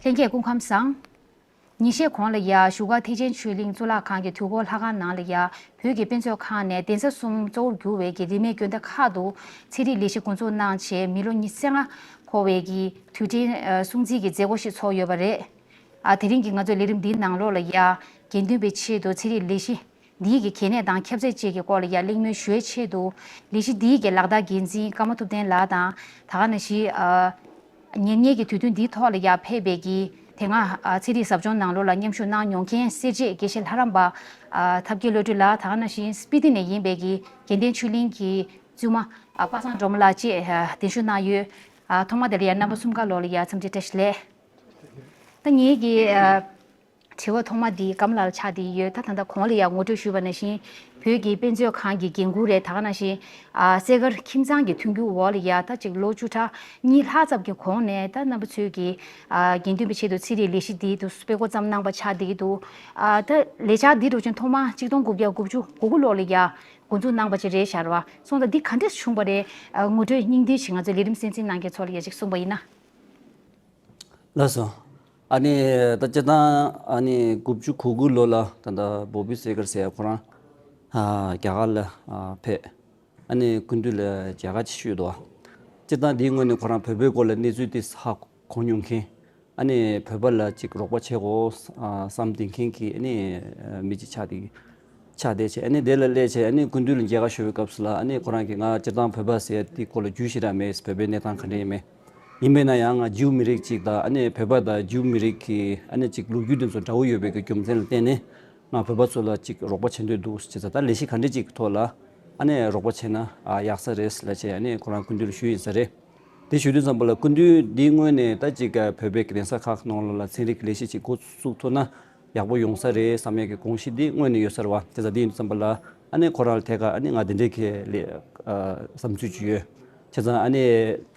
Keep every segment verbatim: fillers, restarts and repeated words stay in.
ལྷན་རྒྱས་སྐུ་ཁམས་བཟང་། ཉིན་ཤས་གོང་ལ་ཡ་བཞུགས་སྒར་ཐེག་ཆེན་ཆོས་གླིང་གཙུག་ལག་ཁང་གི་དུས་འཁོར་ལྷ་ཁང་ནང་ལ་ཡ་བོད་ཀྱི་དཔེ་མཛོད་ཁང་ནས་གདན་ས་གསུམ་གཙོ་བོར་གྱུར་བའི་གི་རིས་མེད་དགོན་སྡེ་ཁག་ཏུ་ཚན་རིག་ལས་གཞི་འགོ་འཛུགས་གནང་བྱས་མི་ལོ་ཉི་ཤུ་རྩ་ལྔ་འཁོར་བའི་གི་དུས་དྲན་ཨ་སྲུང་བརྩི་གི་མཛད་སྒོ་ཞིག་ཚོགས་ཡོད་པ་རེད། ཨ་དེ་རིང་གི་ང་ཚོའི་ལས་རིམ་འདིའི་ནང་ལོགས་ལ་ཡ་དགེ་འདུན་པའི་ཆེད་དུ་ཚན་རིག་ལས་གཞི་འདིའི་གི་གལ་གནད་དང་ཁྱབ་ཚད་བཅས་ཀྱི་སྐོར་ལ་ཡ་གླེང་མོལ་ཞུ་བའི་ཆེད་དུ་ལས་གཞི་འདིའི་གི་ལག་བསྟར་འགན་འཛིན་ཀརྨ་ཐུབ་བསྟན་ལགས་དང་ད་ག་ནང་བཞིན་ཨ་ཉེར་གཉིས་ཀྱི་དུས་སྟོན་འདིའི་ཐོག་ལ་ཡ་ཕེབས་པའི་གི་དེ་སྔ་ཨ་ཚན་རིག་ཟབ་སྦྱོང་ནང་ལོགས་ལ་མཉམ་ཞུགས་གནང་མྱོང་མཁན་སེར་བྱེས་དགེ་བཤེས་ལྷ་རམས་པ་ཨ་ཐབས་མཁས་བློ་གྲོས་ལགས་ད་ག་ནང་བཞིན་སྤི་ཏི་ནས་ཡིན་པའི་གི་དགེ་ལྡན་ཆོས་གླིང་གི་བཙུན་མ་ཨ་པ་སངས་སྒྲོལ་མ་ལགས་བཅས་ཨ་གདན་ཞུ་གནང་ཡོད། ཨ་ཐོག་མ་དེ་ལ་ཡ་རྣམ་པ་གསུམ་ཀ་ལོགས་ལ་ཡ་འཚམས་འདྲི་བཀྲ་ཤིས་བདེ་ལེགས། ད་ངེད་ཀྱི་ཨ་དྲི་བ་ཐོག་མ་འདི་སྐམ་ལགས་ལ་ཆགས་བསྡད་ཡོད། ད་ད་ལྟ་གོང་ལ་ཡང་ངོ་སྤྲོད་ཞུས་པ་ནང་བཞིན་བོད་ཀྱི་དཔེ་མཛོད་ཁང་གི་འགན་འཁུར་རེད། ད་ག་ནང་བཞིན་ཨ་སེ་གར་ཁྱིམ་ཚང་གི་མཐུན་འགྱུར་འོག་ལ་ཡ་ད་ཅིག་ལོ་བཅུ་ཕྲག་གཉིས་ལྷག་ཙམ་གྱི་གོང་ནས་ད་རྣམ་པ་ཚོས་ཀྱི་ཨ་དགེ་འདུན་པའི་ཆེད་དུ་ཚན་རིག་ལས་གཞི་འདི་དུ་སྤེལ་འགོ་བརྩམས་གནང་པ་ཆགས་བསྡད་ཀྱི་འདུག་ཨ་ད་ལས་འཆར་འདི་འགྲོ་ཆེན་ཐོག་མ་གཅིག་སྟོང་དགུ་བརྒྱ་དགུ་བཅུ་གོ་དགུ་ལོ་ལ་ཡ་འགོ་འཛུགས་གནང་པ་ཅིག་རེད་ཤག་རེད་བ། སོང་ཙང་འདི་ག་འདྲས་བྱུང་པ་རེད། ཨ་ངོ་སྤྲོད་སྙིང་བསྡུས་ཤིག་ང་ཚོའི་ལས་རིམ་གསན་གཟིགས་གནང་མཁན་ཚོ་ལ་ཡ་ཅིག་གསུངས་པ་ཡིན་ན། ལགས་སོ། ཨ་ནི་ད་སྤྱིར་བཏང་ཨ་ནི་དགུ་བཅུ་གོ་དགུ་ལོ་ལ་ད་ལྟ་བོ་བི་སེ་གར་ཟེར་ཡ་ཁོ་རང་ཨ་རྒྱ་གར་ལ་ཨ་ཕེབས། ཨ་ནི་སྐུ་མདུན་ལ་མཇལ་ཁ་ཅིག་ཞུས་འདུག་སྤྱིར་བཏང་འདིའི་སྔོན་ནས་ཁོ་རང་བོད་པའི་སྐོར་ལ་གནས་ཚུལ་དེ་ཧ་གོ་མྱོང་མཁན། ཨ་ནི་བོད་པ་ལ་ཅིག་རོགས་པ་བྱེད་དགོས་ཨ་བསམ་བསྡད་མཁན་གྱི་ཨ་ནི་མི་ཅིག་ཆགས་བསྡད་ཆགས་བསྡད་བྱས། ཨ་ནི་དེ་ལ་སླེབས་བྱས་ཨ་ནི་སྐུ་མདུན་ལ་མཇལ་ཁ་ཞུ་བའི་སྐབས་སུ་ལ་ཨ་ནི་ཁོ་རང་གིས་ང་སྤྱིར་བཏང་བོད་པ་ཟེར་དེའི་སྐོར་ལ་རྒྱུས་ཞེ་དྲག་མེད། བོད་པའི་གནས་སྟངས་ག་འདྲ་ཡིན་མེད། ཡིན་པས་ན་ཡང་ང་ཇིའུ་མི་རིགས་ཅིག་དང་ཨ་ནི་བོད་པ་དང་ཇིའུ་མི་རིགས་ཀྱི་ཨ་ནི་ཅིག་ལོ་རྒྱུས་དེ་ཚོ་འདྲ་བོ་ཡོད་པའི་གི་རྒྱུ་མཚན་ལ་བརྟེན་ནས་ང་བོད་པ་ཚོ་ལ་ཅིག་རོགས་པ་བྱེད་འདོད་འདུག་ཅེས་ད་ལས་གཞི་ག་འདྲ་ཅིག་གི་ཐོག་ལ་ཨ་ནི་རོགས་པ་བྱས་ན་ཨ་ཡག་ས་རེད་ལབ་བྱས་ཨ་ནི་ཁོ་རང་སྐུ་མདུན་ལ་ཞུས་ཡིན་ས་རེད། དེ་ཞུ་དུས་ཙམ་པ་ལ་སྐུ་མདུན་འདིའི་སྔོན་ནས་ད་ཅིག་བོད་པའི་གདན་ས་ཁག་ནང་ལོགས་ལ་ཚན་རིག་གི་ལས་གཞི་ཅིག་འགོ་བཙུགས་ཐུབ་ན་ཡག་པོ་ཡོང་ས་རེད་བསམ་ཡས་ཀྱི་དགོངས་གཞི་འདི་སྔོན་ནས་ཡོད་ས་རེད་བ། དེ་ཙང་འདི་ཡིན་དུས་ཙམ་པ་ལ་ཨ་ནི་ཁོ་རང་ལ་ཐད་ཀར་ཨ་ནི་ང་འདི་འདྲའི་གི་ལས་ཨ་བསམ་ཚུལ་ཅིག་ཡོད། བྱས་ཙང་ཨ་ནི་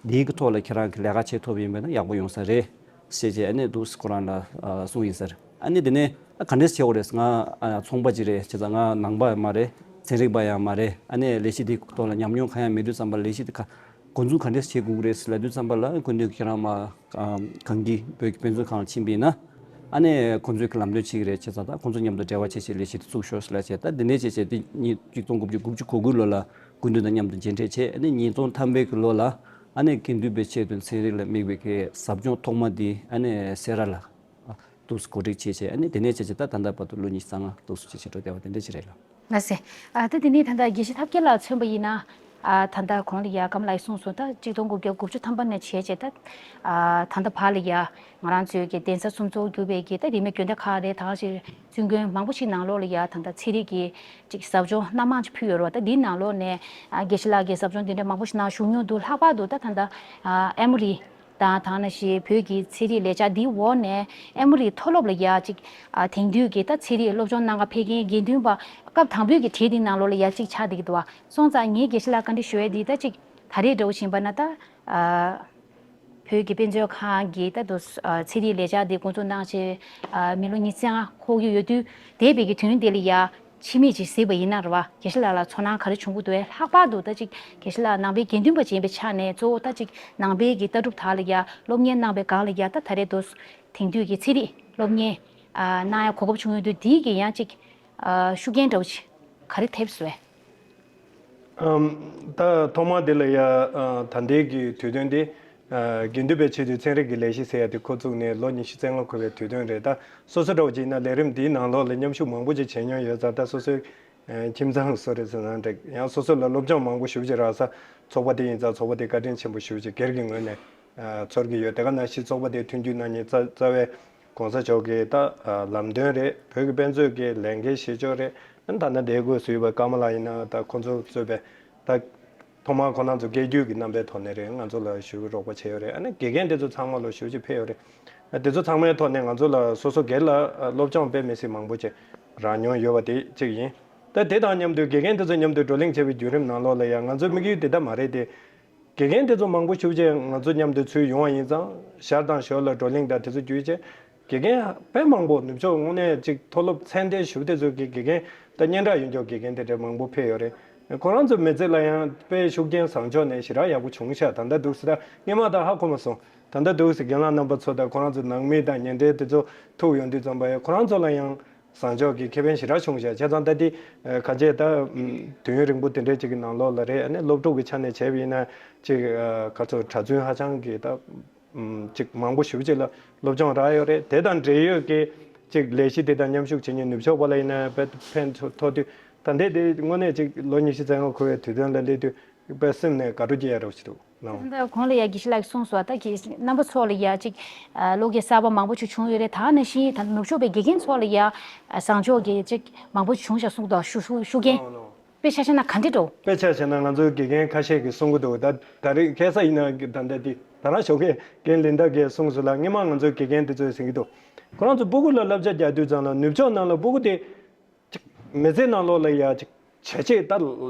འདིའི་གི་ཐོག་ལ་ཁྱེད་རང་གི་ལས་ཀ་བྱེད་ཐུབ་པ་ཡིན་པ་ན་ཡག་པོ་ཡོང་ས་རེད་ཟེར་བྱས་ཨ་ནི་འདུག་སེ་ཁོ་རང་ལ་ཨ་གསུངས་ཡིན་ས་རེད། ཨ་ནི་དེ་ནས་ཨ་ག་འདྲས་བྱེད་དགོས་རེད། ང་ཨ་ཚོང་པ་ཅིག་རེད། བྱས་ཙང་ང་ནང་པ་ཡང་མ་རེད། ཚན་རིག་པ་ཡང་མ་རེད། ཨ་ནི་ལས་གཞི་འདིའི་ཐོག་ལ་ཉམས་མྱོང་གང་ཡང་མེད་དུས་ཙམ་པ་ལ་ལས་གཞི་འདི་ག་འགོ་འཛུགས་ག་འདྲས་བྱེད་དགོས་ཀྱི་རེད་ཟེར་ལབ་དུས་ཙམ་པ་ལ་སྐུ་མདུན་ཁྱེད་རང་མ་ཨ་གངས་སྐྱིད་བོད་ཀྱི་དཔེ་མཛོད་ཁང་ལ་ཕྱིན་པ་ཡིན་ན་ཨ་ནི་ཁོང་ཚོས་ཀྱི་ལམ་སྟོན་བྱེད་ཀྱི་རེད། བྱས་ཙང་ད་ཁོང་ཚོ་མཉམ་དུ་འབྲེལ་བ་བྱས་བྱས་ལས་གཞི་འདི་བཙུགས་ཤོག་ཟེར་ལབ་བྱས། ད་འདི་ནས་བྱས་བྱས་འདི་ཉིས་གཅིག་སྟོང་དགུ་བརྒྱ་དགུ་བཅུ་གོ་དགུ་ལོ་ལ་སྐུ་མདུན་དང་མཉམ་དུ་མཇལ་འཕྲད་བྱས། ཨ་ནི་ཉིས་སྟོང་ཐམ་པའི་གི་ལོ་ལ་ཨ་ནི་དགེ་འདུན་པའི་ཆེད་དུ་ཚན་རིག་ལ་དམིགས་པའི་གི་ཟབ་སྦྱོང་ཐོག་མ་འདི་ཨ་ནི་སེ་ར་ལ་འདུག་སེ་གོ་སྒྲིག་བྱས་བྱས། ཨ་ནི་དེ་ནས་བྱས་བྱས་ད་ད་ལྟ་བར་དུ་ལོ་ཉི་ཤུ་རྩ་ལྔ་འདུག་སེ་བྱས་བྱས་འགྲོ་བསྡད་པ་དེ་འདྲ་ཅིག་རེད་ལ། ལགས་སེ། ཨ་ད་དེ་ནས་ད་ལྟ་དགེ་བཤེས་ཐབས་མཁས་ལགས་མཚོན་པ་ཡིན་ན། ཨ་ད་ལྟ་གོང་ལ་ཡ་སྐམ་ལགས་གསུངས་སོང་། ད་གཅིག་སྟོང་དགུ་བརྒྱ་དགུ་བཅུ་ཐམ་པ་ནས་བྱས་བྱས་ད་ཨ་ད་ལྟ་བར་ལ་ཡ་ང་རང་ཚོའི་གི་གདན་ས་གསུམ་གཙོ་བོ་གྱུར་པའི་གི་ད་རིས་མེད་དགོན་སྡེ་ཁག་རེད། ད་ག་ཞིག་བཙུན་དགོན་མང་པོ་ཞིག་ནང་ལོགས་ལ་ཡ་ད་ལྟ་ཚན་རིག་གི་ཅིག་ཟབ་སྦྱོང་སྣ་མང་ཅིག་ཕུལ་ཡོད་རེད་བ། ད་འདིའི་ནང་ལོགས་ནས་ཨ་དགེ་བཤེས་ལགས་ཀྱིས་ཟབ་སྦྱོང་འདི་འདྲ་མང་པོ་ཞིག་གནང་བཞུགས་མྱོང་འདུག་ལྷག་པར་དུ་ད་ད་ལྟ་ཨ་ཨེ་མོ་རི་དང་ད་ག་ནང་བཞིན་བོད་ཀྱི་ཚན་རིག་ལས་འཆར་འདིའི་འོག་ནས་ཨེ་མོ་རིའི་མཐོ་སློབ་ལ་ཡ་ཅིག་ཨ་དེང་དུས་ཀྱི་ད་ཚན་རིག་སློབ་སྦྱོང་གནང་ག་ཕེབས་མཁན་དགེ་འདུན་པ་སྐབས་དང་པོའི་གི་གྲས་འདི་ནང་ལོགས་ལ་ཡ་ཅིག་ཆགས་བསྡད་ཀྱི་འདུག་བ། སོང་ཙང་ངས་དགེ་བཤེས་ལགས་བཀའ་འདྲི་ཞུ་ཡས་འདི་ད་ཅིག་ད་རེས་འདྲ་བོ་ཕྱིན་པ་ན་ད་ཨ་བོད་ཀྱི་དཔེ་མཛོད་ཁང་གི་ད་དུ་ཨ་ཚན་རིག་ལས་འཆར་འདི་འགོ་འཛུགས་གནང་བྱས་ཨ་མི་ལོ་ཉི་ཤུ་རྩ་ལྔ་འཁོར་གྱི་ཡོད་དུས་འདས་པའི་གི་དུས་ཡུན་དེ་ལ་ཡ་ཕྱི་མིག་ཅིག་གཟིགས་པ་ཡིན་ན་རེད་བ། དགེ་བཤེས་ལགས་ལ་ཚོར་སྣང་ག་རེ་བྱུང་གི་འདུག་བས། ལྷག་པར་དུ་ད་ཅིག་དགེ་བཤེས་ལགས་ནང་པའི་དགེ་འདུན་པ་ཅིག་ཡིན་པའི་ཆ་ནས་གཙོ་བོ་ད་ཅིག་ནང་པའི་གི་ལྟ་གྲུབ་དག་ལ་ཡ་སློབ་གཉེར་གནང་བའི་སྒང་ལ་ཡ་ད་ད་རེས་དུ་དེང་དུས་ཀྱི་ཚན་རིག་སློབ་གཉེར་ཨ་གནང་ཡ་གོ་སྐབས་བྱུང་ཡོད་དུས་འདིའི་གི་ཡང་ཅིག་ཨ་ཤུགས་རྐྱེན་འདྲ་བོ་ཅིག་ག་རེ་ཐེབས་སོང་བས། ཨམ། ད་ཐོག་མ་དེ་ལ་ཡ་ཨ་ད་ལྟའི་གི་དུས་སྟོན་དེ་ཨ་དགེ་འདུན་པའི་ཆེད་དུ་ཚན་རིག་གི་ལས་གཞི་ཟེར་ཡ་དེ་འགོ་བཙུགས་ནས་ལོ་ཉི་ཤུ་རྩ་ལྔ་འཁོར་བའི་དུས་སྟོན་རེད། ད་སོ་སོ་འདྲ་བོ་ཅིག་ཡིན་ན་ལས་རིམ་འདིའི་ནང་ལོགས་ལ་མཉམ་ཞུགས་མང་པོ་ཅིག་བྱས་མྱོང་ཡོད་ཙང་། ད་སོ་སོའི་ཨ་ཁྱིམ་ཚང་སུ་རེད་ཟེར་ན་འགྲིག་ཡང་སོ་སོ་ལ་སློབ་སྦྱོང་མང་པོ་ཞེ་པོ་ཅིག་རག་ས་ཚོགས་པ་དེ་ཡིན་ཙང་། ཚོགས་པ་དེ་བཀའ་དྲིན་ཆེན་པོ་ཞེ་པོ་ཅིག་སྒེར་གྱི་ངོས་ནས་ཨ་ཚོར་གྱི་ཡོད། དེ་ག་ནང་བཞིན་ཚོགས་པ་དེ་མཐུན་འགྱུར་གནང་མཁན་རྩ་རྩ་བའི་༸གོང་ས་མཆོག་གི་ད་ཨ་ལམ་སྟོན་རེད། བོད་ཀྱི་དཔེ་མཛོད་ཀྱི་ལས་འགན་བཞེས་ཕྱོགས་རེད། ཨ་ནི་ད་ནི་འདས་སྐུ་ཞུས་པ་ཀརྨ་ལགས་ཡིན་ན་ད་ཁོང་ཚོ་གཙོས་པའི་ད་ཐོག་མར་ཁོང་རྣམ་ཚོ་སྐད་སྒྱུར་གྱི་རྣམ་པའི་ཐོག་ནས་རེད། ང་ཚོ་ལ་ཞུ་རོགས་པ་བྱས་ཡོད་རེད། ཨ་ནི་དགེ་རྒན་དེ་ཚོ་ཚང་མ་ལ་ཞུ་ཅིག་ཕེབས་ཡོད་རེད། ཨ་དེ་ཚོ་ཚང་མའི་ཐོག་ནས་ང་ཚོ་ལ་སོ་སོ་སྒེར་ལ་ཨ་སློབ་སྦྱོང་དཔེ་མི་སྲིད་མང་པོ་ཅིག་རག་མྱོང་ཡོད་པ་དེ་གཅིག་ཡིན། ད་དེ་དང་མཉམ་དུ་དགེ་རྒན་དེ་ཚོ་མཉམ་དུ་བགྲོ་གླེང་བྱས་པའི་བརྒྱུད་རིམ་ནང་ལོགས་ལ་ཡང་ང་ཚོའི་དམིགས་ཡུལ་དེ་ལྟ་མ་རེད་དེ། དགེ་རྒན་དེ་ཚོ་མང་པོ་ཞེ་པོ་ཅིག་ང་ཚོ་མཉམ་དུ་ཚུར་ཡོང་བ་ཡིན་ཙང་། ཞར་དང་ཞོར་ལ་བགྲོ་གླེང་དང་དེ་ཚོ་བརྒྱུད་བྱས། དགེ་རྒན་དཔེ་མང་པོ་ནུབ་ཕྱོགས་དངོས་གནས་ཅིག་མཐོ་སློབ་ཚད་ལྡན་ཞེ་པོ་དེ་ཚོ་གི་དགེ་རྒན་ད་སྙན་གྲགས་ཡོད་མཁན་དགེ་རྒན་དེ་འདྲ་མང་པོ་ཕེབས་ཡོད་རེད། ཁོ་རང་ཚོ་མི་ཚེ་ལ་ཡང་དཔེ་ཤུགས་རྐྱེན་བཟང་ཕྱོགས་ནས་ཞེ་དྲག་ཡག་པོ་བྱུང་ཤག་ད་ལྟ་འདུག་ཟེར། ད་སྔོན་མ་ད་ཧ་གོ་མ་སོང་། ད་ལྟ་འདུག་ཟེར། རྒན་ལགས་རྣམ་པ་ཚོ་དང་ཁོ་རང་ཚོ་ནང་མི་དང་ཉེ་འབྲེལ་དེ་ཚོ་ཐུག་ཡོང་དུས་ཙམ་པ་ཡང་ཁོ་རང་ཚོ་ལ་ཡང་བཟང་ཕྱོགས་ཀྱི་ཁེ་ཕན་ཞེ་དྲག་བྱུང་ཤག་བྱས་ཙང་ད་དེ་ཁ་ཆེ་ད་དུས་ཡུན་རིང་པོ་དེ་འདྲའི་ཅིག་གི་ནང་ལོགས་ལ་རེད། ཨ་ནི་སློབ་ཕྲུག་གི་ཆ་ནས་བྱས་པ་ཡིན་ན་ཅིག་ག་ཚོད་གྲྭ་བཙུན་ཧ་ཅང་གི་ད་ཅིག་མང་པོ་ཞེ་པོ་ཅིག་ལ་སློབ་སྦྱོང་རག་ཡོད་རེད། དེ་དང་འབྲེལ་ཡོད་ཀྱི་ཅིག་ལས་གཞི་དེ་དང་མཉམ་ཞུགས་བྱེད་མཁན་ནུབ་ཕྱོགས་པ་ལ་ཡིན་ན་དཔེ་ཕན་ཐོགས་དུས། ད་ལྟའི་དེ་དངོས་གནས་ཅིག་ལོ་ཉི་ཤུ་རྩ་ལྔ་འཁོར་བའི་དུས་སྟོན་ལ་སླེབས་དུས་དཔེ་སེམས་ནས་དགའ་སྤྲོ་སྐྱེ་ཡ་རོགས་ཞིག་འདུག་ལགས། ད་གོང་ལ་ཡ་དགེ་བཤེས་ལགས་ཀྱིས་གསུངས་སོང་། ད་གི་རྣམ་པ་ཚོ་ལ་ཡ་ཅིག་བློ་སྐྱེད་གསར་པ་མང་པོ་ཅིག་བྱུང་ཡོད་རེད། ད་ནང་བཞིན་ད་ནུབ་ཕྱོགས་པའི་དགེ་རྒན་ཚོ་ལ་ཡ་བཟང་ཕྱོགས་ཀྱི་ཅིག་མང་པོ་བྱུང་ཤག་གསུངས་འདུག་ཤུ་ཤུ་ཤུགས་རྐྱེན། ལགས་ལགས། དཔེ་ཆ་བཞག་ན་ག་འདྲ་འདྲ་བོ། དཔེ་ཆ་བཞག་ན་ང་ཚོའི་དགེ་རྒན་ཁ་ཤས་ཀྱིས་གསུང་གི་འདུག་ད་ད་རེས་ཁ་སང་ཡིན་ན་ད་ལྟ་དེ་ད་རང་ཞོགས་ཀས་རྒན་ལིན་ད་གིས་གསུངས་སོང་ལ། སྔོན་མ་ང་ཚོའི་དགེ་རྒན་དེ་ཚོས་ཟེར་གྱི་འདུག་ཁོ་རང་ཚོ་སྤུ་གུ་ལ་བསླབ་བྱ་རྒྱག་དུས་ཙམ་ལ་ནུབ་ཕྱོགས་ནང་ལ་སྤུ་གུ་དེ་ཅིག་མི་ཚེ་ནང་ལོགས་ལ་ཡ་ཅིག་བྱས་རྗེས་ད་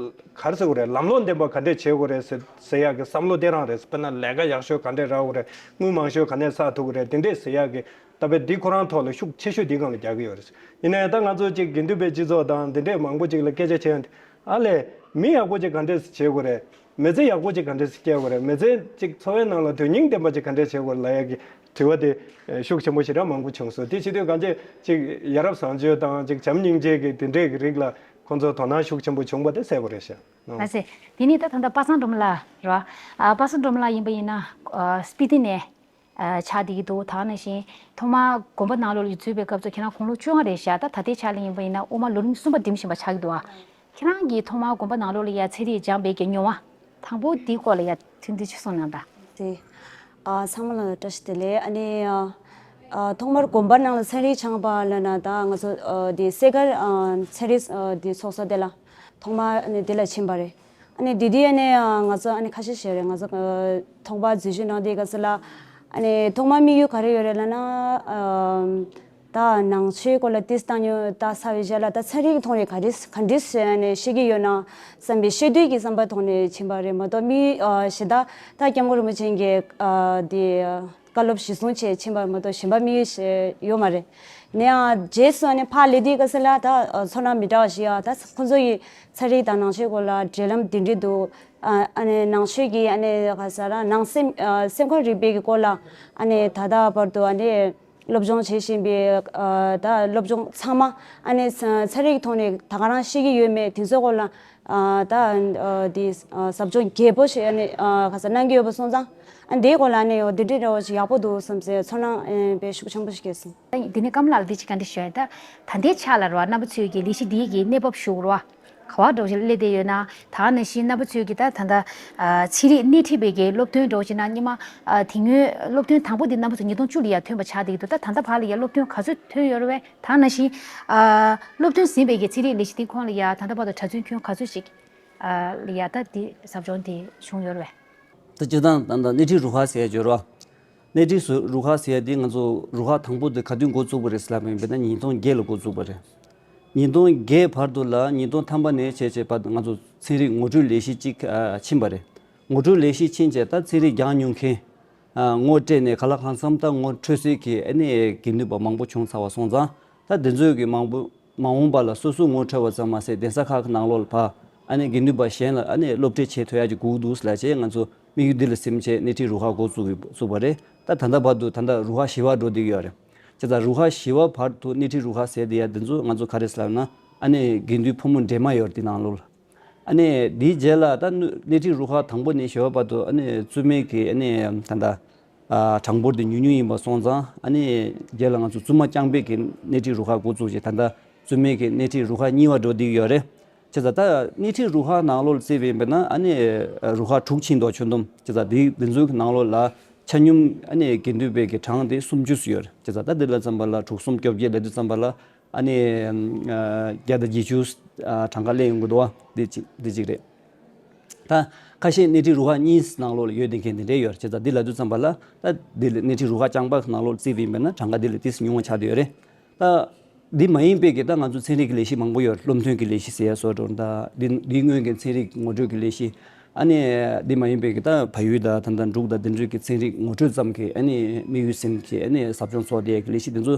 ག་རེ་ཟེར་དགོས་རེད། ལམ་ལྷོང་ལྡན་པ་ག་འདྲས་བྱེད་དགོས་རེད་ཟེར་ཟེར་ཡག་གི་བསམ་བློ་དེ་རང་རེད། དཔེར་ན་ལས་ཀ་ཡག་ཤོས་ག་འདྲས་རག་དགོས་རེད། དངུལ་མང་ཤོས་ག་ནས་བསགས་ཐུབ་ཀྱི་རེད། དེ་འདྲས་ཟེར་ཡག་གི་ད་དཔེ་འདི་ཁོ་རང་ཐོག་ལ་ཤུགས་ཆེ་ཤོས་འདིའི་སྒང་ལ་རྒྱག་གི་ཡོད་རེད། ཡིན་ན་ཡང་ད་ང་ཚོ་ཅིག་དགེ་འདུན་པའི་སྤྱི་ཚོགས་དང་འདི་འདྲས་མང་པོ་ཅིག་ལ་སྐད་ཆ་བྱས་ཡོང་དུས། ཨ་ལས། མི་ཡག་པོ་ཅིག་ག་འདྲས་བྱེད་དགོས་རེད། མི་ཚེ་ཡག་པོ་ཅིག་ག་འདྲས་སྐྱེལ་དགོས་རེད། མི་ཚེ་ཅིག་འཚོ་བའི་ནང་ལ་དོན་སྙིང་ལྡན་པ་ཅིག་ག་འདྲས་བྱེད་དགོས་རེད་ལབ་ཡག་གི་དྲི་བ་དེ་ཤུགས་ཆེན་པོ་ཞེ་དྲག་མང་པོ་བྱུང་སོང་། དེ་བྱེད་དུས་གང་ཅི་ཅིག་ཡ་རབས་བཟང་སྤྱོད་དང་ཅིག་བྱམས་སྙིང་རྗེ་གི་དེ་འདྲས་ཀྱི་རིགས་ལ་ཁོང་ཚོ་དོ་སྣང་ཤུགས་ཆེན་པོ་བྱུང་བ་དེ་གསལ་པོ་རེད་ཤག་ལགས་སེ། དེ་ནས་ད་ད་ལྟ་པ་སངས་སྒྲོལ་མ་ལགས་རེད་བ། ཨ་པ་སངས་སྒྲོལ་མ་ལགས་ཡིན་པ་ཡིན་ན་ཨ་སྤི་ཏི་ནས་ཨ་ཆགས་བསྡད་ཀྱི་འདུག་ད་ནང་བཞིན་ཐོག་མར་དགོན་པ་ནང་ལོགས་ལ་འཛུལ་བའི་སྐབས་སུ་ཁྱེད་རང་དགུང་ལོ་བཅོ་ལྔ་རེད་ཤག་ད་ད་ལྟའི་ཆ་ལ་ཡིན་པ་ཡིན་ན་དབུ་མ་ལོ་རིམ་གསུམ་པ་འགྲིམ་བཞིན་པ་ཆགས་ཀྱི་འདུག་ཨ། ཁྱེད་རང་གིས་ཐོག་མར་དགོན་པ་ནང་ལོགས་ལ་ཡ་ཚན་རིག་སྦྱངས་པའི་གི་མྱོང་བ་དང་པོ་འདིའི་སྐོར་ལ་ཡ་ཐུང་ཐུང་ཅིག་གསུངས་གནང་དང་། དེ། ཨ་ཚང་མ་ལ་བཀྲ་ཤིས་བདེ་ལེགས། ཨ་ནི་ཨ་ཨ་ཐོག་མར་དགོན་པ་ནང་ལ་ཚན་རིག་སྦྱངས་པ་ལབ་ན་ད་ང་ཚོ་ཨ་དེ་སེ་གར་ཨ་ཚན་རིག་ཨ་དེ་ཚོགས་ས་དེ་ལ་ཐོག་མར་ཨ་ནི་དེ་ལ་ཕྱིན་པ་རེད། ཨ་ནི་དེ་དུས་ཨ་ནི་ཨ་ང་ཚོ་ཨ་ནི་ཁ་ཤས་ཤིག་རེད། ང་ཚོ་ཨ་ཐོག་མར་འཛུལ་ཞུགས་གནང་དུས་སྐབས་སུ་ལ་ཨ་ནི་ཐོག་མར་དམིགས་ཡུལ་ག་རེ་ཡོད་རེད་ལབ་ན་ཨ། ད་ནང་ཆོས་སྐོར་ལ་ཏིས་བཏང་ཡོད། ད་ས་བའི་ཞལ་ལ་ད་ཚན་རིག་གི་ཐོག་ནས་ག་རེ་ག་འདྲས་ནས་ཤེས་ཀྱི་ཡོད་ན་བསམ་པའི་ཤེས་འདོད་ཀྱི་བསམ་པ་ཐོག་ནས་ཕྱིན་པ་རེད་མ་གཏོགས་མི་ཨ་ཞེ་ད་ད་སྐྱབས་མགོན་རིན་པོ་ཆེ་གི་ཨ་དེ་བཀའ་སློབ་གཞི་བཟུང་བྱས་ཕྱིན་པ་མ་གཏོགས་གཞན་པ་མི་ཡོད་ཤེས་ཡོད་མ་རེད། ནས་ཨ་རྗེས་སུ་ཨ་ནི་ཕར་སླེབས་དུས་སྐབས་སུ་ལ་ད་ཨ་ཚོར་སྣང་མི་འདྲ་བ་ཞིག་ཨ་ད་ཁོང་ཚོ་ཡི་ཚན་རིག་དང་ནང་ཆོས་སྐོར་ལ་འབྲེལ་ལམ་འདི་འདྲས་འདུག་ཨ་ཨ་ནི་ནང་ཆོས་ཀྱི་ཨ་ནི་ག་ས་ར་ནང་སེམས་ཨ་སེམས་ཁམས་རིག་པའི་གི་སྐོར་ལ་ཨ་ནི་ད་ལྟ་བར་དུ་ཨ་ནི། སློབ་སྦྱོང་བྱེད་བཞིན་པའི་ཨ་ད་སློབ་སྦྱོང་ཚང་མ་ཨ་ནི་ཚན་རིག་ཐོག་ནས་ད་ག་རང་ཤེས་ཀྱི་ཡོད་མེད་དེ་ཚོའི་སྐོར་ལ་ཨ་ད་ཨ་དེ་ཨ་ཟབ་སྦྱོང་རྒྱས་པོ་ཞིག་ཨ་ནི་ཨ་ག་ས་གནང་གི་ཡོད་པ་སོང་ཙང་ཨ་དེའི་སྐོར་ལ་ཨ་ནི་འོ་དེ་འདྲའི་འདྲ་བོ་ཞིག་ཡག་པོ་འདུག་བསམ་སའི་ཚོར་སྣང་ཨ་དཔེ་ཤུགས་ཆེན་པོ་ཞིག་སྐྱེས་སོང་། ད་དེ་ནས་ཀམ་ལགས་ལ་འདི་ཅིག་ག་འདྲ་ཞུ་ཡ། ད་ད་ལྟའི་ཆ་ལ་རེད་བ། རྣམ་པ་ཚོས་ཀྱི་ལས་གཞི་འདིའི་གི་གནས་བབ་ཞུ་རོགས། ག་བ་འགྲོ་བཞིན་སླེབས་བསྡད་ཡོད་ན། ད་ནང་བཞིན་རྣམ་པ་ཚོས་ཀྱི་ད་ད་ལྟ་ཨ་ཚན་རིག་སྣེ་ཁྲིད་པའི་གི་སློབ་ཐོན་འགྲོ་བཞིན་ན་སྔོན་མ་ཨ་དེ་སྔོན་སློབ་ཐོན་དང་པོ་འདི་རྣམ་པ་ཚོ་ཉིས་སྟོང་བཅུ་ལ་ཡ་ཐོན་པ་ཆགས་བསྡད་ཀྱི་འདུག་ད་ད་ལྟ་བར་ལ་ཡ་སློབ་ཐོན་ག་ཚོད་ཐོན་ཡོད་རེད་བས། ད་ནང་བཞིན་ཨ་སློབ་ཐོན་ཟིན་པའི་གི་ཚན་རིག་ལས་གཞི་འདི་ཁོངས་ལ་ཡ་ད་ལྟ་བར་དུ་གྲྭ་བཙུན་ཁྱོན་ག་ཚོད་ཅིག་ཨ་ལ་ཡ་ད་འདི་ཟབ་སྦྱོང་འདི་བྱུང་ཡོད་རེད་བས། ད་སྤྱིར་བཏང་ད་ལྟ་སྣེ་ཁྲིད་རུ་ཁག་ཟེར་ཡ་ཡོད་རེད་བ། སྣེ་ཁྲིད་སུ་རུ་ཁག་ཟེར་ཡ་འདི་ང་ཚོ་རུ་ཁག་དང་པོ་འདི་ག་དུས་འགོ་བཙུགས་པ་རེད་ཟེར་ལབ་པ་ཡིན་པ་ན་ཉིས་སྟོང་བརྒྱད་ལ་འགོ་བཙུགས་པ་རེད། ཉིས་སྟོང་བརྒྱད་བར་དུ་ལ་ཉིས་སྟོང་ཐམ་པ་ནས་བྱས་བྱས་བར་དུ་ང་ཚོ་ཚན་རིག་ངོ་སྤྲོད་ལས་གཞི་གཅིག་ཨ་ཕྱིན་པ་རེད། ངོ་སྤྲོད་ལས་གཞི་ཕྱིན་བྱས་ད་ཚན་རིག་སྦྱང་མྱོང་མཁན་ཨ་ངོ་སྤྲད་ནས་ག་ལ་གང་འཚམ་ད་ངོ་འཕྲོད་སའི་གི་ཨ་ནི་དགེ་འདུན་པ་མང་པོ་བྱུང་ཚར་བ་སོང་ཙང་ད་འདི་ཚོའི་གི་མང་པོ། མ་འོངས་པ་ལ་སོ་སོ་ངོ་འཕྲོད་པ་ཙམ་མ་ཟད་གདན་ས་ཁག་གི་ནང་ལོགས་ལ་ཕར་ཨ་ནི་དགེ་འདུན་པ་གཞན་ལ་ཨ་ནི་སློབ་ཁྲིད་བྱེད་ཐུབ་ཡག་ཅིག་དགོས་ཀྱི་འདུག་ཟེར་ལབ་བྱས་ང་ཚོ་དམིགས་ཡུལ་འདི་ལ་སེམས་བྱས་སྣེ་ཁྲིད་རུ་ཁག་འགོ་བཙུགས་ཀྱི་བཙུགས་པ་རེད། ད་ད་ལྟ་བར་དུ་ད་ལྟ་རུ་ཁག་བཞི་པ་འགྲོ་བསྡད་ཀྱི་ཡོད་རེད། བྱས་ཙང་རུ་ཁག་བཞི་པ་བར་དུ་སྣེ་ཁྲིད་རུ་ཁག་ཟེར་བསྡད་ཡ་འདི་ཚོ་ང་ཚོ་ག་རེ་ཟེར་ལབ་ན་ཨ་ནི་དགེ་འདུན་ཕོ་མོ་འདྲེས་མ་ཡོད་རེད་དེ་ནང་ལོགས་ལ། ཨ་ནི་དེའི་རྗེས་ལ་ད་སྣེ་ཁྲིད་རུ་ཁག་དང་པོ་ནས་བཞི་པ་བར་དུ་ཨ་ནི་བཙུན་མའི་གི་ཨ་ནི་ད་ལྟ། ཨ་གྲངས་འབོར་དེ་ཉུང་ཉུང་ཡིན་པ་སོང་ཙང་ཨ་ནི་རྗེས་ལ་ང་ཚོ་བཙུན་མ་རྐྱང་པའི་གི་སྣེ་ཁྲིད་རུ་ཁག་འགོ་བཙུགས་བྱས་ད་ལྟ་བཙུན་མའི་གི་སྣེ་ཁྲིད་རུ་ཁག་གཉིས་པ་འགྲོ་བསྡད་ཀྱི་ཡོད་རེད། བྱས་ཙང་ད་སྣེ་ཁྲིད་རུ་ཁག་ནང་ལོགས་ལ་བརྩིས་པ་ཡིན་པ་ན་ཨ་ནི་རུ་ཁག་དྲུག་ཕྱིན་འདུག་ཁྱོན་བསྡོམས་བྱས་ཙང་དེ་དེ་ཚོའི་གི་ནང་ལོགས་ལ་ཆ་སྙོམས་ཨ་ནི་དགེ་འདུན་པའི་གི་གྲངས་དེ་སུམ་ཅུ་ཙམ་ཡོད་རེད། བྱས་ཙང་ད་དེ་ལ་བརྩིས་པ་ལ་དྲུག་གསུམ་བཅོ་བརྒྱད་ལབ་དུས་ཙམ་པ་ལ་ཨ་ནི་ཨ་བརྒྱ་དང་བརྒྱད་ཅུ་ཨ་གྲངས་ཀ་སླེབས་ཡོང་གི་འདུག་བ། འདི་གཅིག་འདི་གཅིག་རེད། ད་ཁ་ཤས་སྣེ་ཁྲིད་རུ་ཁག་གཉིས་ནང་ལོགས་ལ་ཡོད་བསྡད་མཁན་དེ་འདྲས་ཡོད་རེད། བྱས་ཙང་འདི་ལབ་དུས་ཙམ་པ་ལ་ད་འདི་ལ་སྣེ་ཁྲིད་རུ་ཁག་རྐྱང་པ་ནང་ལོགས་ལ་བརྩིས་པ་ཡིན་པ་ན་གྲངས་ཀ་འདི་ལས་ཏོག་ཙམ་ཉུང་བ་ཆགས་བསྡད་ཡོད་རེད། ད་འདི་མ་ཡིན་པའི་གི་ད་ང་ཚོ་ཚན་རིག་གི་ལས་གཞི་མང་པོ་ཡོད་རེད། བློ་མཐུན་གྱི་ལས་གཞི་ཟེར་ཡ་བཟོ་འདྲ་ད་འདི་འདི་སྔོན་གྱི་ཚན་རིག་ངོ་སྤྲོད་ཀྱི་ལས་གཞི་ཨ་ནི་འདི་མ་ཡིན་པའི་གི་ད་བལ་ཡུལ་དང་ད་ལྟ་འབྲུག་དང་འདི་འདྲ་གི་ཚན་རིག་ངོ་སྤྲོད་ཙམ་གྱི་ཨ་ནི་དམིགས་ཡུལ་ཟིན་གྱི་ཨ་ནི་ཟབ་སྦྱོང་ཚོགས་བསྡད་ཡ་གི་ལས་གཞི་འདི་ཚོ།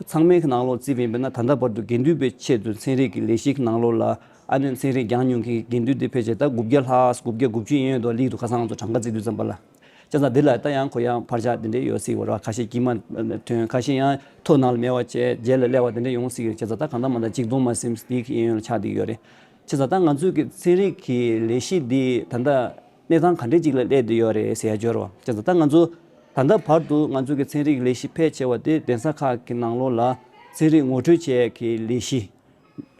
ཚང་མའི་གི་ནང་ལོགས་བརྩིས་པ་ཡིན་པ་ན་ད་ལྟ་བར་དུ་དགེ་འདུན་པའི་ཆེད་དུ་ཚན་རིག་གི་ལས་གཞི་གི་ནང་ལོགས་ལ་ ཨ་ནི་ཚན་རིག་སྦྱང་མྱོང་མཁན་དགེ་འདུན་དེ་ཕལ་ཆེར་ད་དགུ་བརྒྱ་ལྷག་དགུ་བརྒྱ་དགུ་བཅུ་ཡན་ཡོད་དོ་ལིག་ཏུ་ཁ་སང་ང་ཚོ་གྲངས་ཀ་བརྩི་དུས་ཙམ་པ་ལ། བྱས་ཙང་འདི་ལ་ད་ཡང་ཁོ་ཡང་ཕར་ཆག་དེ་འདྲས་ཡོད་སྲིད་པ་རེད། ཁ་ཤས་དཀྱིལ་མ་ཐོན། ཁ་ཤས་ཡང་ཐོ་ནང་ལ་མེད་པ་བྱས་རྗེས་ལ་སླེབས་པ་དེ་འདྲས་ཡོང་སྲིད་ཀྱི་རེད། བྱས་ཙང་ད་གང་ལྟར་མ་ལྟར་ཆིག་སྟོང་མ་ཟིན་དེའི་གཡས་གཡོན་ལ་ཆགས་བསྡད་ཀྱི་ཡོད་རེད། བྱས་ཙང་ད་ང་ཚོའི་གི་ཚན་རིག་གི་ལས་གཞི་འདི་ད་ལྟ་གནས་སྟངས་ག་འདྲས་ཅིག་ལ་སླེབས་བསྡད་ཡོད་རེད་ཟེར་ཡ་འབྱོར་བ། བྱས་ཙང་ད་ང་ཚོ་ད་ལྟ་བར་དུ་ང་ཚོའི་གི་ཚན་རིག་ལས་གཞི་ཕལ་ཆེ་བ་དེ་གདན་ས་ཁག་གི་ནང་ལོགས་ལ་ཚན་རིག་ངོ་སྤྲོད་བྱེད་ཡ་གི་ལས་གཞི།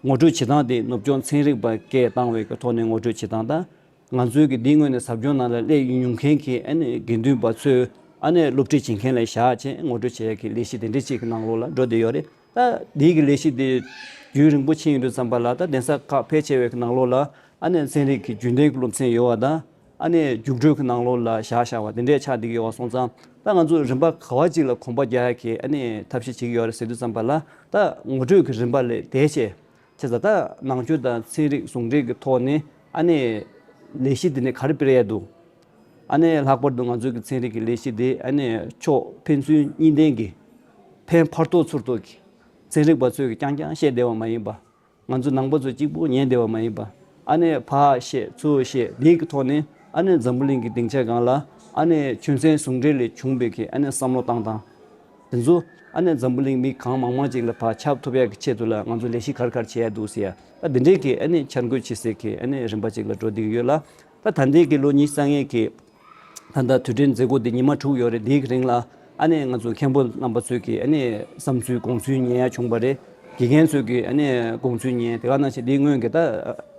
ངོ་སྤྲོད་བྱེད་སྟངས་དེ་ནུབ་བྱང་ཚན་རིག་པ་སྐད་བཏང་བའི་གི་ཐོག་ནས་ངོ་སྤྲོད་བྱེད་སྟངས་དང་། ང་ཚོའི་གི་འདིའི་ངོས་ནས་ཟབ་སྦྱོང་ནང་ལ་སླེབས་མྱོང་མཁན་གྱི་ཨ་ནི་དགེ་འདུན་པ་ཚོས་ཨ་ནི་སློབ་ཁྲིད་བྱེད་མཁན་ལ་བཞག་བྱས་ངོ་སྤྲོད་བྱེད་ཡ་གི་ལས་གཞི་དེ་འདྲ་ཅིག་གི་ནང་ལོགས་ལ་འགྲོ་བསྡད་ཡོད་རེད། ད་འདིའི་གི་ལས་གཞི་དེ་རྒྱུན་རིང་པོ་ཕྱིན་ཡོང་དུས་ཙམ་པ་ལ་ད་གདན་ས་ཁག་ཕལ་ཆེ་བའི་གི་ནང་ལོགས་ལ་ཨ་ནི་ཚན་རིག་གི་རྒྱུན་ལྡན་གྱི་སློབ་ཚན་ཡོད་པ་དང་། ཨ་ནི་རྒྱུགས་སྤྲོད་ཀྱི་ནང་ལོགས་ལ་བཞག་བཞག་པ་དེ་འདྲས་ཆགས་བསྡད་ཀྱི་ཡོད་པ་སོང་ཙང་། ད་ང་ཚོ་རིམ་པ་ག་བ་ཅིག་ལ་གོམ་པ་རྒྱག་ཡ་གི་ཨ་ནི་ཐབས་ཤེས་བྱེད་ཀྱི་ཡོད་རེད་ཟེར་དུས་ཙམ་པ་ལ། ད་ངོ་སྤྲོད་ཀྱི་རིམ་པ་ལས་བསྡད་བྱས། བྱས་ཙང་ད་ནང་ཆོས་དང་ཚན་རིག་ཟུང་འབྲེལ་གྱི་ཐོག་ནས་ཨ་ནི་ལས་གཞི་དེ་ནི་ག་རེ་སྤེལ་ཡ་འདུག་ཨ་ནི་ལྷག་པར་དུ་ང་ཚོའི་གི་ཚན་རིག་གི་ལས་གཞི་དེ་ཨ་ནི་ཕྱོགས་ཕན་ཚུན་གཉིས་ལྡན་གྱི་ཕན་ཕར་ཐོགས་ཚུར་ཐོགས་ཀྱི། ཚན་རིག་པ་ཚོས་ཀྱང་ཀྱང་བཤད་བསྡད་པ་མ་ཡིན་པ། ང་ཚོ་ནང་པ་ཚོ་གཅིག་པུ་ཉན་བསྡད་པ་མ་ཡིན་པ། ཨ་ནི་ཕར་བཤད་ཚུར་བཤད་འདིའི་གི་ཐོག་ནས་ཨ་ནི་འཛམ་བུ་གླིང་གི་སྡིངས་ཆ་སྒང་ལ་ཨ་ནི་ཆོས་ཚན་ཟུང་འབྲེལ་ལས་བྱུང་བའི་གི་ཨ་ནི་བསམ་བློ་བཏང་སྟངས་དེ་ཚོ་ཨ་ནི་འཛམ་བུ་གླིང་མི་གང་མང་མང་ཅིག་ལ་ཕར་ཁྱབ་ཐུབ་ཡ་གི་ཆེད་དུ་ལ་ང་ཚོ་ལས་གཞི་ག་རེ་ག་རེ་བྱེད་ཡ་འདུག་ཟེར་ཡ། ད་འདི་འདྲའི་གི་ཨ་ནི་འཆར་འགོད་བྱེད་སའི་གི་ཨ་ནི་རིམ་པ་ཅིག་ལ་འགྲོ་བསྡད་ཀྱི་ཡོད་ལ། ད་ད་ལྟའི་གི་ལོ་ཉི་ཤུ་རྩ་ལྔའི་གི་ད་ལྟ་དུས་དྲན་མཛད་སྒོ་འདི་ཉི་མ་དྲུག་ཡོད་རེད། འདིའི་གི་རིང་ལ་ཨ་ནི་ང་ཚོ་མཁན་པོ་རྣམ་པ་ཚོས་ཀྱི་ཨ་ནི་བསམ་ཚུལ་དགོངས་ཚུལ་ཉན་ཡ་བྱུང་བ་རེད། དགེ་རྒན་ཚོས་ཀྱི་ཨ་ནི་དགོངས་ཚུལ་ཉན། དེ་ག་ནང་བཞིན་འདིའི་སྔོན་གྱི་ད་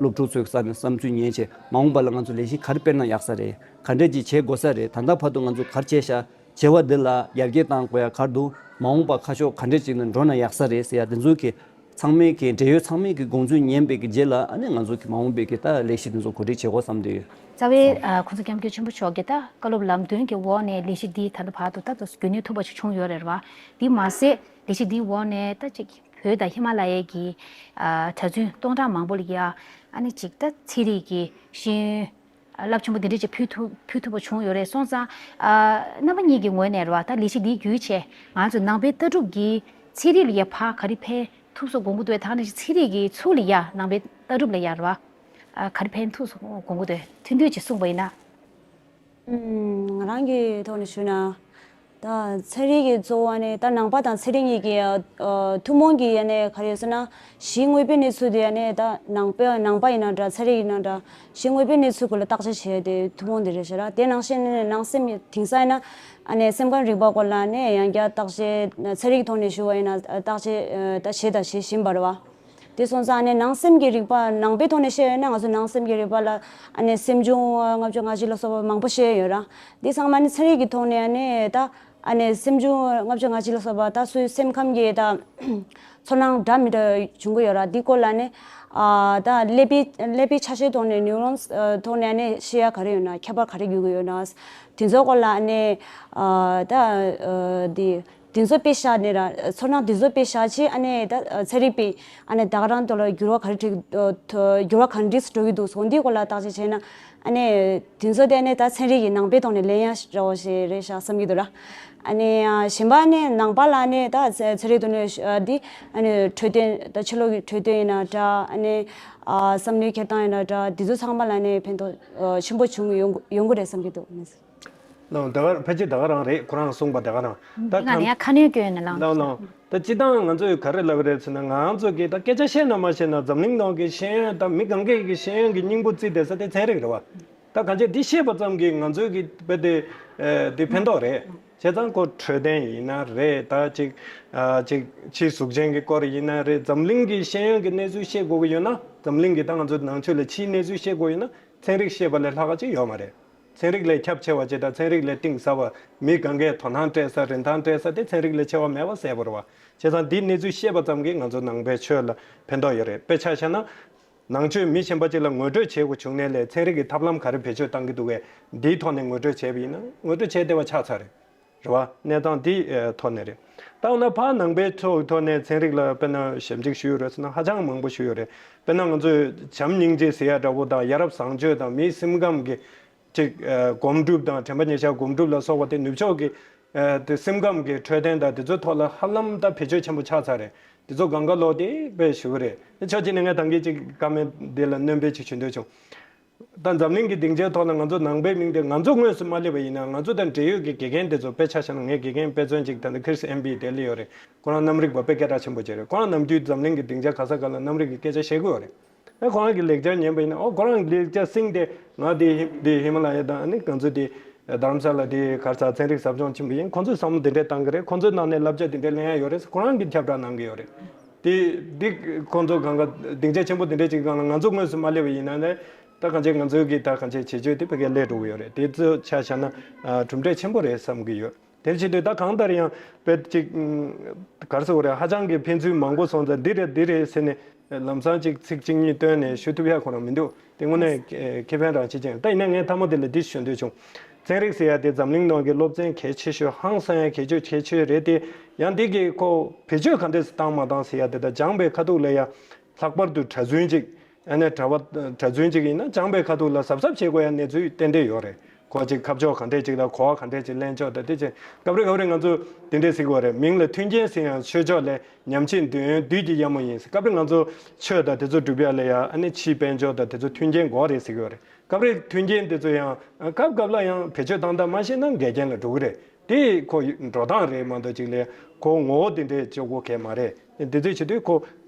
སློབ་ཕྲུག་ཚོའི་ས་ནས་བསམ་ཚུལ་ཉན་བྱས་མ་འོངས་པ་ལ་ང་ཚོ་ལས་གཞི་ག་རེ་སྤེལ་ན་ཡག་ས་རེད། ག་འདྲ་ཅིག་བྱེད་དགོས་ས་རེད། ད་ལྟ་བར་དུ་ང་ཚོ་ག་རེ་བྱས་ཤག་བྱས་པ་འདི་ལ་ཡར་རྒྱས་གཏང་དགོས་ཡ་ག་རེ་འདུག་མ་འོངས་པ་ཁ་ཕྱོགས་ག་འདྲ་ཅིག་ནས་འགྲོ་ན་ཡག་ས་རེད་ཟེར་ཡ་དེ་ཚོའི་གི་ཚང་མས་ཀྱི་འབྲེལ་ཡོད་ཚང་མས་ཀྱི་དགོངས་ཚུལ་ཉན་པའི་གི་རྗེས་ལ་ཨ་ནི་ང་ཚོ་གི་མ་འོངས་པའི་གི་ད་ལས་གཞི་དེ་ཚོ་གོ་སྒྲིག་བྱེད་དགོས་བསམ་དུས། རྩ་བའི་ཨ་༸གོང་ས་༸སྐྱབས་མགོན་ཆེན་པོ་མཆོག་གིས་ད་བཀའ་སློབ་ལམ་སྟོན་གྱི་འོག་ནས་ལས་གཞི་འདི་ད་ལྟ་བར་དུ་ད་ལྟ་རྒྱུན་གནས་ཐུབ་པ་ཞིག་བྱུང་ཡོད་རེད་བ། འདི་མ་ཟད་ལས་གཞི་འདིའི་འོག་ནས་ད་ཅིག་བོད་དང་ཧི་མ་ལ་ཡའི་གི་ཨ་གྲྭ་བཙུན་སྟོང་ཕྲག་མང་པོ་ལ་ཡ་ཨ་ནི་ཅིག་ད་ཚན་རིག་གི་ཤེས་ཡོན་རླབས་ཆེན་པོ་འདི་འདྲ་ཅིག་ཕུལ་ཐུབ་ཕུལ་ཐུབ་པ་བྱུང་ཡོད་རེད། སོང་ཙང་ཨ་རྣམ་པ་གཉིས་ཀྱི་ངོས་ནས་རེད་བ། ད་ལས་གཞི་འདི་བརྒྱུད་བྱས་ང་ཚོ་ནང་པའི་ལྟ་གྲུབ་ཀྱིས་ཚན་རིག་ལ་ཡ་ཕར་ག་རེ་ཕན་ཐུབ་སོགས་དགོངས་ཀྱི་འདུག་བས། ད་ནི་ཚན་རིག་གི་ཚུལ་ལ་ཡ་ནང་པའི་ལྟ་གྲུབ་ལ་ཡ་རེད་བ། ཨ་ག་རེ་ཕན་ཐུབ་སོགས་དགོངས་ཀྱི་འདུག་བས། ཐུང་ཐུང་ཅིག་གསུངས་པ་ཡིན་ན། ཨུམ། ང་རང་གི་ཐོག་ནས་ཞུས་ན། ད་ཚན་རིག་གི་གཙོ་བོ་ནི་ད་ནང་པ་དང་ཚན་རིག་གཉིས་ཀྱི་ཨ་ཐུན་མོང་གི་ཡ་ནས་ག་རེ་ཡོད་ཟེར་ན། གཞི་དངོས་པོའི་གནས་ཚུལ་དེ་ཡ་ནས་ད་ནང་པ་ནང་པ་ཡིན་ན་འདྲ་ཚན་རིག་ཡིན་ན་འདྲ། གཞི་དངོས་པོའི་གནས་ཚུལ་སྐོར་ལ་བརྟག་དཔྱད་བྱེད་ཡ་དེ་ཐུན་མོང་དེ་རེད་ཤག་ར། དེ་ནང་བཞིན་ནང་སེམས་དེང་སང་ཡིན་ན་ཨ་ནི་སེམས་ཁམས་རིག་པ་སྐོར་ལ་ནི་ཡང་བསྐྱར་བརྟག་དཔྱད་ཚན་རིག་ཐོག་ནས་ཞུ་བ་ཡིན་ན་བརྟག་དཔྱད་ད་བྱས་དང་བྱེད་བཞིན་པ་རེད་བ། དེ་སོང་ཙང་ནི་ནང་སེམས་ཀྱི་རིག་པ་ནང་པའི་ཐོག་ནས་བཤད་ཡོད་ན་ང་ཚོ་ནང་སེམས་ཀྱི་རིག་པ་ལ་ཨ་ནི་སེམས་བྱུང་ལྔ་བཅུ་ང་གཅིག་ལ་སོགས་པ་མང་པོ་བཤད་ཡོད་ར། འདི་ཚང་མ་ནི་ཚན་རིག་གི་ཐོག་ནས་ཨ་ནི་ད་ཨ་ནི་སེམས་བྱུང་ལྔ་བཅུ་ང་གཅིག་ལ་སོགས་པ་ད་སོའི་སེམས་ཁམས་ཀྱི་ད་ཚོར་སྣང་འདྲ་མི་འདྲ་བྱུང་གི་ཡོད་ར། འདི་སྐོར་ལ་ནི་ཨ་ད་ཀླད་པའི་ཀླད་པའི་ཆ་ཤས་ཐོག་ནས་ནིའུ་རོན་ཐོག་ནས་ཨ་ནི་ཤེས་ཡ་ག་རེ་ཡོད་ན་ཁྱད་པར་ག་རེ་འགྱུར་གི་ཡོད་ན་དེ་ཚོའི་སྐོར་ལ་ཨ་ནི་ཨ་ད་ཨ་འདི། དེ་ཚོ་དཔེ་བཞག་ནས་ར་ཚོར་སྣང་དེ་ཚོ་དཔེ་བཞག་ཆེད་ཨ་ནི་ད་ཚན་རིག་པས་ཨ་ནི་ད་ག་རང་དོ་ལ་འགྱུར་བ་ག་རེ་འགྲོ་འགྱུར་བ་ག་འདྲས་འགྲོ་གི་འདུག་སོང་འདིའི་སྐོར་ལ་བརྟག་དཔྱད་བྱས་ན་ཨ་ནི་དེ་ཚོ་དེ་ཨ་ནི་ད་ཚན་རིག་གི་ནང་པའི་ཐོག་ནས་ལེན་ཡ་ར་བ་ཞིག་རེད་ཤག་བསམ་གྱི་འདུག་ར། ཨ་ནི་གཞན་པ་ཨ་ནི་ནང་པ་ལ་ཨ་ནི་ད་ཚན་རིག་ཐོག་ནས་འདི་ཨ་ནི་འཕྲོད་བསྟེན་ད་ཕྱི་ལོགས་ཀྱི་འཕྲོད་བསྟེན་ཡིན་ན་འདྲ་ཨ་ནི་བསམ་བློའི་འཁྱེར་སྟངས་ཡིན་ན་འདྲ་དེ་ཚོ་ཚང་མ་ལ་ཨ་ནི་ཕན་ཐོགས་ཆེན་པོ་བྱུང་ཡོང་ཡོང་གི་རེད་བསམ་གྱི་འདུག་ལགས། ད་ག་ཕལ་ཆེར་ད་ག་རང་རེད། ཁོ་རང་གསུངས་པ་ད་ག་རང་། ད་ང་ནི་ཡང་ཁ་སྣོན་སྐྱོན་ཡོད་ན་ལགས། ལགས་ལགས། ད་སྤྱི་བཏང་ང་ཚོས་ག་རེ་ལབ་རེད་ཟེར་ན་ང་ཚོ་གིས་ད་སྐད་ཆ་བཤད་ན་མ་བཤད་ན་འཛམ་གླིང་ནང་གི་ཤེས་ཡོན་ད་མི་གང་གས་ཀྱི་ཤེས་ཡོན་གྱི་སྙིང་པོ་བརྩིས་བསྡད་ས་དེ་ཚན་རིག་རེད་བ། ད་གང་ཅི་འདི་ཤེས་པ་ཙམ་གྱིས་ང་ཚོའི་གི་དཔེ་དེ་དེ་ཕན་ཐོགས་རེད། བྱས་ཙང་ཁོ་འཕྲོད་བསྟེན་ཡིན་ན་རེད། ད་ཅིག་ཅིག་ཕྱིའི་གཟུགས་ཅན་གྱི་སྐོར་ཡིན་ན་རེད། འཛམ་གླིང་གི་ཤེས་ཡོན་གྱི་གནས་ཚུལ་ཤེས་དགོས་ཀྱི་ཡོད་ན་འཛམ་གླིང་གི་ད་ང་ཚོ་ནང་ཆོས་ལ་ཕྱིའི་གནས་ཚུལ་ཤེས་དགོས་ཡོད་ན་ཚན་རིག་ཤེས་པ་ལས་ལྷག་ག་ཅིག་ཡོད་མ་རེད། ཚན་རིག་ལས་ཁྱབ་ཆེ་བ་ཅིག་དང་ཚན་རིག་ལས་གཏིང་ཟབ་པ་མི་གང་གས་དོ་སྣང་སྤྲད་ས་རིན་ཐང་སྤྲད་ས་དེ་ཚན་རིག་ལས་ཆེ་བ་མེད་པ་གསལ་པོ་རེད་བ། བྱས་ཙང་འདིའི་གནས་ཚུལ་ཤེས་པ་ཙམ་གྱིས་ང་ཚོ་ནང་པའི་ཆོས་ལ་ཕན་ཐོགས་ཡོད་རེད། དཔེ་ཆ་བཞག་ན། ནང་ཆོས་མི་གཞན་པ་ཅིག་ལ་ངོ་སྤྲོད་བྱེད་དགོས་བྱུང་ནའི་ལས་ཚན་རིག་གི་ཐབས་ལམ་ག་རེ་བེད་སྤྱོད་བཏང་གི་འདུག་གས་འདིའི་ཐོག་ནས་ངོ་སྤྲོད་བྱས་པ་ཡིན་ན་ངོ་སྤྲོད་བྱས་བསྡད་པ་ཆགས་ཚར་རེད། རེད་བ། གནས་སྟངས་འདི་ཐོག་ནས་རེད། ད་འོ་ན་ཕར་ནང་པའི་ཐོག་ཐོག་ནས་ཚན་རིག་ལ་དཔེར་ན་ཞབས་འདེགས་ཞུ་ཡོད་རེད་ཟེར་ན་ཧ་ཅང་མང་པོ་ཞུ་ཡོད་རེད། དཔེར་ན་ང་ཚོས་བྱམས་སྙིང་རྗེ་ཟེར་ཡ་འདྲ་པོ་དང་ཡ་རབས་བཟང་སྤྱོད་དང་མིའི་སེམས་ཁམས་ཀྱི་ཅིག་སྒོམ་སྒྲུབ་དང་དྲན་པ་ཉེར་བཞག་སྒོམ་སྒྲུབ་ལ་སོགས་པ་དེ་ནུབ་ཕྱོགས་ཀྱི་དེ་སེམས་ཁམས་ཀྱི་འཕྲོད་བསྟེན་དང་དེ་ཚོའི་ཐོག་ལ་ཧ་ལམ་ད་བེད་སྤྱོད་ཆེན་པོ་ཆགས་ཚར་རེད། དེ་ཚོ་སྒང་ག་ལོག་དེ་དཔེ་ཞུ་གི་རེད། དེ་ཕྱོགས་གཅིག་ནས་ངས་ད་གིན་ཅིག་བཀའ་མོལ་འདི་ལ་སྣོན་སྤེལ་ཅིག་ཞུ་འདོད་བྱུང་། ད་འཛམ་གླིང་གི་སྡིངས་ཆའི་ཐོག་ལ་ང་ཚོ་ནང་པའི་མིང་དེ་ང་ཚོ་དངོས་སུ་མ་སླེབས་པ་ཡིན་ན། ང་ཚོ་དང་འབྲེལ་ཡོད་ཀྱི་དགེ་རྒན་དེ་ཚོ། དཔེ་ཆ་བཞག་ན་ངའི་དགེ་རྒན་དཔེ་མཛོད་ཅིག་ད་ནི་ཁིར་སི་ཨེམ་བི་དེ་ལི་ཡོད་རེད། ཁོ་རང་གནམ་རིག་པ་དཔེ་སྐད་གྲགས་ཆེན་པོ་ཅིག་རེད། ཁོ་རང་ནམ་རྒྱུན་འཛམ་གླིང་གི་སྡིངས་ཆ་ག་ས་ག་ལ་གནམ་རིག་གི་སྐད་ཆ་བཤད་ཀྱི་ཡོད་རེད། ཨ་ཁོ་རང་གི་ལེགས་སྦྱར་ཉན་པ་ཡིན་ན། ཨོ་ཁོ་རང་གི་ལེགས་སྦྱར་སིང་དེ་ང་དེ་ཧི་དེ་ཧི་མ་ལ་ཡ་དང་ཨ་ནི་ང་ཚོ་དེ་རྡ་རམ་ས་ལ་དེ་ག་རེ་ཟ། ཚན་རིག་ཟབ་སྦྱོང་ཆེན་པོ་ཡིན། ཁོ་ཚོས་བསམ་བློ་དེ་འདྲས་བཏང་གི་རེད། ཁོ་ཚོའི་ནང་ནས་བསླབ་བྱ་དེ་འདྲས་ལེན་ཡ་ཡོད་རེད། ཁོ་རང་གིས་ཁྱབ་བསྒྲགས་གནང་གི་ཡོད་རེད། དེ་དེ་ཁོ་ཚོ་གང་ག་སྡིངས་ཆ་ཆེན་པོ་དེ་འདྲས་ཅིག་སྒང་ལ་ང་ཚོ་དངོས་སུ་མ་སླེབས་པ་ཡིན་ན་ནས། ད་གང་ཅི་ང་ཚོའི་གི་ད་གང་ཅི་བྱེད་སྤྱོད་དེ་ཕ་གིར་སླེབས་འགྲོ་གི་ཡོད་རེད། དེ་ཚོ་ཆ་བཞག་ན་ཨ་གྲུབ་འབྲས་ཆེན་པོ་རེད་བསམ་གི་ཡོད། དེར་བྱེད་དུས་ད་གང་ལྟར་ཡང་དཔེ་ཅིག་ཨུམ། ག་རེ་ཟེར་དགོས་རེད། ཧ་ཅང་གི་ཕན་ཚུན་མང་པོ་སོང་ཙང་འདི་རེད་འདི་རེད་ཟེར་ནས་ལམ་སང་ཅིག་ཚིག་གཅིག་གཉིས་བཏོན་ནས་ཞུ་ཐུབ་ཡ་ཁོ་རང་མི་འདུག། དེ་དངོས་གནས་ཨེ་ཁེ་ཕན་རང་བྱེད་ཅིང་། ད་ཡིན་ན་ངས་མཐའ་མ་དེ་ལ་འདི་ཞུ་འདོད་བྱུང་། ཚན་རིག་ཟེར་ཡ་དེ་འཛམ་གླིང་ནང་གི་སློབ་ཚན་གལ་ཆེ་ཤོས། ཧང་སང་ཡ་གལ་ཆེ་ཤོས་རེད་དེ། ཡང་འདི་གི་ཁོ་བེད་སྤྱོད་ག་འདྲས་བཏང་མ་བཏང་ཟེར་ཡ་དེ། ད་སྦྱངས་པའི་ཁ་ཐུག་ལ་ཡ་ལྷག་པར་དུ་གྲྭ་བཙུན་ཅིག་ཨ་ནི་གྲྭ་པ་གྲྭ་བཙུན་ཅིག་ཡིན་ན་སྦྱངས་པའི་ཁ་ཐུག་ལ་གཟབ་གཟབ་བྱེད་དགོས་ཡ་གནས་ཚུལ་ཏན་ཏན་ཡོད་རེད། ཁོ་ཅིག་ཁ་ཕྱོགས་ག་འདྲས་ཅིག་དང་གོ་བ་ག་འདྲས་ཅིག་ལེན་ཕྱོགས་དང་དེ་ཅིག། སྐབས་རེ་སྐབས་རེ་ང་ཚོ་དེ་འདྲས་ཟེར་གི་ཡོད་རེད། མིང་ལ་མཐུན་རྐྱེན་ཟེར་ཡང་ཆོས་ཕྱོགས་ལས་ཉམས་ཆེན་འདོད་ཡོན་བདུད་ཀྱི་གཡབ་མོ་ཡིན་ཟེར། སྐབས་རེ་ང་ཚོ་ཆོས་དང་དེ་ཚོ་སྒྲུབ་ཡ་ལ་ཡ་ཨ་ནི་ཕྱིའི་དཔལ་འབྱོར་དང་དེ་ཚོ་མཐུན་རྐྱེན་དགོས་རེད་ཟེར་གི་ཡོད་རེད། སྐབས་རེ་མཐུན་རྐྱེན་དེ་ཚོ་ཡང་སྐབས་སྐབས་ལ་ཡང་བེད་སྤྱོད་བཏང་སྟངས་མ་ཤེས་ན་འགལ་རྐྱེན་ལ་འགྲོ་གི་རེད། དེ་ཁོ་འགྲོ་སྟངས་རེད་མ་གཏོགས་ཅིག་ལས་ཁོ་ངོ་བོ་དེ་འདྲས་གཅིག་པོ་གང་ཡང་མ་རེད། དེ་ཚོ་བྱེད་དུས་ཁོ་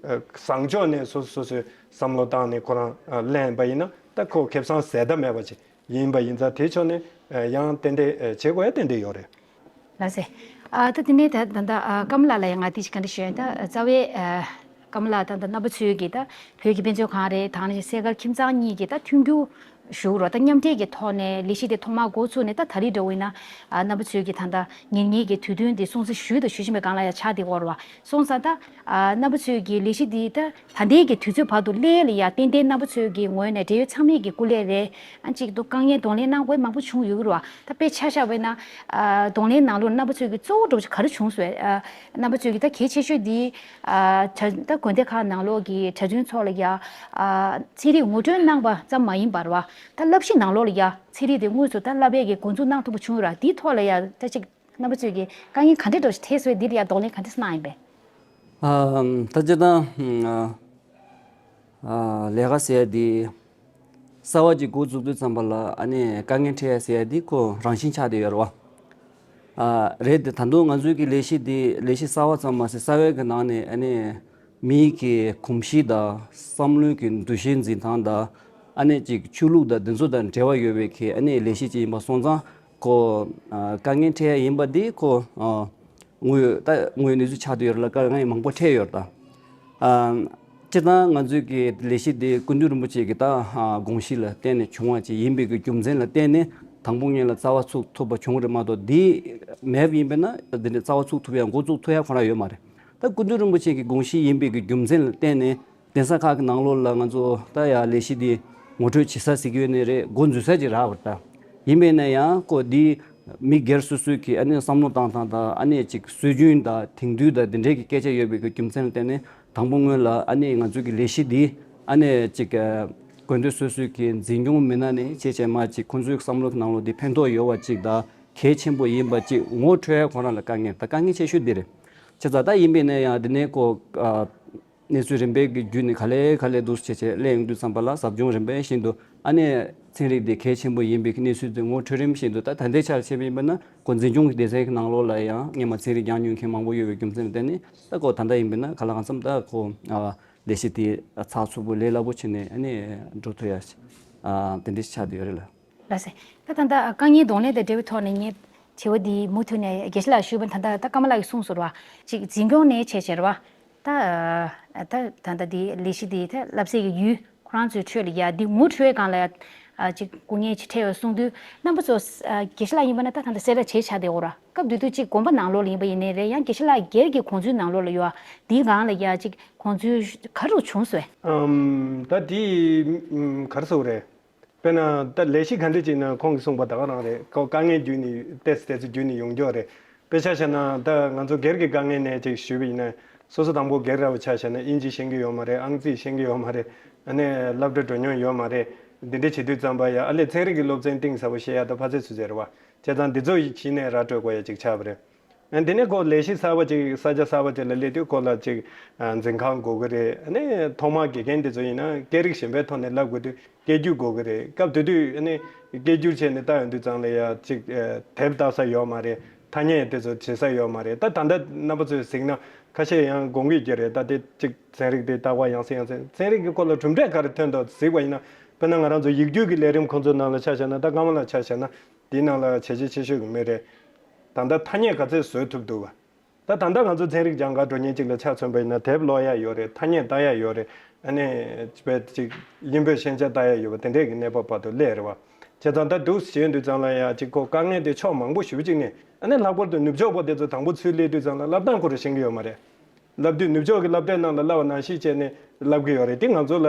བཟང་ཕྱོགས་ནས་སོ་སོ་སོ་སོའི་བསམ་བློ་བཏང་ནས་ཁོ་རང་ལེན་པ་ཡིན་ན་ད་ཁོ་ཁེ་བཟང་ཟད་མཐའ་མེད་པ་ཅིག་ཡིན་པ་ཡིན་ཙང་། དེ་ཕྱོགས་ནས་ཡང་ཏན་ཏན་བྱེད་དགོས་ཡ་ཏན་ཏན་ཡོད་རེད། ལགས་སེ། ཨ་ད་དེ་ནས་ད་ད་ད་ཨ་ཀརྨ་ལགས་ལ་ཡང་ང་དེ་ཞིག་ག་འདྲ་ཞུ་ཡ། ད་རྩ་བའི་ཨ་ཀརྨ་ལགས་ད་ད་རྣམ་པ་ཚོའི་གི་ད་བོད་ཀྱི་དཔེ་མཛོད་ཁང་རེད། ད་ནི་སེ་གར་ཁྱིམ་ཚང་གཉིས་ཀྱི་ད་མཐུན་འགྱུར་ཞུ་རོགས། ད་མཉམ་འབྲེལ་གྱི་ཐོག་ནས་ལས་གཞི་དེ་ཐོག་མར་འགོ་ཚུགས་ནས་ད་ད་རེས་འདྲ་བོ་ཡིན་ན། ཨ་རྣམ་པ་ཚོའི་གི་ད་ད་ཉེར་གཉིས་ཀྱི་དུས་སྟོན་དེ་སྲུང་བརྩི་ཞུས་དང་ཞུ་བཞིན་པའི་སྒང་ལ་ཡང་ཆགས་བསྡད་ཡོད་རེད་བ། སོང་ཙང་ད་ཨ་རྣམ་པ་ཚོའི་གི་ལས་གཞི་འདི་ད་ད་ལྟའི་གི་དུས་ཚོད་བར་དུ་སླེབས་ལ་ཡ་ཏན་ཏན་རྣམ་པ་ཚོའི་གི་ངོས་ནས་འབྲེལ་ཡོད་ཚང་མས་གི་སྐུ་ལས་རེད། ཨ་གཅིག་ཏུ་དཀའ་ངལ་གདོང་ལེན་གནང་དགོས་མང་པོ་བྱུང་ཡོད་རེད་བ། ད་དཔེ་ཆ་བཞག་པ་ཡིན་ན་ཨ་གདོང་ལེན་ནང་ལོགས་རྣམ་པ་ཚོའི་གི་གཙོ་བོ་འདྲ་བོ་ཅིག་ག་རེ་བྱུང་སོང་། ཨ་རྣམ་པ་ཚོའི་གི་ད་གལ་ཆེ་ཤོས་འདི་ཨ་གྲྭ་ད་དགོན་སྡེ་ཁག་ནང་ལོགས་གི་གྲྭ་བཙུན་ཚོ་ལ་ཡ་ཨ་ཚན་རིག་ངོ་སྤྲོད་གནང་པ་ཙམ་མ་ཡིན་པར་བ། ད་བསླབ་གཞི་ནང་ལོགས་ལ་ཡ་ཚན་རིག་དེ་དངོས་སུ་ད་བསླབ་པའི་གི་འགོ་འཛུགས་གནང་ཐུབ་པ་བྱུང་ཡོད་ར། དེའི་ཐོག་ལ་ཡ་ད་ཅིག་རྣམ་པ་ཚོས་ཀྱི་དཀའ་ངལ་ག་འདྲ་འདྲ་ཞིག་འཕྲད་སོང་། འདིར་ཡང་གདོང་ལེན་ག་འདྲ་གནང་ཡིན་པས། ཨ་ད་སྤྱིར་བཏང་ཨ་ཨ་ལས་ཀ་ཟེར་ཡ་འདི་གསར་བ་ཅིག་འགོ་འཛུགས་དུས་ཙམ་པ་ལ་ཨ་ནི་དཀའ་ངལ་འཕྲད་ཡ་ཟེར་ཡ་འདི་ཁོ་རང་བཞིན་ཆགས་བསྡད་ཡོད་རེད་བ། ཨ་རེད་དེ། ད་དུང་ང་ཚོའི་གི་ལས་གཞི་འདི་ལས་གཞི་གསར་བ་ཙམ་མ་ཟད་གསར་བའི་གི་ནང་ནས་ཨ་ནི་མིའི་གི་གོམས་གཤིས་དང་བསམ་བློའི་གི་འདུ་ཤེས་འཛིན་སྟངས་དང་ཨ་ནི་ཅིག་ཆོས་ལུགས་དང་འདི་ཚོ་དང་འབྲེལ་བ་ཡོད་པའི་གི་ཨ་ནི་ལས་གཞི་ཅིག་ཡིན་པ་སོང་ཙང་ཁོ་ཨ་དཀའ་ངལ་འཕྲད་ཡ་ཡིན་པ་འདི་ཁོ་ཨ་དངོས་ཡོད་ད་དངོས་ཡོད་གནས་ཚུལ་ཆགས་བསྡད་ཡོད་རེད་ལ། དཀའ་ངལ་མང་པོ་འཕྲད་ཡོད་རེད་ད། ཨ་སྤྱིར་བཏང་ང་ཚོའི་གི་ལས་གཞི་འདི་སྐུ་མདུན་རིན་པོ་ཆེ་གི་ད་ཨ་དགོངས་གཞི་ལ་བརྟེན་ནས་བྱུང་བ་ཅིག་ཡིན་པའི་གི་རྒྱུ་མཚན་ལ་བརྟེན་ནས་དང་པོ་ཉིད་ལ་རྩ་བ་ཚུགས་ཐུབ་པ་བྱུང་རེད་མ་གཏོགས། འདི་མེད་པ་ཡིན་པས་ན་འདི་འདྲའི་རྩ་བ་ཚུགས་ཐུབ་ཡ་འགོ་བཙུགས་ཐུབ་ཡ་ཁོ་རང་ཡོད་མ་རེད། ད་སྐུ་མདུན་རིན་པོ་ཆེ་གི་དགོངས་གཞི་ཡིན་པའི་གི་རྒྱུ་མཚན་ལ་བརྟེན་ནས་གདན་ས་ཁག་གི་ནང་ལོགས་ལ་ང་ཚོ་ད་ཡ་ལས་གཞི་འདི་ངོ་སྤྲོད་བྱེད་ས་ཟེར་གི་ཡོད་ནི་རེད། འགོ་འཛུགས་ས་ཅིག་རག་པ་རེད་ད། ཡིན་པས་ན་ཡང་ཁོ་འདི་མི་སྒེར་སོ་སོའི་གི་ཨ་ནི་བསམ་བློ་བཏང་སྟངས་དང་ཨ་ནི་ཅིག་སྲོལ་རྒྱུན་དང་དེང་དུས་དང་འདི་འདྲའི་གི་སྐད་ཆ་ཡོད་པའི་གི་རྒྱུ་མཚན་ལ་བརྟེན་ནས་དང་པོ་སྔོན་ལ་ཨ་ནི་ང་ཚོའི་གི་ལས་གཞི་འདི་ཨ་ནི་ཅིག་དགོན་སྡེ་སོ་སོའི་གི་འཛིན་སྐྱོང་མི་སྣ་ནས་བྱས་བྱས་མ་ཅིག་ཁོང་ཚོའི་བསམ་བློ་གི་ནང་ལོགས་འདི་ཕན་ཐོགས་ཡོད་པ་ཅིག་དང་གལ་ཆེན་པོ་ཡིན་པ་ཅིག་ངོ་འཕྲོད་ཡ་ཁོ་རང་ལ་དཀའ་ངལ་ད་དཀའ་ངལ་ཆེ་ཤོས་འདི་རེད། བྱས་ཙང་ད་ཡིན་པས་ན་ཡང་འདི་ནས་ཁོ་ཨ། གནས་ཚུལ་རིམ་པས་ཀྱི་བརྒྱུད་ནས་ག་ལེ་ག་ལེ་འདུག་བྱས་བྱས་སླེབས་ཡོང་དུས་ཙམ་པ་ལ་ཟབ་སྦྱོང་རིམ་པ་བཞིན་དུ་ཨ་ནི་ཚན་རིག་དེ་གལ་ཆེན་པོ་ཡིན་པའི་གནས་ཚུལ་དེ་ངོ་འཕྲོད་རིམ་བཞིན་དུ། ད་ད་ལྟའི་ཆར་བྱས་པ་ཡིན་པ་ན་ཁོ་འཛིན་སྐྱོང་གི་སྡེ་ཚན་གྱི་ནང་ལོགས་ལ་ཡང་སྔོན་མ་ཚན་རིག་སྦྱངས་མྱོང་མཁན་མང་པོ་ཡོད་པའི་རྒྱུ་མཚན་ལ་བརྟེན་ནས་ད་ཁོ་ད་ལྟ་ཡིན་པ་ན་ག་ལ་གང་འཚམ་ད་ཁོ་ལས་གཞི་དེ་ཚགས་ཚུད་པོ་ལས་སླ་པོ་བྱས་ནས་ཨ་ནི་འགྲོ་ཐུབ་ཡ་དེ་འདྲ་ཆགས་བསྡད་ཡོད་རེད་ལ། ལགས་སེ། ད་ད་ལྟ་དཀའ་ངལ་གདོང་ལེན་དང་འབྲེལ་བའི་ཐོག་ནས་ངས་དྲི་བ་འདི་མུ་མཐུད་ནས་དགེ་བཤེས་ལགས་ཞུས་པ་ད་ལྟ་ད་ཀརྨ་ལགས་ཀྱིས་གསུངས་སོང་ར། ཅིག་འཛིན་སྐྱོང་ནས་བྱས་བྱས་ར་བ། ད་ད་ད་ལྟ་འདི་ལས་གཞི་འདི་ད་བསླབ་ཚན་གྱི་ཡུལ་ཁོ་རང་ཚོའི་ཁྲོད་ལ་ཡ་འདི་ངོ་འཕྲོད་སྒང་ལ་ཡ་ཅིག་སྐུ་ངལ་ཅིག་འཕྲད་ཡོད་གསུངས་དུས་རྣམ་པ་ཚོ་དགེ་བཤེས་ལགས་ཡིན་པ་ན་ད་ད་ལྟ་གསལ་བསྒྲགས་བྱས་ཆགས་བསྡད་ཡོད་ར། སྐབས་དེ་དུས་ཅིག་དགོན་པ་ནང་ལོགས་ལ་ཡིན་པ་ཡིན་ནའི་རེད། ཡང་དགེ་བཤེས་ལགས་སྒེར་གྱི་གོ་མཚོན་ནང་ལོགས་ལ་ཡོད་འདིའི་སྒང་ལ་ཡ་ཅིག་གོ་མཚོན་ག་རེ་བྱུང་སོང་། ཨམ་ད་འདི་ཨམ་ག་རེ་ཟེར་དགོས་རེད། དཔེར་ན་ད་ལས་གཞི་ག་འདྲ་ཅིག་ན་ཁོང་གིས་གསུངས་པ་ད་ག་རང་རེད། ཁོ་དཀའ་ངལ་བརྒྱུད་ནས་ཏོག་ཙམ་ཏོག་ཙམ་བརྒྱུད་ནས་ཡོང་རྒྱུ་རེད། དཔེ་ཆ་བཞག་ན་ད་ང་ཚོ་སྒེར་གྱི་དཀའ་ངལ་ནས་ཅིག་ཞུས་པ་ཡིན་ན། སོ་སོ་དང་པོ་སྒེར་ར་བ་ཆ་བཞག་ན་དབྱིན་ཇི་ཤེས་ཀྱི་ཡོད་མ་རེད། ཨང་རྩིས་ཤེས་ཀྱི་ཡོད་མ་རེད། ཨ་ནི་སློབ་གྲྭ་འགྲོ་མྱོང་ཡོད་མ་རེད། འདི་འདྲ་བྱེད་དུས་ཙམ་པ་ཡ་ཨ་ལས་ཚན་རིག་གི་སློབ་ཚན་གཏིང་ཟབ་པོ་ཤེས་ཡ་ད་ཕར་ཚད་ཚུར་ཚད་རེད་བ། བྱས་ཙང་འདི་ཚོ་ཡི་གཞི་ནས་ར་སྤྲོད་དགོས་ཡ་ཅིག་ཆགས་པ་རེད། ཨ་དེ་ནས་ཁོ་ལས་གཞི་གསར་པ་ཅིག་ས་ཆ་གསར་པ་ཅིག་ལ་སླེབས་དུས་ཁོ་ལ་ཅིག་ཨ་འཛིན་ཁང་དགོས་ཀྱི་རེད། ཨ་ནི་ཐོག་མར་དགེ་རྒན་དེ་ཚོ་ཡིན་ན་སྐད་རིགས་གཞན་པའི་ཐོག་ནས་བསླབ་དགོས་དུས་སྐད་སྒྱུར་དགོས་ཀྱི་རེད། སྐབས་དེ་དུས་ཨ་ནི་སྐད་སྒྱུར་བྱས་ནས་བལྟ་ཡོང་དུས་ཙང་ལ་ཡ་ཅིག་ཨ་དེབ་ལྟ་ས་ཡོད་མ་རེད། ཐ་སྙད་དེ་ཚོ་བྱེད་ས་ཡོད་མ་རེད། ད་ད་ལྟ་རྣམ་པ་ཚོས་གཟིགས་ན་ཁ་ཤས་ཡང་དགོངས་ཀྱི་ཡོད་རེད། ད་དེ་ཅིག་ཚན་རིག་དེ་ལྟ་བ་ཡང་སེ་ཡང་སེ་ཚན་རིག་གི་སྐོར་ལ་གྲུབ་འབྲས་ག་རེ་ཐོན་འདུག་གཟིགས་པ་ཡིན་ན། དཔེར་ན་ང་རང་ཚོ་ཡིག་རྒྱུགས་ཀྱི་ལས་རིམ་ཁོང་ཚོའི་ནང་ལ་ཆ་བཞག་ན། ད་ཀརྨ་ལགས་ཆ་བཞག་ན་དེའི་ནང་ལ་བྱས་རྗེས་ཆེ་ཤོས་ཀྱི་མི་རེད། ད་ལྟ་ཐ་སྙད་ག་ཚོད་བཟོ་ཐུབ་འདུག་ག་ད་ད་ལྟ་ང་ཚོ་ཚན་རིག་སྦྱང་གར་འགྲོ་མཁན་ཅིག་ལ་ཆ་མཚོན་པ་ཡིན་ན། དེབ་ཀློག་ཡ་ཡོད་རེད། ཐ་སྙད་ལྟ་ཡ་ཡོད་རེད། ཨ་ནི་དཔེ་ཅིག་དབྱིན་བོད་ཤན་སྦྱར་ལྟ་ཡ་ཡོད་པ་དེ་འདྲས་ཀྱི་གནས་བབ་བར་དུ་སླེབས་རེད་བ། བྱས་ཙང་ད་འདུག་བྱས་དུས་ཙང་ལ་ཡ་ཅིག་ཁོ་དཀའ་ངལ་དེ་ཕྱོགས་མང་པོ་ཞེ་པོ་ཅིག་ནས། ཨ་ནི་ལྷག་པར་དུ་ནུབ་ཕྱོགས་པ་དེ་ཚོ་དང་པོ་ཚུར་སླེབས་དུས་ཙང་ལ་བསླབ་སྟངས་ཁོ་རང་ཤེས་ཀྱི་ཡོད་མ་རེད། ལབ་དུས་ནུབ་ཕྱོགས་ཀྱི་སློབ་གྲྭའི་ནང་ལ་བསླབ་པ་ནང་བཞིན་བྱས་ནས་བསླབ་ཀྱི་ཡོད་རེད། དེ་ང་ཚོ་ལ་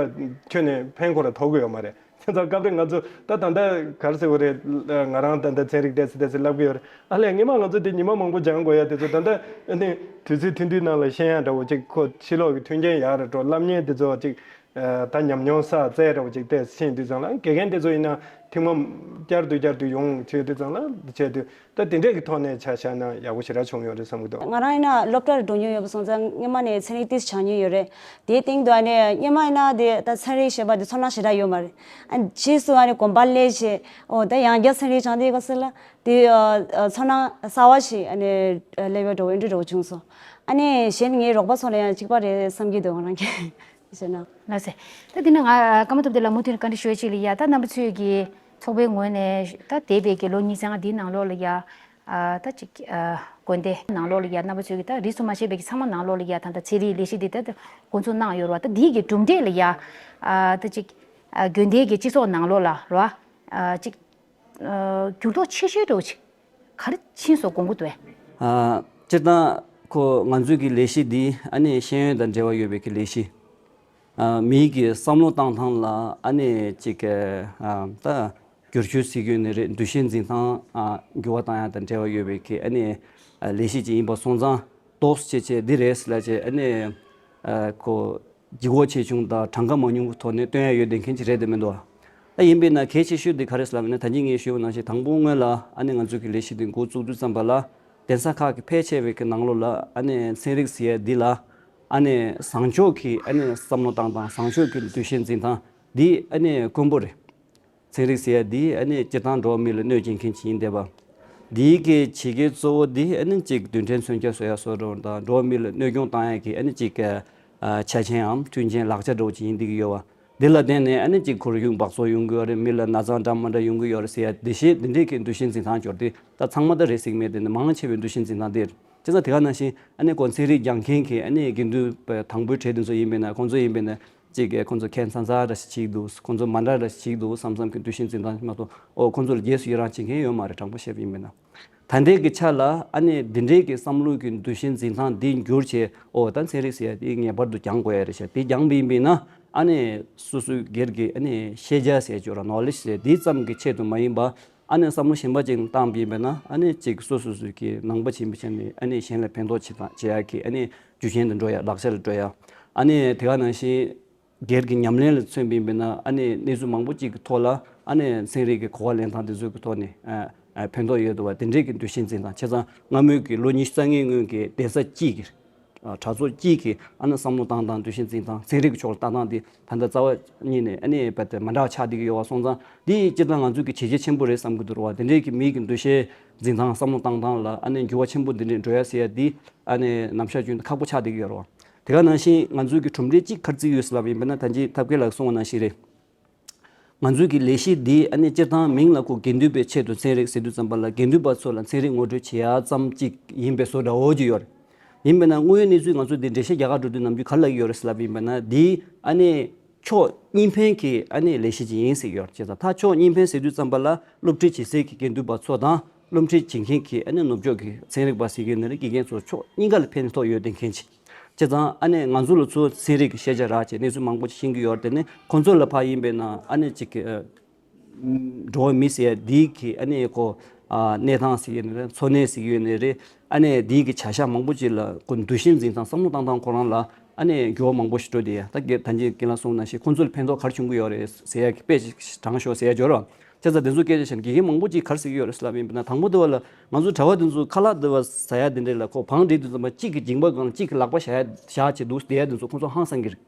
ཁྱོན་ནས་ཕན་ཁོ་ར་ཐོགས་ཀྱི་ཡོད་མ་རེད། དེ་ཚོ་སྐབས་རེ་ང་ཚོ་ད་ད་ལྟ་ག་རེ་ཟེར་དགོས་རེད། ང་རང་ད་ལྟ་ཚན་རིག་ཏོག་ཙམ་ཏོག་ཙམ་བསླབ་ཀྱི་ཡོད་རེད། ཨ་ལས་སྔོན་མ་ང་ཚོ་དེ་ཉི་མ་མང་པོ་སྦྱང་དགོས་ཡ་དེ་ཚོ་ད་ལྟ་ཨ་ནི་དུས་ཚོད་ཐུང་ཐུང་ནང་ལ་ཤེས་ཡ་འདྲ་བོ་ཅིག་ཁོ་ཕྱི་ལོགས་ཀྱི་མཐུན་རྐྱེན་ཡག་རེད་འགྲོ། བསླབ་མཁན་དེ་ཚོ་ཅིག་ད་ཉམས་མྱོང་བསགས་ཚད་འདྲ་བོ་ཅིག་ཏོག་ཙམ་ཕྱིན་དུས་ཙང་ལ། དགེ་རྒན་དེ་ཚོ་ཡིན་ན་ཐེངས་མ་བསྐྱར་དུ་བསྐྱར་དུ་ཡོང་བྱས་དུས་ཙང་ལ་བྱས་དུས། ད་དེ་འདྲས་ཀྱི་ཐོག་ནས་ཆ་བཞག་ན་ཡག་པོ་ཞེ་དྲག་བྱུང་ཡོད་རེད་བསམ་གྱི་འདུག་ང་རང་ཡིན་ན་སློབ་གྲྭར་འགྲོ་མྱོང་ཡོད་པ་སོང་ཙང་སྔོན་མ་ནས་ཚན་རིག་ཏོག་ཙམ་སྦྱང་མྱོང་ཡོད་རེད། དེའི་སྟེང་དུ་ཨ་ནི་སྔོན་མ་ཡིན་ན་དེ་ད་ཚན་རིག་ཞེས་པ་དེ་ཚོར་སྣང་ཞེ་དྲག་ཡོད་མ་རེད། ཨ་ཕྱིས་སུ་ཨ་ནི་དགོན་པར་སླེབས་བྱས། ཨོ་ད་ཡང་བསྐྱར་ཚན་རིག་སྦྱང་བསྡད་ཡོད་ཟེར་ལ་དེ་ཨ་ཨ་ཚོར་སྣང་གསར་པ་ཞིག་ཨ་ནི་སླེབས་ཡོད་འགྲོ་བའི་འདྲ་འགྲོ་བྱུང་སོང་། ཨ་ནི་གཞན་ངའི་རོགས་པ་ཚོ་ལ་ཡང་གཅིག་པ་རེད་བསམ་གྱི་འདུག་ང་རང་གིས་བྱས་ན། ལགས་སེ། ད་འདི་ནས་ང་ཀརྨ་སྟོབས་ལྡན་ལགས་མུ་མཐུད་ནས་བཀའ་འདྲི་ཞུ་ཡ་གཅིག་ལ་ཡ། ད་རྣམ་པ་ཚོས་ཀྱི་ཚོགས་པའི་ངོས་ནས་ད་འདས་པའི་གི་ལོ་ཉི་ཤུ་ལྔ་འདིའི་ནང་ལོགས་ལ་ཡ། ཨ་ད་ཅིག་ཨ་དགོན་སྡེ་ནང་ལོགས་ལ་ཡ་རྣམ་པ་ཚོས་ཀྱི་ད་རིས་སུ་མ་ཆད་པའི་གི་ཚང་མ་ནང་ལོགས་ལ་ཡ་ད་ད་ཚན་རིག་ལས་གཞི་འདི་ད་ད་འགོ་འཛུགས་གནང་ཡོད་རེད་བ། ད་འདིའི་གི་གྲུབ་འབྲས་ལ་ཡ། ཨ་ད་ཅིག་ཨ་དགོན་སྡེའི་གི་སྤྱི་ཚོགས་ནང་ལོགས་ལ་རེད་བ། ཨ་ཅིག་ཨ་འགྱུར་ལྡོག་ཆེ་ཤོས་འདྲ་བོ་ཅིག་ག་རེ་ཕྱིན་སོང་དགོངས་ཀྱི་འདུག་གས། ཨ་སྤྱིར་བཏང་ཁོ་ང་ཚོའི་གི་ལས་གཞི་འདི་ཨ་ནི་ཤེས་ཡོན་དང་འབྲེལ་བ་ཡོད་པའི་གི་ལས་གཞི། ཨ་མིའི་གི་བསམ་བློ་བཏང་སྟངས་ལ་ཨ་ནི་ཅིག་གི་ཨ་ད་བསྒྱུར་བཅོས་ཟེར་གྱི་ཡོད་ནི་རེད། འདུ་ཤེས་འཛིན་སྟངས་ཨ་འགྱུར་བ་བཏང་ཡ་དང་འབྲེལ་བ་ཡོད་པའི་གི་ཨ་ནི་ཨ་ལས་གཞི་ཅིག་ཡིན་པ་སོང་ཙང་། ཏོག་ཙམ་བྱས་བྱས་འདི་རེད་ཟེར་ལབ་བྱས་ཨ་ནི་ཨ་ཁོ་ལྗིད་ཁོག་ཆེ་ཆུང་དང་གྲངས་ཀ་མང་ཉུང་གི་ཐོག་ནས་སྟོན་ཡ་ཡོད་བསྡད་མཁན་ཅིག་རེད་དེ་མི་འདུག་ད་ཡིན་པས་ན་གལ་ཆེ་ཤོས་འདི་ག་རེ་ཟེར་ལབ་ན། ད་གིན་ངས་ཞུས་པ་ནང་བཞིན་དང་པོ་སྔོན་ལ་ཨ་ནི་ང་ཚོ་གི་ལས་གཞི་འདི་འགོ་བཙུགས་དུས་ཙམ་པ་ལ་གདན་ས་ཁག་གི་ཕལ་ཆེ་བའི་གི་ནང་ལོགས་ལ་ཨ་ནི་ཚན་རིག་ཟེར་ཡ་འདི་ལ་ཨ་ནི་བཟང་ཕྱོགས་ཀྱི་ཨ་ནི་བསམ་བློ་བཏང་སྟངས། བཟང་ཕྱོགས་ཀྱི་འདུ་ཤེས་འཛིན་སྟངས་འདི་ཨ་ནི་དཀོན་པོ་རེད། ཚན་རིག་ཟེར་ཡ་འདི་ཨ་ནི་སྤྱིར་བཏང་འགྲོ་བ་མི་ལ་གནོད་སྐྱེལ་མཁན་ཅིག་ཡིན་བསྡད་པ། འདིའི་གི་བྱེད་ཀའི་གཙོ་བོ་འདི་ཨ་ནི་གཅིག་རྡུལ་ཕྲན་མཚོན་ཆ་བཟོ་ཡ་བཟོ་འདྲ་བོ་དང་། འགྲོ་བ་མི་ལ་གནོད་སྐྱོན་བཏང་ཡ་གི་ཨ་ནི་གཅིག་གི་ཨ་ཆ་རྐྱེན་འམ་མཐུན་རྐྱེན་ལག་ཆ་འདྲ་བོ་ཅིག་ཡིན་བསྡད་ཀྱི་ཡོད་པ། འདི་ལ་བརྟེན་ནས་ཨ་ནི་གཅིག་ཁོར་ཡུག་འབག་བཙོག་ཡོང་གི་ཡོད་རེད། མི་ལ་ན་ཚ་འདྲ་མི་འདྲ་ཡོང་གི་ཡོད་རེད་ཟེར་ཡ་འདི་བཞིན་འདི་འདྲའི་གི་འདུ་ཤེས་འཛིན་སྟངས་སྦྱོར་དེ་ད་ཚང་མ་ད་རེད་ཟེར་གྱི་མེད། དེ་ནི་མང་ཆེ་བའི་འདུ་ཤེས་འཛིན་སྟངས་དེ་རེད། བྱས་ཙང་དེ་ག་ནང་བཞིན་ཨ་ནི་ཁོ་ཚན་རིག་སྦྱང་མཁན་གྱི་ཨ་ནི་དགེ་འདུན་པ་དང་པོའི་གྲས་དེ་ཚོ་ཡིན་པས་ན། ཁོང་ཚོ་ཡིན་པས་ན་གཅིག་གིས་ཁོང་ཚོ་ཁྱད་མཚར་མཚར་འདྲ་ཞིག་བྱེད་ཀྱི་འདུག་ཁོང་ཚོ་མ་འདྲ་འདྲ་ཞིག་བྱེད་ཀྱི་འདུག་བསམ་བསམ་གྱི་འདུ་ཤེས་འཛིན་སྟངས་མ་གཏོགས། ཨོ་ཁོང་ཚོ་ལ་རྗེས་སུ་ཡི་རང་བྱེད་མཁན་ཡོད་མ་རེད། དྲང་པོ་བཤད་པ་ཡིན་པས་ན། ད་ལྟའི་གི་ཆ་ལ་ཨ་ནི་འདི་འདྲའི་གི་བསམ་བློ་གི་འདུ་ཤེས་འཛིན་སྟངས་འདི་འགྱུར་བྱས། ཨོ་ད་ཚན་རིག་ཟེར་ཡ་དེ་ངེས་པར་དུ་སྦྱང་དགོས་ཡ་རེད་ཤག་དེ་སྦྱངས་པ་ཡིན་པས་ན་ཨ་ནི་སོ་སོའི་སྒེར་གྱི་ཨ་ནི་ཤེས་བྱ་ཟེར་ཡ་ཅིག་ཡོད་ར། ནོ་ལེཇ་ཟེར་ཡ་དེ་ཙམ་གྱི་ཆེད་དུ་མ་ཡིན་པ། ཨ་ནི་བསམ་བློ་གཞན་པ་ཅིག་བཏང་པ་ཡིན་པས་ན་ཨ་ནི་ཅིག་སོ་སོ་སོ་གི་ནང་པ་ཆེན་པོ་བྱས་ནས་ཨ་ནི་གཞན་ལ་ཕན་ཐོགས་བྱེད་སྟངས་བྱེད་ཡག་གི་ཨ་ནི་རྒྱུ་རྐྱེན་དུ་འགྲོ་ཡ། ལག་ཆ་ལ་འགྲོ་ཡ། ཨ་ནི་དེ་ག་ནང་བཞིན་སྒེར་གྱི་ཉམས་ལེན་ལ་མཚོན་པ་ཡིན་པས་ན་ཨ་ནི་གནས་ཚུལ་མང་པོ་ཅིག་གི་ཐོག་ལ་ཨ་ནི་ཚན་རིག་གི་གོ་བ་ལེན་སྟངས་དེ་ཚོ་གི་ཐོག་ནས་ཨ་ཨ་ཕན་ཐོགས་ཡོད་འདུག་བ། དེ་འདྲའི་གི་འདུ་ཤེས་འཛིན་སྟངས། བྱས་ཙང་སྔ་མོའི་གི་ལོ་ཉི་ཤུ་རྩ་ལྔའི་སྔོན་གྱི་གདན་ས་གཅིག་གི་ཨ་གྲྭ་ཚོགས་གཅིག་གིས་ཨ་ནི་བསམ་བློ་བཏང་སྟངས། འདུ་ཤེས་འཛིན་སྟངས། ཚན་རིག་གི་ཕྱོགས་ལ་ལྟ་སྟངས་དེ་ད་ལྟ་རྩ་བ་ཉིད་ནས་ཨ་ནི་རྦད་དེ་མ་འདྲ་བ་ཆགས་བསྡད་ཀྱི་ཡོད་པ་སོང་ཙང་། འདི་སྤྱིར་བཏང་ང་ཚོའི་གི་བྱས་རྗེས་ཆེན་པོ་རེད་བསམ་གྱི་འདུག་ར་བ། དེ་འདྲའི་གི་མིའི་གི་འདུ་ཤེས་འཛིན་སྟངས། བསམ་བློ་བཏང་སྟངས་ལ་ཨ་ནི་འགྱུར་བ་ཆེན་པོ་འདི་འདྲས་འགྲོ་ཡ་ཟེར་ཡ་འདི་ཨ་ནི་ནམ་ཞག་རྒྱུན་དུ་ཁག་པོ་ཆགས་བསྡད་ཀྱི་ཡོད་ར་བ། དེ་ག་ནང་བཞིན་ང་ཚོའི་གི་གྲུབ་འབྲས་གཅིག་ག་རེ་བརྩི་གི་ཡོད་ཟེར་ལབ་པ་ཡིན་པ་ན། ད་ཅི་ཐབས་མཁས་ལགས་གསུངས་པ་ནང་བཞིན་རེད། ང་ཚོའི་གི་ལས་གཞི་འདི་ཨ་ནི་སྤྱིར་བཏང་མིང་ལ་ཁོ་དགེ་འདུན་པའི་ཆེད་དུ་ཚན་རིག་ཟེར་དུས་ཙམ་པ་ལ་དགེ་འདུན་པ་ཚོ་ལ་ཚན་རིག་ངོ་སྤྲོད་བྱེད་ཡ་ཙམ་གཅིག་ཡིན་པའི་བཟོ་འདྲ་བོ་ཅིག་ཡོད་རེད། ཡིན་པས་ན་དངོས་ཡོད་གནས་ཚུལ་ང་ཚོ་འདི་འགྲེལ་བཤད་རྒྱག་གར་འགྲོ་དུས་ནམ་རྒྱུན་ག་རེ་ལབ་ཀྱི་ཡོད་རེད་ཟེར་ལབ་པ་ཡིན་པ་ན། འདི་ཨ་ནི་ཕྱོགས་གཉིས་ཕན་གྱི་ཨ་ནི་ལས་གཞི་ཅིག་ཡིན་ཟེར་གྱི་ཡོད་རེད། བྱས་ཙང་ད་ཕྱོགས་གཉིས་ཕན་ཟེར་དུས་ཙམ་པ་ལ་སློབ་ཁྲིད་བྱེད་སའི་གི་དགེ་འདུན་པ་ཚོ་དང་། སློབ་ཁྲིད་བྱེད་མཁན་གྱི་ཨ་ནི་ནུབ་ཕྱོགས་ཀྱི་ཚན་རིག་པ་ཟེར་གྱི་ཡོད་ནི་རེད། དགེ་རྒན་ཚོ་ཕྱོགས་གཉིས་ཀ་ལ་ཕན་ཐོགས་ཡོད་བསྡད་མཁན་ཅིག་བྱས་ཙང་ཨ་ནི་ང་ཚོ་ལ་ཚོ་ཚན་རིག་གི་ཤེས་བྱ་རག་བྱས་གནས་ཚུལ་མང་པོ་ཅིག་ཤེས་ཀྱི་ཡོད་རེད། དེ་ནི་ཁོང་ཚོ་ལ་ཕར་ཡིན་པས་ན་ཨ་ནི་ཅིག་གི་ཨ་འགྲོ་བ་མི་ཟེར་ཡ་འདི་གི་ཨ་ནི་ཁོ་ཨ་གནས་སྟངས་ཟེར་གྱི་ཡོད་ནི་རེད། འཚོ་གནས་ཟེར་གྱི་ཡོད་ནི་རེད། ཨ་ནི་འདི་གི་བྱ་གཞག་མང་པོ་ཅིག་ལ་ཁོ་འདུ་ཤེས་འཛིན་སྟངས། བསམ་བློ་བཏང་སྟངས་ཁོ་རང་ལ་ཨ་ནི་འགྱུར་བ་མང་པོ་ཞིག་འགྲོ་བསྡད་ཡ། ད་གི་ད་གིན་རྒན་ལགས་གསུངས་ནང་བཞིན་ཁོང་ཚོ་ལ་ཕན་ཐོགས་ག་རེ་བྱུང་གི་ཡོད་རེད་ཟེར་ཡ་གི་དཔེ་ཅིག་དྲངས་ཤོག་ཟེར་ཡ་འབྱོར་རོགས། བྱས་ཙང་དེ་ཚོ་སྐད་ཆ་བཤད་ན་དགེ་རྒན་མང་པོ་ཅིག་ག་རེ་ཟེར་གྱི་ཡོད་རེད་ཟེར་ལབ་ཡིན་པ་ན། དང་པོ་དེ་བ་ལ་ང་ཚོ་གྲྭ་པ་དེ་ཚོ་ཁ་ལག་དེ་བ་ཟ་ཡ་དེ་འདྲས་ལ་ཁོ་བང་སྒྲིག་དུས་ཙམ་པ་གཅིག་གི་མཇིང་པ་སྒང་ལ་གཅིག་གི་ལག་པ་བཞག་ཡ་བཞག་བྱས་འདུག་བསྡད་ཡ་དེ་ཚོ་ཁོ་ཚོ་ཧང་སང་གི་རེད།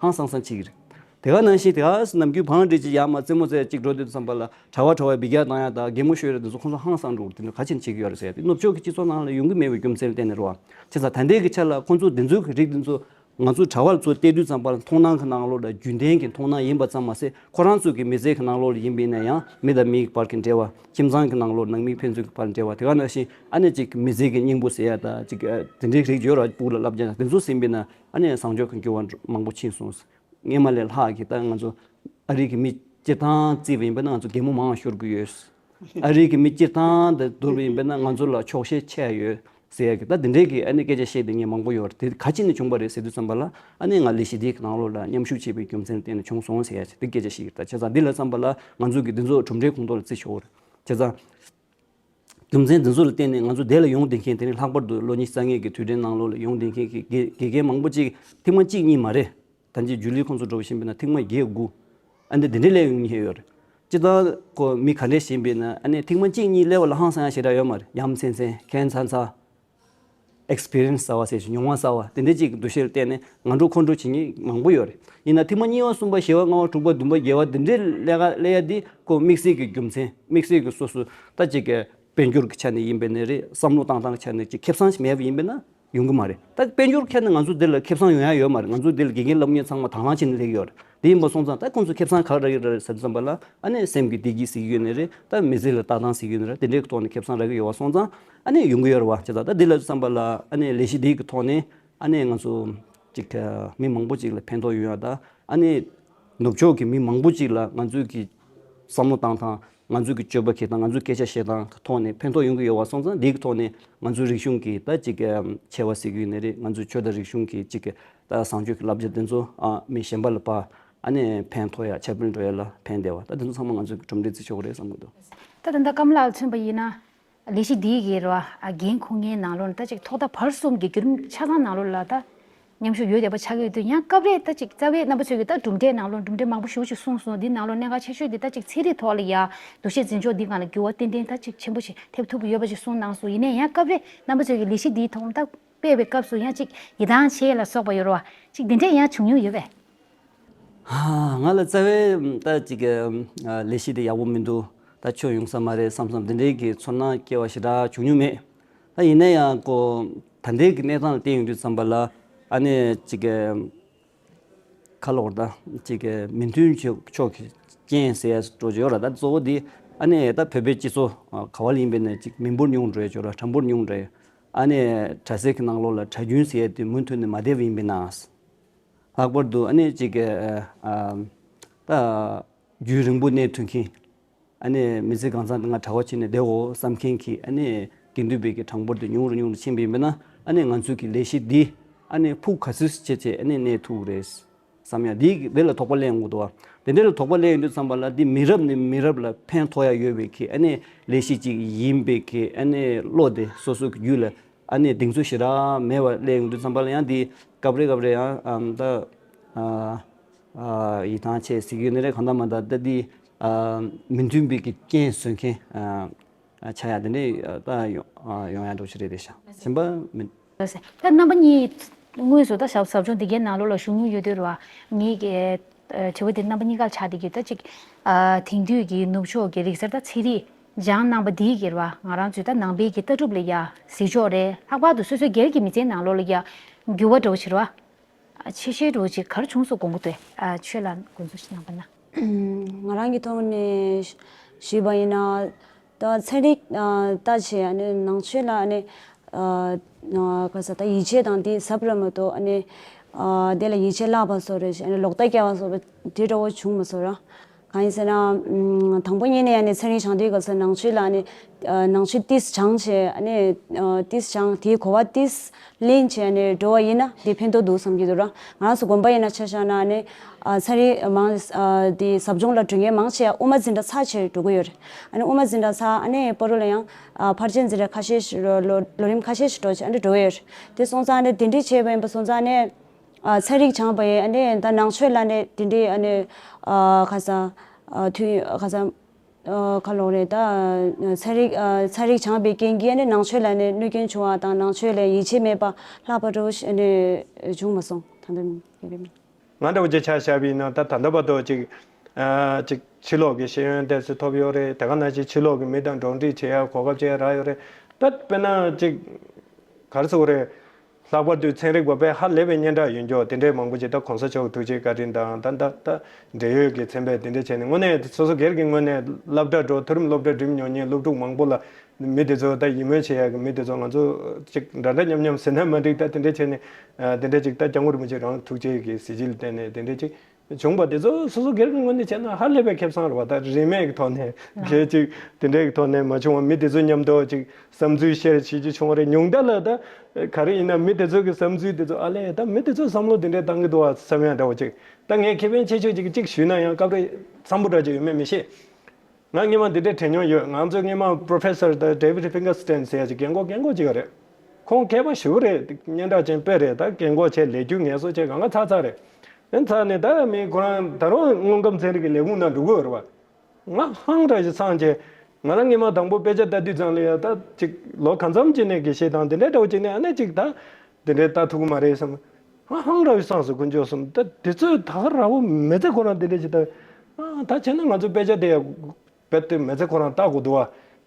ཧང་སང་སང་བྱེད་ཀྱི་རེད། དེ་ག་ནང་བཞིན་དེ་ག་ནམ་རྒྱུན་བང་སྒྲིག་ཅིག་ཡར་མར་རྩེད་མོ་རྩེ་ཅིག་འགྲོ་དུས་ཙམ་པ་ལ་གྲྭ་པ་གྲྭ་པ་འབུད་རྒྱག་བཏང་ཡ་དང་གད་མོ་ཤོར་ཡ་དེ་ཚོ་ཁོ་ཚོ་ཧང་སང་འགྲོ་གི་རེད། དེ་ནི་ག་ཅིག་བྱེད་ཀྱི་ཡོད་རེད་ཟེར་ཡ་དེ་ནུབ་ཕྱོགས་ཀྱི་སྤྱི་ཚོགས་ནང་ལ་ཡོང་གི་མེད་པའི་རྒྱུ་མཚན་ལ་བརྟེན་ནས་རེད་བ། བྱས་ཙང་ད་ལྟའི་གི་ཆ་ལ་ཁོ་ཚོ་དེ་ཚོའི་གི་རིགས་དེ་ཚོ་ང་ཚོ་གྲྭ་པ་ཚོ་བལྟས་དུས་ཙམ་པ་ལ་མཐོང་སྣང་གི་ནང་ལོགས་ལ་རྒྱུན་ལྡན་གྱི་མཐོང་སྣང་ཡིན་པ་ཙམ་མ་ཟད། ཁོ་རང་ཚོ་གི་མི་ཚེ་གི་ནང་ལོགས་ལ་ཡིན་པ་ཡིན་ན་ཡང་མི་དང་མི་ཡི་བར་གྱི་འབྲེལ་བ། ཁྱིམ་ཚང་གི་ནང་ལོགས་ནང་མི་ཕན་ཚུན་གྱི་བར་འབྲེལ་བ། དེ་ག་ནང་བཞིན་ཨ་ནེ་ཅིག་མི་ཚེ་གི་སྙིང་པོ་ཟེར་ཡ་ད་ཅིག་དེ་འདྲའི་རིགས་ཡོད་ར། སྤུ་གུ་ལ་བསླབ་བྱ་དེ་ཚོ་ཟིན་པ་ཡིན་ན་ཨ་ནེ་བཟང་སྤྱོད་ཀྱི་འགྱུར་བ་མང་པོ་ཕྱིན་སོང་། སྔས་མ་ལས་ལྷག་གི་ད་ང་ཚོ་ཨ་རི་གི་མི་སྤྱིར་བཏང་བརྩིས་པ་ཡིན་པ་ན་ང་ཚོ་གད་མོ་མང་ཤོར་གི་ཡོད། ཨ་རི་གི་མི་སྤྱིར་བཏང་དེ་བསྡུར་བ་ཡིན་པ་ན་ང་ཚོ་ལ་ཆོག་ཤེས་ཆེ་ཡོད་ཟེར་ཡ་གི་ད་དེ་འདྲའི་གི་ཨ་ནི་སྐད་ཆ་བཤད་དེ་ངས་མང་པོ་ཡོད་རེད། དེ་ག་ཅི་ནས་བྱུང་བ་རེད་ཟེར་དུས་ཙམ་པ་ལ་ཨ་ནི་ང་ལས་གཞི་འདིའི་ནང་ལོགས་ལ་མཉམ་ཞུགས་བྱས་པའི་རྒྱུ་མཚན་བརྟེན་ནས་བྱུང་སོང་ཟེར་ཡ་ཅིག་དེ་སྐད་ཆ་ཞིག་ད་བྱས་ཙང་འདི་ལ་ཙམ་པ་ལ་ང་ཚོ་གི་འདི་ཚོ་གྲུབ་འབྲས་ཁོངས་གཏོགས་ལ་བརྩི་ཆོག་རེད། བྱས་ཙང་རྒྱུ་མཚན་འདི་ཚོ་ལ་བརྟེན་ནས་ང་ཚོ་འདི་ལ་ཡོང་བསྡད་མཁན་དེ་ནི་ལྷག་པར་དུ་ལོ་ཉི་ཤུ་རྩ་ལྔའི་གི་དུས་དྲན་ནང་ལོགས་ལ་ཡོང་བསྡད་མཁན་གི་དགེ་དགེ་རྒན་མང་པོ་ཅིག་ཐེངས་མ་གཅིག་གཉིས་མ་རེད། ད་ཅི་ཇུ་ལི་ཁོང་ཚོ་འགྲོ་བཞིན་པ་ན་ཐེངས་མ་བརྒྱད་དགུ། ཨ་ནི་དེ་འདྲའི་སླེབས་ཡོང་མཁན་ཡོད་རེད། སྤྱིར་བཏང་ཁོ་མི་ག་འདྲས་ཞིག་ཡིན་པ་ན་ཨ་ནི་ཐེངས་མ་གཅིག་གཉིས་སླེབས་པ་ལ་ཧང་སང་ཡ་ཞེ་དྲག་ཡོད་མ་རེད། ཡ་མཚན་མཚན་ཁྱད་མཚར་མཚར། ཨེག་སི་པི་རི་ཡན་སི་གསར་བ་ཟེར་ཞིང་མྱོང་བ་གསར་བ་དེ་འདྲའི་ཅིག་གི་འདུ་ཤེས་ལ་བརྟེན་ནས་ང་འགྲོ་ཁོ་འགྲོ་བྱེད་མཁན་མང་པོ་ཡོད་རེད། ཡིན་ན་ཐེངས་མ་གཉིས་པ་གསུམ་པ་བཞི་པ་ལྔ་པ་དྲུག་པ་བདུན་པ་བརྒྱད་པ་དེ་འདྲའི་སླེབས་ཀ་སླེབས་ཡ་དེ་ཁོ་དམིགས་བསལ་གྱི་རྒྱུ་མཚན་དམིགས་བསལ་གྱི་སོ་སོ་ད་ཅིག་གི་དཔལ་འབྱོར་གྱི་ཆ་ནས་ཡིན་པ་ནས་རེད། བསམ་བློ་བཏང་སྟངས་ཀྱི་ཆ་ནས་ཅིག་ཁེ་བཟང་ཞིག་མེད་པ་ཡིན་པ་ན་ཡོང་གི་མ་རེད། ད་དཔལ་འབྱོར་ཁྱེར་ན་ང་ཚོ་འདི་ལ་ཁེ་བཟང་ཡོང་ཡ་ཡོད་མ་རེད། ང་ཚོ་འདི་ལ་དགེ་རྒན་སློབ་གཉེར་ཚང་མ་དང་བླངས་བྱས་ནས་སླེབས་ཀྱི་ཡོད་རེད། དེ་ཡིན་པ་སོང་ཙང་ད་ཁོང་ཚོ་ཁེ་བཟང་ག་རེ་རག་གི་རེད་ཟེར་དུས་ཙམ་པ་ལ་ཨ་ནི་སེམས་ཀྱི་བདེ་སྐྱིད་ཟེར་གྱི་ཡོད་ནི་རེད། ད་མི་ཚེ་ལ་ལྟ་སྟངས་ཟེར་གྱི་ཡོད་ནི་རེད། དེ་འདྲའི་ཐོག་ནས་ཁེ་བཟང་རག་གི་ཡོད་པ་སོང་ཙང་ཨ་ནི་ཡོང་གི་ཡོད་རེད་བ། བྱས་ཙང་ད་འདི་ལ་བསམ་པ་ལ་ཨ་ནི་ལས་གཞི་འདི་གི་ཐོག་ནས་ཨ་ནི་ང་ཚོ་ཅིག་མི་མང་པོ་ཅིག་ལ་ཕན་ཐོགས་ཡོང་ཡ། ད་ཨ་ནི་ནུབ་ཕྱོགས་ཀྱི་མི་མང་པོ་ཅིག་ལ་ང་ཚོའི་གི་བསམ་བློ་བཏང་སྟངས། ང་ཚོའི་གི་སྤྱོད་པ་འཁྱེར་སྟངས། ང་ཚོའི་སྐད་ཆ་བཤད་སྟངས་ཀྱི་ཐོག་ནས་ཕན་ཐོགས་ཡོང་གི་ཡོད་པ་སོང་ཙང་འདི་གི་ཐོག་ནས་ང་ཚོའི་རིག་གཞུང་གི་ད་ཅིག་ཆེ་བ་ཟེར་གྱི་ཡོད་ནི་རེད། ང་ཚོའི་ཆོས་དང་རིག་གཞུང་གི་ཅིག་ད་བཟང་སྤྱོད་ཀྱི་བསླབ་བྱ་དེ་ཚོ་ཨ་མི་གཞན་པ་ལ་ཕར་ཨ་ནི་ཕན་ཐོགས་ཡ་ཁྱབ་སྤེལ་འགྲོ་ཡ་ལ་ཕན་བདེ་བ། ད་དེ་ཚོ་ཚང་མ་ང་ཚོའི་གི་གྲུབ་འབྲས་བརྩི་ཆོག་གི་རེད་བསམ་གྱི་འདུག་ད་ད་ལྟ་ཀམ་ལགས་མཚོན་པ་ཡིན་ན། ལས་གཞི་འདིའི་གི་རེད་བ། འགན་འཁུར་མཁན་ནང་ལོགས་ནས་ད་ཅིག་ཐོག་མཐའ་བར་གསུམ་གྱི་བརྒྱུད་རིམ་ཆ་ཚང་ནང་ལོགས་ལ་ད་མཉམ་ཞུགས་ཡོད་བསྡད་པ་ཆགས་ཀྱི་ཡོད་དུས། ཡང་སྐབས་རེ་ད་ཅིག་རྩ་བའི་རྣམ་པ་ཚོས་ཀྱི་ད་གྲུབ་འབྲས་ནང་ལོགས་གྲུབ་འབྲས་མང་པོ་ཞེ་པོ་ཅིག་གསུངས་སོང་། འདི་ནང་ལོགས་གནད་འགག་ཆེ་ཤོས་འདི་ད་ཅིག་ཚན་རིག་ཐོག་ལ་ཡ་འདུ་ཤེས་འཛིན་ཕྱོགས་འདི་སྒང་ལ་འགྱུར་བ་ཏན་ཏན་ད་ཅིག་ཆེན་པོ་ཞིག་ཐེབས་ཐུབ་ཀྱི་ཡོད་པ་ཅིག་གསུངས་གནང་སོང་། ཡིན་ནའི་ཡང་སྐབས་རེ་རྣམ་པ་ཚོས་ཀྱི་ལས་གཞི་འདིའི་ཐོག་ད་སྤེལ་བའི་སྐབས་སུ་ཡང་ཅིག་ཡིད་ཐང་ཆད་ལ་སོགས་པ་ཡོད་རེད་བ། ཅིག་འདི་འདྲས་ཡང་བྱུང་མྱོང་ཡོད་པས། ང་ལ་རྩ་བའི་ད་ཅིག་ལས་གཞི་དེ་ཡག་པོ་མི་འདུག་ད་ཆོས་ཡོང་ས་མ་རེད་བསམ་བསམ་དེ་འདྲའི་གི་ཚོར་སྣང་སྐྱེ་བ་ཞེ་དྲག་བྱུང་མྱོང་མེད། ད་ཡིན་ན་ཡང་ཀོ་ད་ལྟའི་གི་གནས་སྟངས་ལ་བལྟས་ཡོང་དུས་ཙམ་པ་ལ་ཨ་ནི་ཅིག་ཁ་ལོག་ད་ཅིག་མི་མཐུན་ཕྱོགས་ཀྱི་རྐྱེན་ཟེར་ཡ་འགྲོ་ཅིག་ཡོད་ར། ད་གཙོ་བོ་དེ་ཨ་ནི་ད་བོད་པའི་སྤྱི་ཚོགས་ག་བ་ལ་ཡིན་པའི་ནས་ཅིག་མི་འབོར་ཉུང་འགྲོ་ཡ་ཅིག་ཡོད་ར། གྲངས་འབོར་ཉུང་འགྲོ་ཡ། ཨ་ནི་གྲྭ་སའི་གི་ནང་ལོགས་ལ་གྲྭ་རྒྱུན་ཟེར་ཡ་དེ་མུ་མཐུད་ནས་མ་བསྡད་པ་ཡིན་པའི་ན། ལྷག་པར་དུ་ཨ་ནི་ཅིག་གི་ཨ་ད་རྒྱུན་རིང་པོ་གནས་ཐུབ་མཁན། ཨ་ནི་མི་ཚེ་གང་ཚང་ང་གྲྭ་པ་བྱས་ནས་བསྡད་འོ་བསམ་མཁན་གྱི་ཨ་ནི་དགེ་འདུན་པའི་གི་གྲངས་འབོར་དེ་ཉུང་རུ་ཉུང་རུ་ཕྱིན་པ་ཡིན་པ་ན་ཨ་ནི་ང་ཚོའི་གི་ལས་གཞི་འདི་ཨ་ནི་ཕུགས་ག་ཚོད་བྱས་བྱས་ཨ་ནི་གནས་ཐུབ་རེད་བསམ་ཡ། འདི་འདི་ལ་དོགས་པ་སླེབས་ཡོང་གི་འདུག་བ། དེ་འདྲ་ལ་དོགས་པ་སླེབས་ཡོང་དུས་ཙམ་པ་ལ་འདི་མི་རབས་ནས་མི་རབས་ལ་ཕན་ཐོགས་ཡ་ཡོད་པའི་གི་ཨ་ནི་ལས་གཞི་ཅིག་ཡིན་པའི་གི་ཨ་ནི་བློ་དེ་སོ་སོ་གི་རྒྱུད་ལ་ཨ་ནི་གདེང་ཚོད་ཞེ་དྲག་མེད་པ་སླེབས་ཡོང་དུས་ཙམ་པ་ལ་ཡང་འདི་སྐབས་རེ་སྐབས་རེ་ཡང་ཨམ་ད་ཨ་ཨ་ཡིད་ཐང་ཆད་ཟེར་གྱི་ཡོད་ནི་རེད། གང་ལྟར་མ་ལྟར་ད་འདི་ཨ་མི་མཐུན་པའི་གི་རྐྱེན་བཟོ་མཁན་ཨ་ཨ་ཆགས་ཡ་དེ་འདྲའི་ཨ་ད་ཡོང་ཨ་ཡོང་ཡ་འགྲོ་ཆེ་རེད་དེ་ཤ་གཞན་པ་མི། ད་རྣམ་པ་གཉིས་དངོས་སུ་ད་ཟབ་ཟབ་སྦྱོང་འདི་གའི་ནང་ལོགས་ལ་ཞུགས་མྱོང་ཡོད་དུས་ར་ངེད་ཀྱི་ཨ་དྲི་བ་དེ་རྣམ་པ་གཉིས་ཀར་ཆགས་བསྡད་ཀྱི་ད་ཅིག་ཨ་དེང་དུས་ཀྱི་ནུབ་ཕྱོགས་ཀྱི་རིག་གསར་ད་ཚན་རིག་སྦྱངས་གནང་པ་འདིའི་གི་ར་ང་རང་ཚོའི་ད་ནང་པའི་གི་ལྟ་གྲུབ་ལ་ཡ་གཟིགས་ཕྱོགས་རེད། ལྷག་པར་དུ་སོ་སོའི་སྒེར་གྱི་མི་ཚེའི་ནང་ལོགས་ལ་ཡ་འགྱུར་བ་འགྲོ་བ་ཕྱིར་བ། ཆེ་ཤོས་འགྲོ་ཅིག་ག་རེ་བྱུང་སོང་དགོངས་ཀྱི་འདུག་ཨ་ཆོས་ལ་དགོངས་ཚུལ་ཞིག་གནང་པ་ན། ང་རང་གི་ཐོག་ནས་ཞུས་པ་ཡིན་ན། ད་ཚན་རིག་ལྟ་བྱས་ནས་ནང་ཆོས་ལ་ནི་ག་ས་ད་ཡིད་ཆེས་དང་དེ་ཟབ་ར་མ་གཏོགས་ནི་དེ་ལ་ཡིད་ཆེས་བརླག་པ་སོགས་རེད། ལོག་ལྟ་སྐྱེ་བ་སོགས་དེ་འདྲ་བོ་བྱུང་མ་སོང་ར། གང་ཡིན་ཟེར་ན། དང་པོ་ཉིད་ནས་ནི་ཚན་རིག་སྦྱང་དུས་ག་ས་ནང་ཆོས་ལ་ནི་ནང་ཆོས་ཏིས་སྦྱང་བྱས་ནི་ཏིས་སྦྱང་དེའི་གོ་བ་ཏིས་ལེན་བྱས་ནས་འགྲོ་བ་ཡིན་ན་དེ་ཕན་ཐོགས་འདུག་བསམ་གྱི་འདུག་ར། ང་རང་ཚོ་དགོན་པ་ཡིན་ན་ཆ་བཞག་ན་ནི་ཚན་རིག་མང་དེ་ཟབ་སྦྱོང་ལ་འགྲོ་མཁན་མང་ཆེ་དབུ་མ་འཛིན་གྲྭ་ཚར་བྱས་འགྲོ་གི་ཡོད་རེད། ཨ་ནི་དབུ་མ་འཛིན་གྲྭ་ཚར་ཨ་ནི་པ་རུ་ལ་ཡང་ཕར་ཕྱིན་འཛིན་གྲྭ་ཁ་ཤས་ཤིག་ལོ་ལོ་རིམ་ཁ་ཤས་ཤིག་འགྲོ་བྱས་ཨ་ནི་འགྲོ་གི་ཡོད་རེད། དེ་སོང་ཙང་ཨ་ནི་དེ་འདྲའི་བྱས་པ་ཡིན་པ་སོང་ཙང་ཨ་ནི། ཚན་རིག་སྦྱངས་པ་ཡིན་ཨ་ནི་ད་ནང་ཆོས་ལ་ནི་དེ་འདྲའི་ཨ་ནི་ཁ་ས་མཐུན་ཁ་ས་ ཨ་ག་ལོག་རེད། ད་ཚན་རིག་ཨ་ཚན་རིག་སྦྱངས་པའི་རྐྱེན་གྱིས་ནི་ནང་ཆོས་ལ་ནི་གནོད་སྐྱོན་བྱུང་བ་དང་ནང་ཆོས་ལ་ཡིད་ཆེས་མེད་པ་ལྷག་པ་འདྲ་བོ་ཞིག་ནི་བྱུང་མ་སོང་། ད་ལྟ་ཡིན་པས། ང་འདྲ་བོ་ཅིག་ཆ་བཞག་པ་ཡིན་ན་ད་ད་ལྟ་བར་དུ་ཅིག་ཨ་ཅིག་ཕྱི་ལོགས་ཀྱི་ཤེས་ཡོན་ཏོག་ཙམ་ཐོབ་ཡོད་རེད། དེ་ག་ནང་བཞིན་ཕྱི་ལོགས་ཀྱི་མི་དང་འགྲོགས་འདྲིས་བྱེད་ཡ་གོ་སྐབས་ཅིག་རག་ཡོད་རེད། ད་དཔེར་ན་ཅིག་ག་རེ་ཟེར་དགོས་རེད། ལྷག་པར་དུ་ཚན་རིག་པ་དཔེ་ཧ་ལས་པའི་སྙན་གྲགས་ཡོད་མཁན་དེ་འདྲའི་མང་པོ་ཅིག་ད་གོང་ས་མཆོག་ཐུགས་རྗེ་བཀའ་དྲིན་དང་ད་ད་ད་འབྲེལ་ཡོད་ཀྱི་ཚན་པས་དེ་འདྲ་བྱས་ནས་དངོས་གནས་སོ་སོ་སྒེར་གྱི་ངོས་ནས་སློབ་གྲྭ་འགྲོ་མཐོ་རིམ་སློབ་གྲྭ་འགྲིམ་མྱོང་མཁན་སློབ་ཕྲུག་མང་པོ་ལ་མི་དེ་ཚོ་ད་ཡིད་སྨོན་བྱེད་ཡག་གི་མི་དེ་ཚོ་ང་ཚོ་ཅིག་འདྲ་འདྲ་མཉམ་མཉམ་ཟེར་ན་མ་འགྲིག་ད་དེ་འདྲ་བྱས་ནས་དེ་འདྲ་ཅིག་ད་སྐྱབས་མགོན་རིན་པོ་ཆེ་རང་ཐུགས་རྗེ་གི་གཟི་བརྗིད་ལ་བརྟེན་ནས་དེ་འདྲ་ཅིག་བྱུང་བ་དེ་ཚོ་སོ་སོ་སྒེར་གྱི་ངོས་ནས་བྱས་ན་ཧ་ལས་པའི་ཁེ་བཟང་རེད་བ། ད་རིས་མེད་ཀྱི་ཐོག་ནས་གལ་ཅིག་དེ་འདྲའི་གི་ཐོག་ནས་མ་བྱུང་བ་མི་དེ་ཚོ་མཉམ་དུ་ཅིག་བསམ་ཚུལ་ཤེར་བྱེད་རྒྱུ་བྱུང་བ་རེད། ཉུང་མཐའ་ལ་ད་ག་རེ་ཡིན་ན་མི་དེ་ཚོ་གི་བསམ་ཚུལ་དེ་ཚོ་ཨ་ལས་ད་མི་དེ་ཚོ་བསམ་བློ་དེ་འདྲའི་བཏང་གི་འདུག་བ་བསམ་ཡ་འདྲ་བོ་ཅིག་ད་ངས་ཁེ་ཕན་ཆེ་ཤོས་ཅིག་ཅིག་ཞུས་ན་ཡང་སྐབས་རེ་བཟང་པོ་འདྲ་ཅིག་ཡོད་མེད་མི་ཤེས། ང་སྔོན་མ་འདི་འདྲའི་དྲན་མྱོང་ཡོད། ང་ཚོའི་སྔོན་མ་Professor ད་David Fingerstein ཟེར་ཡ་ཅིག་རྒན་གོག་རྒན་གོག་ཅིག་ཡོད་རེད། ཁོང་མཁས་པ་ཞེ་པོ་རེད། སྙན་གྲགས་ཅན་དཔེ་རེད། ད་རྒན་གོག་བྱས་ལས་རྒྱུ་ངལ་གསོ་བྱས་གང་ག་ཚར་ཚར་རེད། ཨེ་ཚར་ནས་ད་མི་ཁོ་རང་ད་རུང་དངོས་ཁམས་ཚན་རིག་གི་ལས་ཁུངས་ནང་འགྲོ་གི་ཡོད་རེད་བ། ང་ཧང་འདྲ་ཞིག་སངས་རྒྱས། ང་རང་སྔོན་མ་དང་པོ་དཔེ་ཆ་ལྟ་དུས་ཙང་ལ་ཡ་ད་ཅིག་ལོ་གང་འཚམ་ཅིག་ནས་དགེ་བཤེས་དང་དེ་འདྲ་འདྲ་བོ་ཅིག་ནས་ཨ་ནེ་ཅིག་ད་དེ་འདྲའི་ལྟ་ཐུབ་ཀྱི་མ་རེད་བསམ། ང་ཧང་འདྲ་བའི་སངས་སུ་དཀོན་མཆོག་གསུམ་ད་དེ་ཚོས་ད་ག་ར་བོ་མི་ཚེ་ཁོ་རང་དེ་འདྲ་ཞིག་ད་ཨ་ད་བྱས་ན་ང་ཚོ་དཔེ་ཆ་དེ་ཡ་རྦད་དེ་མི་ཚེ་ཁོ་རང་ལྟ་དགོས་འདུག་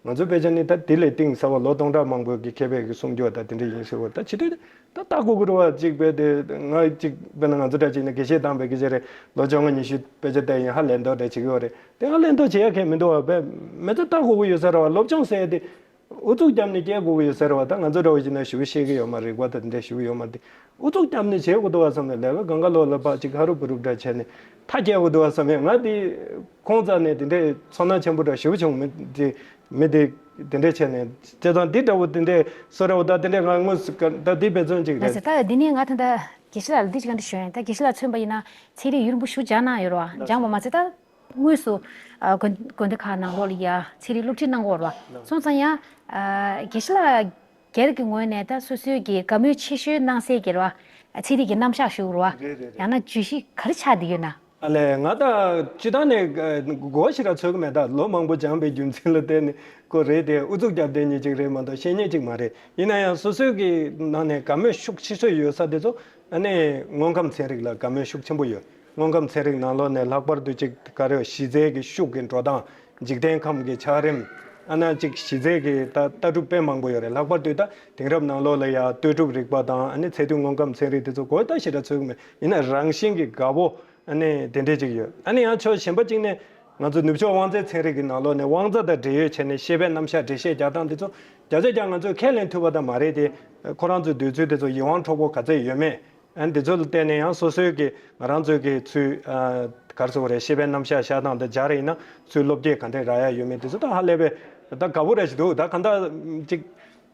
བ། ང་ཚོ་དཔེ་ཆ་ནི་ད་དེ་ལས་གཏིང་ཟབ་བ་ལོ་སྟོང་ཕྲག་མང་པོའི་གི་མཁས་པའི་གི་གསུང་རྒྱུ་བ་ད་དེ་འདྲ་ཡིན་ཟེར་བ་ད་བྱེད་དུས་ད་ལྟ་དགོས་ཀྱི་རེད་བ། གཅིག་དཔེ་དེ་ང་གཅིག་དཔེར་ན་ང་ཚོ་འདྲ་ཅིག་ནི་དགེ་བཤེས་བཏང་བའི་གི་ཆ་རེད། ལོ་བཅོ་ལྔ་ཉི་ཤུ་དཔེ་ཆ་བལྟས་ཡིན་ཧ་ལས་མདོག་འདྲ་བྱེད་ཀྱི་ཡོད་རེད། དེ་ཧ་ལས་མདོག་བྱེད་ཡ་མཁན་མི་འདུག་བ། དཔེ་མི་ཚེ་ལྟ་དགོས་ཀྱི་ཡོད་ས་རེད་བ། སློབ་སྦྱོང་ཟེར་ཡ་དེ་ཨུ་ཚུགས་བརྒྱབ་ནས་སྐྱེལ་དགོས་ཀྱི་ཡོད་ས་རེད་བ། ད་ང་ཚོ་འདྲ་བོ་ཅིག་ན་ཞུ་ཤེས་ཀྱི་ཡོད་མ་རེད། རིག་པ་ད་དེ་འདྲ་ཞུ་གི་ཡོད་མ་རེད། ཨུ་ཚུགས་བརྒྱབ་ནས་བྱེད་དགོས་འདུག་བ་བསམ་ནས་ལས་ཀ་གང་ག་ལོག་ལ་ཕར་ཅིག་ཧ་རུབ་བུ་རུབ་འདྲ་བྱས་ནས་མཐའ་སྐྱེལ་དགོས་འདུག་བ་བསམ་ཡ། ང་དེ་ཁོང་རྩ་ནས་དེ་འདྲའི་ཚོར་སྣང་ཆེན་པོ་འདྲ་ཞེ་པོ་བྱུང་མི་དེ་མི་དེ་དེ་འདྲས་བྱས་ནས་བྱས་ཙང་འདི་འདྲ་བོ་དེ་འདྲས་བཟོ་འདྲ་བོ་ད་དེ་འདྲས་ང་དངོས་སུ་ད་འདི་དཔེ་མཚོན་ཅིག་ལ་རེད། ཟེར་ད་འདི་ནས་ང་ད་ལྟ་དགེ་བཤེས་ལགས་ལ་འདི་ཅིག་ག་འདྲ་ཞུ་ཡ་ཡིན། ད་དགེ་བཤེས་ལགས་མཚོན་པ་ཡིན་ན་ཚན་རིག་ཡུན་རིང་པོ་ཞིག་སྦྱངས་གནང་ཡོད་རེད་བ། སྦྱངས་པ་མ་ཚད་ད་དངོས་སུ་ཨ་དགོན་དགོན་སྡེ་ཁག་ནང་ལོགས་ལ་ཡ་ཚན་རིག་སློབ་ཁྲིད་གནང་གི་ཡོད་རེད་བ། སོང་ཙང་ཡ་ཨ་དགེ་བཤེས་ལགས་སྒེར་གྱི་ངོས་ནས་ད་སོ་སོའི་གི་དགའ་མོས་ཆེ་ཤོས་གནང་སའི་གི་རེད་བ། ཚན་རིག་གི་རྣམ་གཞག་ཞུ་རེད་བ། རེད་རེད་རེད། ཡང་ན་བརྗོད་གཞི་ག་རེ་ཆགས་བསྡད་ཡོད་ན། ཨ་ལས་ང་ད་སྤྱི་བཏང་ནས་གོ་ཞིག་ར་འཚོལ་གི་མེད། ད་ལོ་མང་པོ་སྦྱངས་པའི་རྒྱུ་མཚན་ལ་བརྟེན་ནས་ཁོ་རེད་དེ་ཨུ་ཚུགས་རྒྱབ་བསྡད་མཁན་ཅིག་རེད་མ་གཏོགས་ཤེས་མཁན་ཅིག་མ་རེད། ཡིན་ན་ཡང་སོ་སོའི་གི་ནང་ནས་དགའ་མོས་ཤུགས་ཆེ་ཤོས་ཡོད་ས་དེ་ཚོ་ཨ་ནི་དངོས་ཁམས་ཚན་རིག་ལ་དགའ་མོས་ཤུགས་ཆེན་པོ་ཡོད། དངོས་ཁམས་ཚན་རིག་ནང་ལོགས་ནས་ལྷག་པར་དུ་ཅིག་ག་རེ་གཞི་རྩའི་གི་ཤུགས་ཀྱི་འགྲོ་སྟངས། འཇིག་རྟེན་ཁམས་ཀྱི་ཆགས་རིམ། ཨ་ན་ཅིག་གཞི་རྩའི་གི་ད་ལྟ་གྲུབ་དཔེ་མང་པོ་ཡོད་རེད། ལྷག་པར་དུ་ད་དེང་རབས་ནང་ལོགས་ལ་ཡ་ལྟོས་གྲུབ་རིག་པ་དང་ཨ་ནི་ཚད་རྡུལ་དངོས་ཁམས་ཚན་རིག་དེ་ཚོ་གོ་ད་ཞེ་དྲག་འཚོལ་གི་མེད། ཡིན་ན་རང་བཞིན་གྱི་དགའ་པོ་ཨ་ནི་དེ་འདྲས་ཅིག་ཡོད། ཨ་ནི་ཡང་ཕྱོགས་གཞན་པ་གཅིག་ནས་ང་ཚོ་ནུབ་ཕྱོགས་དབང་རྩའི་ཚན་རིག་གི་ནང་ལོགས་ནས་དབང་རྩ་དང་འབྲེལ་ཡོད་བྱས་ནས་ཤེས་པའི་རྣམ་གཞག་འགྲེལ་བཤད་རྒྱག་སྟངས་དེ་ཚོ་བརྒྱ་ཆ་བརྒྱ་ང་ཚོས་ཁས་ལེན་ཐུབ་པ་དང་མ་རེད་དེ། ཁོ་རང་ཚོའི་འདོད་ཚུལ་དེ་ཚོ་ཡིད་དབང་འཕྲོག་པོ་ག་ཚད་ཡོད་མེད། ཨ་ནི་འདི་ཚོ་ལ་བརྟེན་ནས་ཡང་སོ་སོའི་གི་ང་རང་ཚོའི་གི་ཚུལ་ཨ་ག་རེ་ཟེར་དགོས་རེད། ཤེས་པའི་རྣམ་གཞག་བཞག་སྟངས་དང་སྦྱར་ཡིན་ན་ཚུལ་སློབ་སྐྱེས་ག་འདྲས་རག་ཡ་ཡོད་མེད་དེ་ཚོ་ད་ཧ་ལས་པའི་ད་དགའ་པོ་རེ་ཞིག་འདུག་ད་གང་ལྟར་ཅིག་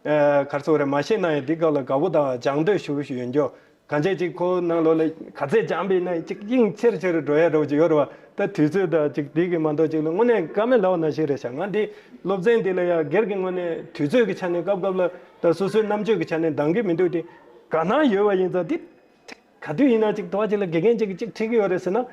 ཨ་ག་རེ་ཟེར་དགོས་རེད། མ་ཤེས་ན་ཡང་འདི་སྐབས་ལ་དགའ་པོ་དང་སྦྱང་འདོད་ཞུ་ཞུ་ཡོད་འགྱོ། གང་བྱས་ཅིག་ཁོ་ནང་ལོགས་ལ་ག་ཚད་སྦྱངས་པ་ཡིན་ན་ཅིག་དབྱིངས་ཆེར་ཆེར་འགྲོ་ཡ་འདྲ་བོ་ཅིག་ཡོད་རེད་བ། ད་དུས་ཚོད་དང་ཅིག་འདི་གི་མ་གཏོགས་ཅིག་ལ་དངོས་གནས་བཀའ་མོལ་ལབ་པ་ནང་བཞིན་རེད་ཤག་ང་འདི་སློབ་ཚན་འདི་ལ་ཡ་སྒེར་གྱི་ངོས་ནས་དུས་ཚོད་ཀྱི་ཆ་ནས་སྐབས་སྐབས་ལ་ད་སོ་སོའི་རྣམ་དཔྱོད་ཀྱི་ཆ་ནས་འདང་གི་མི་འདུག་དེ། དགའ་སྣང་ཡོད་པ་ཡིན་ཙང་དེ་ག་དུས་ཡིན་ན་ཅིག་དོ་ཅིག་ལ་དགེ་རྒན་ཅིག་གིས་ཅིག་ཁྲིད་ཀྱི་ཡོད་རེད་ཟེར་ན།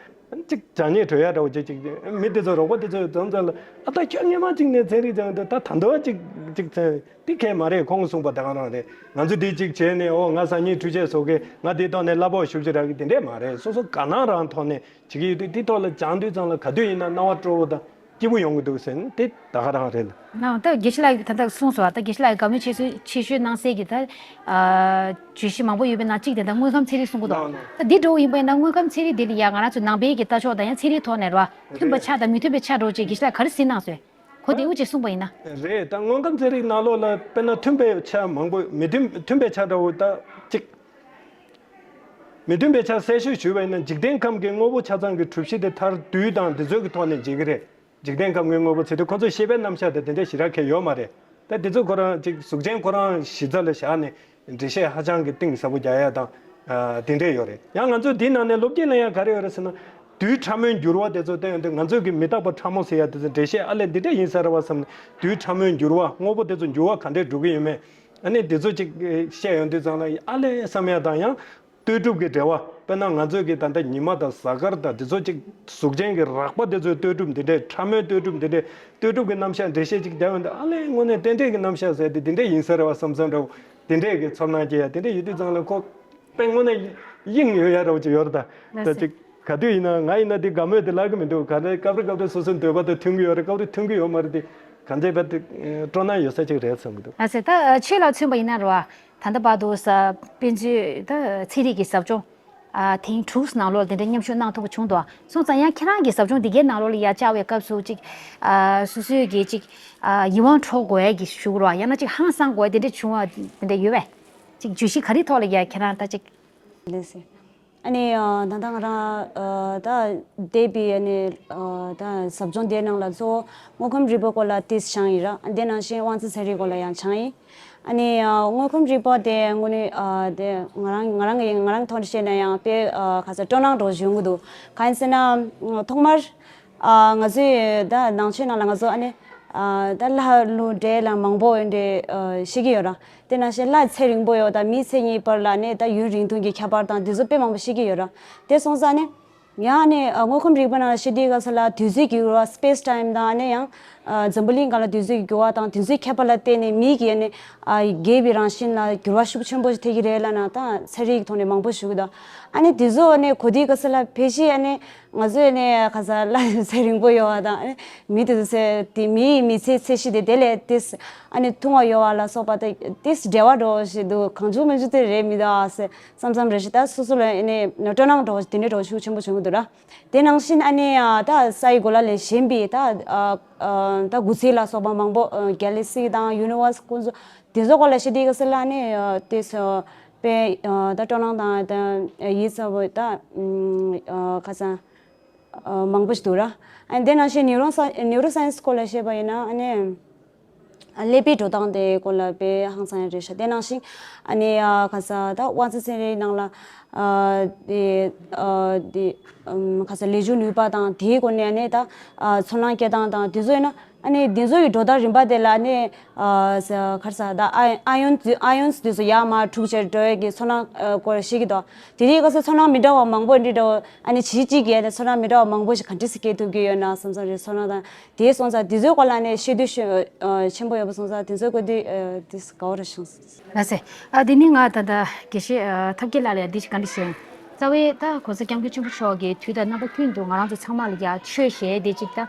ཅིག་སྦྱང་སྙིང་བྲོ་ཡ་འདྲ་བོ་ཅིག་ཅིག་མི་དེ་ཚོ་རོགས་པ་དེ་ཚོ་འཛོམས་ཙང་ལ་ཨ་ད་ཁྱོད་སྔོན་མ་ཅིག་ནས་ཚན་རིག་སྦྱངས་འདུག་ད་ད་འདོད་ཅིག་ཅིག་ཚན་དེ་གས་མ་རེད། ཁོང་གིས་གསུངས་པ་ད་ག་རང་རེད། ང་ཚོ་འདི་ཅིག་བྱས་ནས་ཨོ་ང་སང་ཉིན་འཕྲུལ་ཆས་བཟོ་གི་ང་དེ་ཐོག་ནས་གླ་ཕོགས་ཞུ་རྒྱུ་རག་གི་དེ་འདྲས་མ་རེད། སོ་སོ་དགའ་སྣང་རང་ཐོག་ནས་བྱེད་ཀྱི་ཡོད་དུས་དེ་ཐོག་ལ་སྦྱང་དུས་ཙང་ལ་ག་དུས་ཡིན་ན་སྣང་བ་སྤྲོ་བོ་དང་སྐྱིད་པོ་ཡོང་གི་འདུག་ཟེར་ན་དེ་ད་ག་རང་རེད་ལ། ན་ད་དགེ་བཤེས་ལགས་ཀྱིས་ད་ལྟ་གསུངས་སོང་བ། ད་དགེ་བཤེས་ལགས་ཀྱིས་དགའ་མོས་ཆེ་ཤོས་ཆེ་ཤོས་གནང་སའི་གི་ད་ཨ་བརྗོད་གཞི་མང་པོ་ཡོད་པའི་ནང་གཅིག་དེ་ད་དངོས་ཁམས་ཚན་རིག་གསུང་གི་འདུག་ད་འདི་འདྲ་བོ་ཡིན་པ་ཡིན་ན་དངོས་ཁམས་ཚན་རིག་འདི་ལ་ཡ་ང་རང་ཚོའི་ནང་པའི་གི་ལྟ་ཕྱོགས་དང་ཡང་ཚན་རིག་ཐོག་ནས་རེད་བ། མཐུན་པ་ཆགས་དང་མི་མཐུན་པའི་ཆ་འདྲ་བོ་ཅིག་དགེ་བཤེས་ལགས་ག་རེ་གཟིགས་གནང་སོང་། གོ་བདེ་བོ་ཅིག་གསུངས་པ་ཡིན་ན། རེད། ད་དངོས་ཁམས་ཚན་རིག་ནང་ལོགས་ལ་དཔེར་ན་མཐུན་པའི་ཆ་མང་པོ་མི་མཐུན་མཐུན་པའི་ཆ་འདྲ་བོ་ད་གཅིག་མི་མཐུན་པའི་ཆ་གསལ་ཤོས་ཞུས་པ་ཡིན་ན་འཇིག་རྟེན་ཁམས་ཀྱི་དངོས་པོ་ཆ་ཚང་གི་གྲུབ་གཞི་དེ་མཐར་རྡུལ་དང་འདི་ཚོའི་གི་ཐོག་ནས་འབྱེད་ཀྱི་རེད། འཇིག་རྟེན་ཁམས་ཀྱི་དངོས་པོ་ཟེར་དུས་ཁོ་ཚོ་ཤེས་པའི་རྣམ་གཞག་དེ་དེ་འདྲ་ཞེ་དྲག་གང་ཡང་ཡོད་མ་རེད། ད་དེ་ཚོ་ཁོ་རང་ཅིག་གཟུགས་ཅན་ཁོ་རང་གཞི་རྩ་ལ་བཞག་ནས་འགྲེལ་བཤད་ཧ་ཅང་གི་གཏིང་ཟབ་པོ་རྒྱག་ཡ་དང་། ཨ་དེ་འདྲས་ཡོད་རེད། ཡང་ང་ཚོས་འདི་ནང་ནས་ལོ་རྒྱུས་ལ་ཡང་ག་རེ་ཡོད་རེད་ཟེར་ན། རྡུལ་ཕྲ་མོའི་འགྱུར་བ་དེ་ཚོ་བསྟན་ཡོང་དུས་ང་ཚོས་ཀྱི་མི་རྟག་པ་ཕྲ་མོ་ཟེར་ཡ་དེ་ཚོ་འགྲེལ་བཤད་ཨ་ལས་འདི་འདྲས་ཡིན་ས་རེད་བ་བསམ་ནས། རྡུལ་ཕྲ་མོའི་འགྱུར་བ་དངོས་པོ་དེ་ཚོ་འགྱུར་བ་ག་འདྲས་འགྲོ་གི་ཡོད་མེད། ཨ་ནི་དེ་ཚོ་ཅིག་བཤད་ཡོང་དུས་ཙང་ལ་ཨ་ལས་བསམ་ཡ་དང་ཡང་། ལྟོས་གྲུབ་ཀྱི་འབྲེལ་བ། དཔེར་ན་ང་ཚོའི་གི་ད་ལྟ་ཉི་མ་དང་གཟའ་སྐར་དང་དེ་ཚོ་ཅིག་གཟུགས་ཅན་གྱི་རགས་པ་དེ་ཚོའི་ལྟོས་གྲུབ་འདི་འདྲའི་ཕྲ་མོའི་ལྟོས་གྲུབ་འདི་འདྲའི་ལྟོས་གྲུབ་ཀྱི་རྣམ་གཞག་འགྲེལ་བཤད་ཅིག་བརྒྱབ་ཡོང་དུས། ཨ་ལས་དངོས་གནས་རྟེན་འབྲེལ་གྱི་རྣམ་གཞག་ཟེར་དེ་འདི་འདྲ་ཡིན་ས་རེད་བ་བསམ་བསམ་འདྲ་བོ་དེ་འདྲས་ཀྱི་ཚོར་སྣང་སྐྱེ་ཡ་དེ་འདྲས་ཡོད་དུས་ཙང་ལ་ཁོ་དཔེ་དངོས་གནས་དབྱིངས་ཡོད་ཡ་འདྲ་བོ་ཅིག་ཡོད་རེད་ད། ལགས་ད་སེ། ཅིག་ག་དུས་ཡིན་ན་ང་ཡིན་ན་དེ་དགའ་མོས་དེ་ལབ་གི་མི་འདུག་ག་རེ་སྐབས་རེ་སྐབས་རེ་སོ་སོའི་འདོད་པ་དང་མཐུན་གི་ཡོད་རེད། སྐབས་རེ་མཐུན་གི་ཡོད་མ་རེད་དེ། གང་ཅི་བས་དེ་སྤྲོ་སྣང་ཡོད་ས་ཅིག་རེད་བསམ་གི་འདུག་ལགས་སེ། ད་ཆོས་ལ་མཚོན་པ་ཡིན་ན་རེད་བ། ད་ལྟ་བར་དུ་ས་དཔེ་མཛོད་ད་ཚན་རིག་གི་ཟབ་སྦྱོང་ཨ་ཐེངས་དྲུག་ནང་ལོགས་དེ་འདྲའི་མཉམ་ཞུགས་གནང་ཐུབ་པ་བྱུང་འདུག་སོང་ཙང་ཡང་ཁྱེད་རང་གི་ཟབ་སྦྱོང་འདི་གའི་ནང་ལོགས་ལ་ཡར་བཅར་བའི་སྐབས་སུ་ཅིག་ཨ་སོ་སོའི་གི་ཅིག་ཨ་ཡིད་དབང་འཕྲོག་དགོས་ཡ་གི་ཞུ་རོགས། ཡང་ན་ཅིག་ཧང་སང་དགོས་ཡ་དེ་འདྲ་བྱུང་བ་དེ་འདྲ་ཡོད་པས། ཅིག་བརྗོད་གཞི་ག་རེ་ཐོག་ལ་ཡ་ཁྱེད་རང་ད་ཅིག་ལགས་སེ། ཨ་ནི་ཨ་ད་ལྟ་ང་རང་ཨ་ད་འདས་པའི་ཨ་ནི་ཨ་ད་ཟབ་སྦྱོང་དེའི་ནང་ལ་གཙོ་བོ་དངོས་ཁམས་རིག་པའི་སྐོར་ལ་ཏིས་སྦྱངས་ཡིན་ར། དེ་ནང་བཞིན་དབང་རྩ་ཚན་རིག་སྐོར་ལ་ཡང་སྦྱངས་ཡིན། ཨ་ནི་ཨ་དངོས་ཁམས་རིག་པ་དེ་དངོས་གནས་ཨ་དེ་ང་རང་ང་རང་གི་ང་རང་ཐོག་ནས་བཤད་ན་ཡང་དཔེ་ཨ་ག་ས་སྤྲོ་སྣང་འདྲ་བོ་ཞིག་ཡོང་གི་འདུག་གང་ཡིན་ཟེར་ན་ཐོག་མར་ཨ་ང་ཚོས་ད་ནང་ཆོས་ནང་ལ་ང་ཚོ་ཨ་ནི་ཨ་ད་ལྷ་ཀླུ་འདྲེ་ལ་མང་པོ་འདྲེ་ཨ་ཤེས་ཀྱི་ཡོད་ར། དེ་ནང་བཞིན་ལྷ་ཚེ་རིང་པོ་ཡོད་དང་མི་ཚེ་གཉིས་བར་ལ་ནི་ད་ཡུན་རིང་ཐུང་གི་ཁྱད་པར་དང་དེ་ཚོ་དཔེ་མང་པོ་ཤེས་ཀྱི་ཡོད་ར། དེ་སོང་ཙང་ནི་ཡང་ནི་ཨ་དངོས་ཁམས་རིག་པ་ནང་ལ་ཤེས་དུས་སྐབས་སུ་ལ་དུས་ཚོད་ཀྱི་འགྱུར་བ་སྤེས་ཊའིམ་དང་ནི་ཡང་ཨ་འཛམ་བུ་གླིང་སྒང་ལ་དུས་ཚོད་ཀྱི་འགྱུར་བ་དང་དུས་ཚོད་ཁྱད་པར་ལ་བརྟེན་ནས་མི་གི་ནི་ཨ་རྒས་པའི་རང་བཞིན་ལ་འགྱུར་བ་ཤུགས་ཆེན་པོ་ཞིག་ཐེབས་ཀྱི་རེད་ལབ་ན་ད་ཚན་རིག་གི་ཐོག་ནས་མང་པོ་ཞུ་གི་འདུག་ཨ་ནི་དེ་ཚོ་ནི་གོ་དུས་སྐབས་སུ་ལ་ཕལ་ཆེར་ཨ་ནི་ང་ཚོས་ནི་ག་ས་ལ་ཚེ་རིང་པོ་ཡོད་བ་དང་ཨ་ནི་མི་དེ་ཚོ་ཚེ་དེ་མིའི་མི་ཚེ་ཚེ་གཞི་དེ་དེ་ལས་དེ་ཨ་ནི་ཐུང་བ་ཡོད་བ་ལ་སོགས་པ་དེ་དེ་འབྲེལ་བ་འགྲོ་བཞིན་འདུག་གང་བྱུང་མི་བྱུང་དེ་རེད་མི་འདུག་ཨ་སེ་བསམ་བསམ་རེ་ཞིག་ད་སོ་སོ་ལ་ཨ་ནི་སྤྲོ་སྣང་འགྲོ་བ་དེ་འདྲའི་འགྲོ་ཤུགས་ཆེན་པོ་བྱུང་གི་འདུག་ར། དེ་ནང་བཞིན་ཨ་ནི་ཨ་ད་ས་ཡི་གོ་ལ་ལས་གཞན་པའི་ད་ཨ་ཨ་ད་དགུ་ཚིགས་ལ་སོགས་པ་མང་པོ་ཨ་གེ་ལེག་སི་དང་ཡུ་ནི་ཝར་སི་ཁོང་ཚོ་དེ་ཚོ་སྐོར་ལ་བཤད་དུས་སྐབས་སུ་ལ་ཨ་ནི་ཨ་དེ་ཚོ་དཔེ་ཨ་ད་སྤྲོ་སྣང་དང་ད་ཡིད་ཚ་བོ་ད་ཨ་ཁ་སང་ཨ་མང་པོ་ཞིག་འདུག་ར། ཨ་ནི་དེ་ནང་བཞིན་ནིའུ་རོ་སའི་ནིའུ་རོ་སའེན་སི་སྐོར་ལ་བཤད་པ་ཡིན་ན་ཨ་ནི། ཀླད་པའི་འགྲོ་སྟངས་དེ་སྐོར་ལ་དཔེ་ཧང་སང་ཡང་རེད་ཤག་དེ་ནང་བཞིན་ཨ་ནི་ཨ་ག་ས་ད་དབང་རྩ་ཚན་རིག་ནང་ལ་ཨ་དེ་ཨ་དེ་ཨམ་ག་ས་ལས་འཇུག་ནུས་པ་དང་དེའི་སྒོ་ནས་ཨ་ནི་ད་ཨ་ཚོར་སྣང་སྐྱེ་སྟངས་དང་དེ་ཚོ་ཡིན་ན་ཨ་ནི་དེ་ཚོ་ཡི་འགྲོ་སྟངས་རིམ་པ་དེ་ལ་ཨ་ནི་ཨ་ས་ག་ས་ད་ཨ་ཨ་ཡོན་ཨ་ཡོན་དེ་ཚོ་ཡར་མར་འཁྲུག་བྱས་འགྲོ་ཡས་ཀྱི་ཚོར་སྣང་ཨ་སྐོར་ཤེས་ཀྱི་འདུག་དེ་དུས་ག་ས་ཚོར་སྣང་མི་འདྲ་བ་མང་པོ་འདི་འདྲ་བ་ཨ་ནི་བྱིས་གཅིག་གིས་ཨ་ནི་ཚོར་སྣང་མི་འདྲ་བ་མང་པོ་ཞིག་ག་འདྲས་སེ་སྐྱེ་ཐུབ་ཀྱི་ཡོད་ན་བསམ་བསམ་རེད། ཚོར་སྣང་དང་། དེའི་སོང་ཙང་དེ་ཚོའི་སྐོར་ལ་ནས་ཤེས་འདོད་ཤུ་ཨ་ཆེན་པོ་ཡོད་པ་སོང་ཙང་དེ་ཚོའི་སྐོར་དེ་ཨ་དེ་དགའ་བོ་རེ་བྱུང་སོང་། ལགས་སེ། ཨ་དེ་ནི་ང་ད་ལྟ་དགེ་བཤེས་ཨ་ཐབས་མཁས་ལགས་ལ་འདི་ཞིག་བཀའ་འདྲི་ཞུ། རྩ་བའི་ད་༸གོང་ས་༸སྐྱབས་མགོན་ཆེན་པོ་མཆོག་གིས་དུས་དང་རྣམ་པ་ཀུན་ཏུ་ང་རང་ཚོ་ཚང་མ་ལ་ཡ་ཆོས་ཞེས་དེ་ཅིག་ད་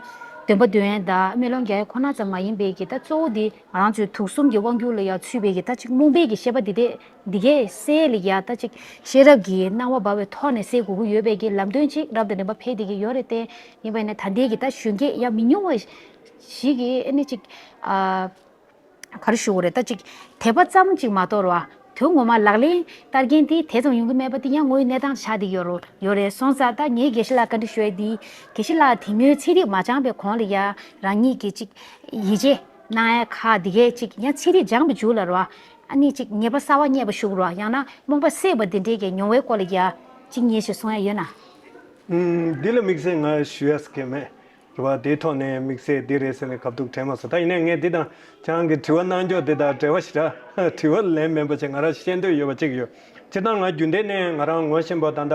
འདོན་པ་འདོན་ཡས་དང་སྨོན་ལམ་རྒྱག་ཡས་ཁོ་ན་ཙམ་མ་ཡིན་པའི་གི་ད་གཙོ་བོ་དེ་ང་རང་ཚོའི་དུག་གསུམ་གྱི་དབང་སྒྱུར་ལ་ཡ་ཚུད་པའི་གི་ད་ཅིག་རྨོངས་པའི་གི་ཤེས་པ་འདི་དེ། འདི་གའི་སྲས་ལ་ཡ་ད་ཅིག་ཤེས་རབ་ཀྱི་སྣང་བ་འབར་བའི་ཐོག་ནས་སེལ་དགོས་ཀྱི་ཡོད་པའི་གི་ལམ་སྟོན་ཅིག་རབ་དང་རིམ་པ་འཕེལ་བསྡད་ཀྱི་ཡོད་རེད་དེ། ཡིན་པ་ཡིན་ན་ད་ལྟའི་གི་ད་གཞོན་སྐྱེས་ཡང་མི་ཉུང་བ་ཞིག་གིས་ཨ་ནི་ཅིག་ཨ་ག་རེ་ཞུ་དགོས་རེད། ད་ཅིག་དད་པ་ཙམ་ཅིག་མ་གཏོགས་ར་དོན་ངོ་མ་ལག་ལེན་བསྟར་མཁན་དེ་དེ་ཙམ་ཡོང་གི་མེད་པ་དེ་ཡང་དངོས་ཡོད་གནས་སྟངས་ཆགས་བསྡད་ཀྱི་ཡོད་རེད། ཡོད་རེད། སོང་ཙང་ད་ངས་དགེ་བཤེས་ལགས་བཀའ་འདྲི་ཞུ་ཡས་འདི་དགེ་བཤེས་ལགས་དེ་སྔོན་ཚན་རིག་མ་སྦྱངས་པའི་གོང་ལ་ཡ་རང་ཉིད་ཀྱི་ཅིག་ཡིད་ཆེས་གནང་ཡ་ཁག་འདི་གས་ཅིག་ཡང་ཚན་རིག་སྦྱངས་པའི་མཇུག་ལ་ར། ཨ་ནི་ཅིག་ཉེས་པ་གསར་བ་རྙེད་པ་ཞུགས་རོགས། ཡང་ན་རྨོངས་པ་སེལ་བ་འདི་འདྲའི་གི་མྱོང་བའི་སྐོར་ལ་ཡ་ཅིག་ངེས་ཤེས་གསུང་ཡ་ཡོད་ན། ཨུམ། འདི་ལ་དམིགས་བསལ་ང་ཞུ་ཡ་ཟེར་མཁན་མེད། རེད་བ། དེའི་ཐོག་ནས་དམིགས་བསལ་འདི་རེད་ཟེར་ནས་གབ་ཐུག་དྲན་མ་སོང་། ད་ཡིན་ནའི་ངས་འདི་དང་ཁྱེད་རང་གི་དྲི་བ་གནང་ཕྱོགས་འདི་དང་འབྲེལ་བ་ཞིག་ར། དྲི་བ་ལན་མེད་པ་ཅིག་ང་རང་བཤད་འདོད་ཡོད་པ་ཅིག་ཡོད། སྤྱིར་བཏང་ང་རྒྱུན་ལྡན་ནས་ང་རང་ངོ་ཤེས་པ་ད་ལྟ་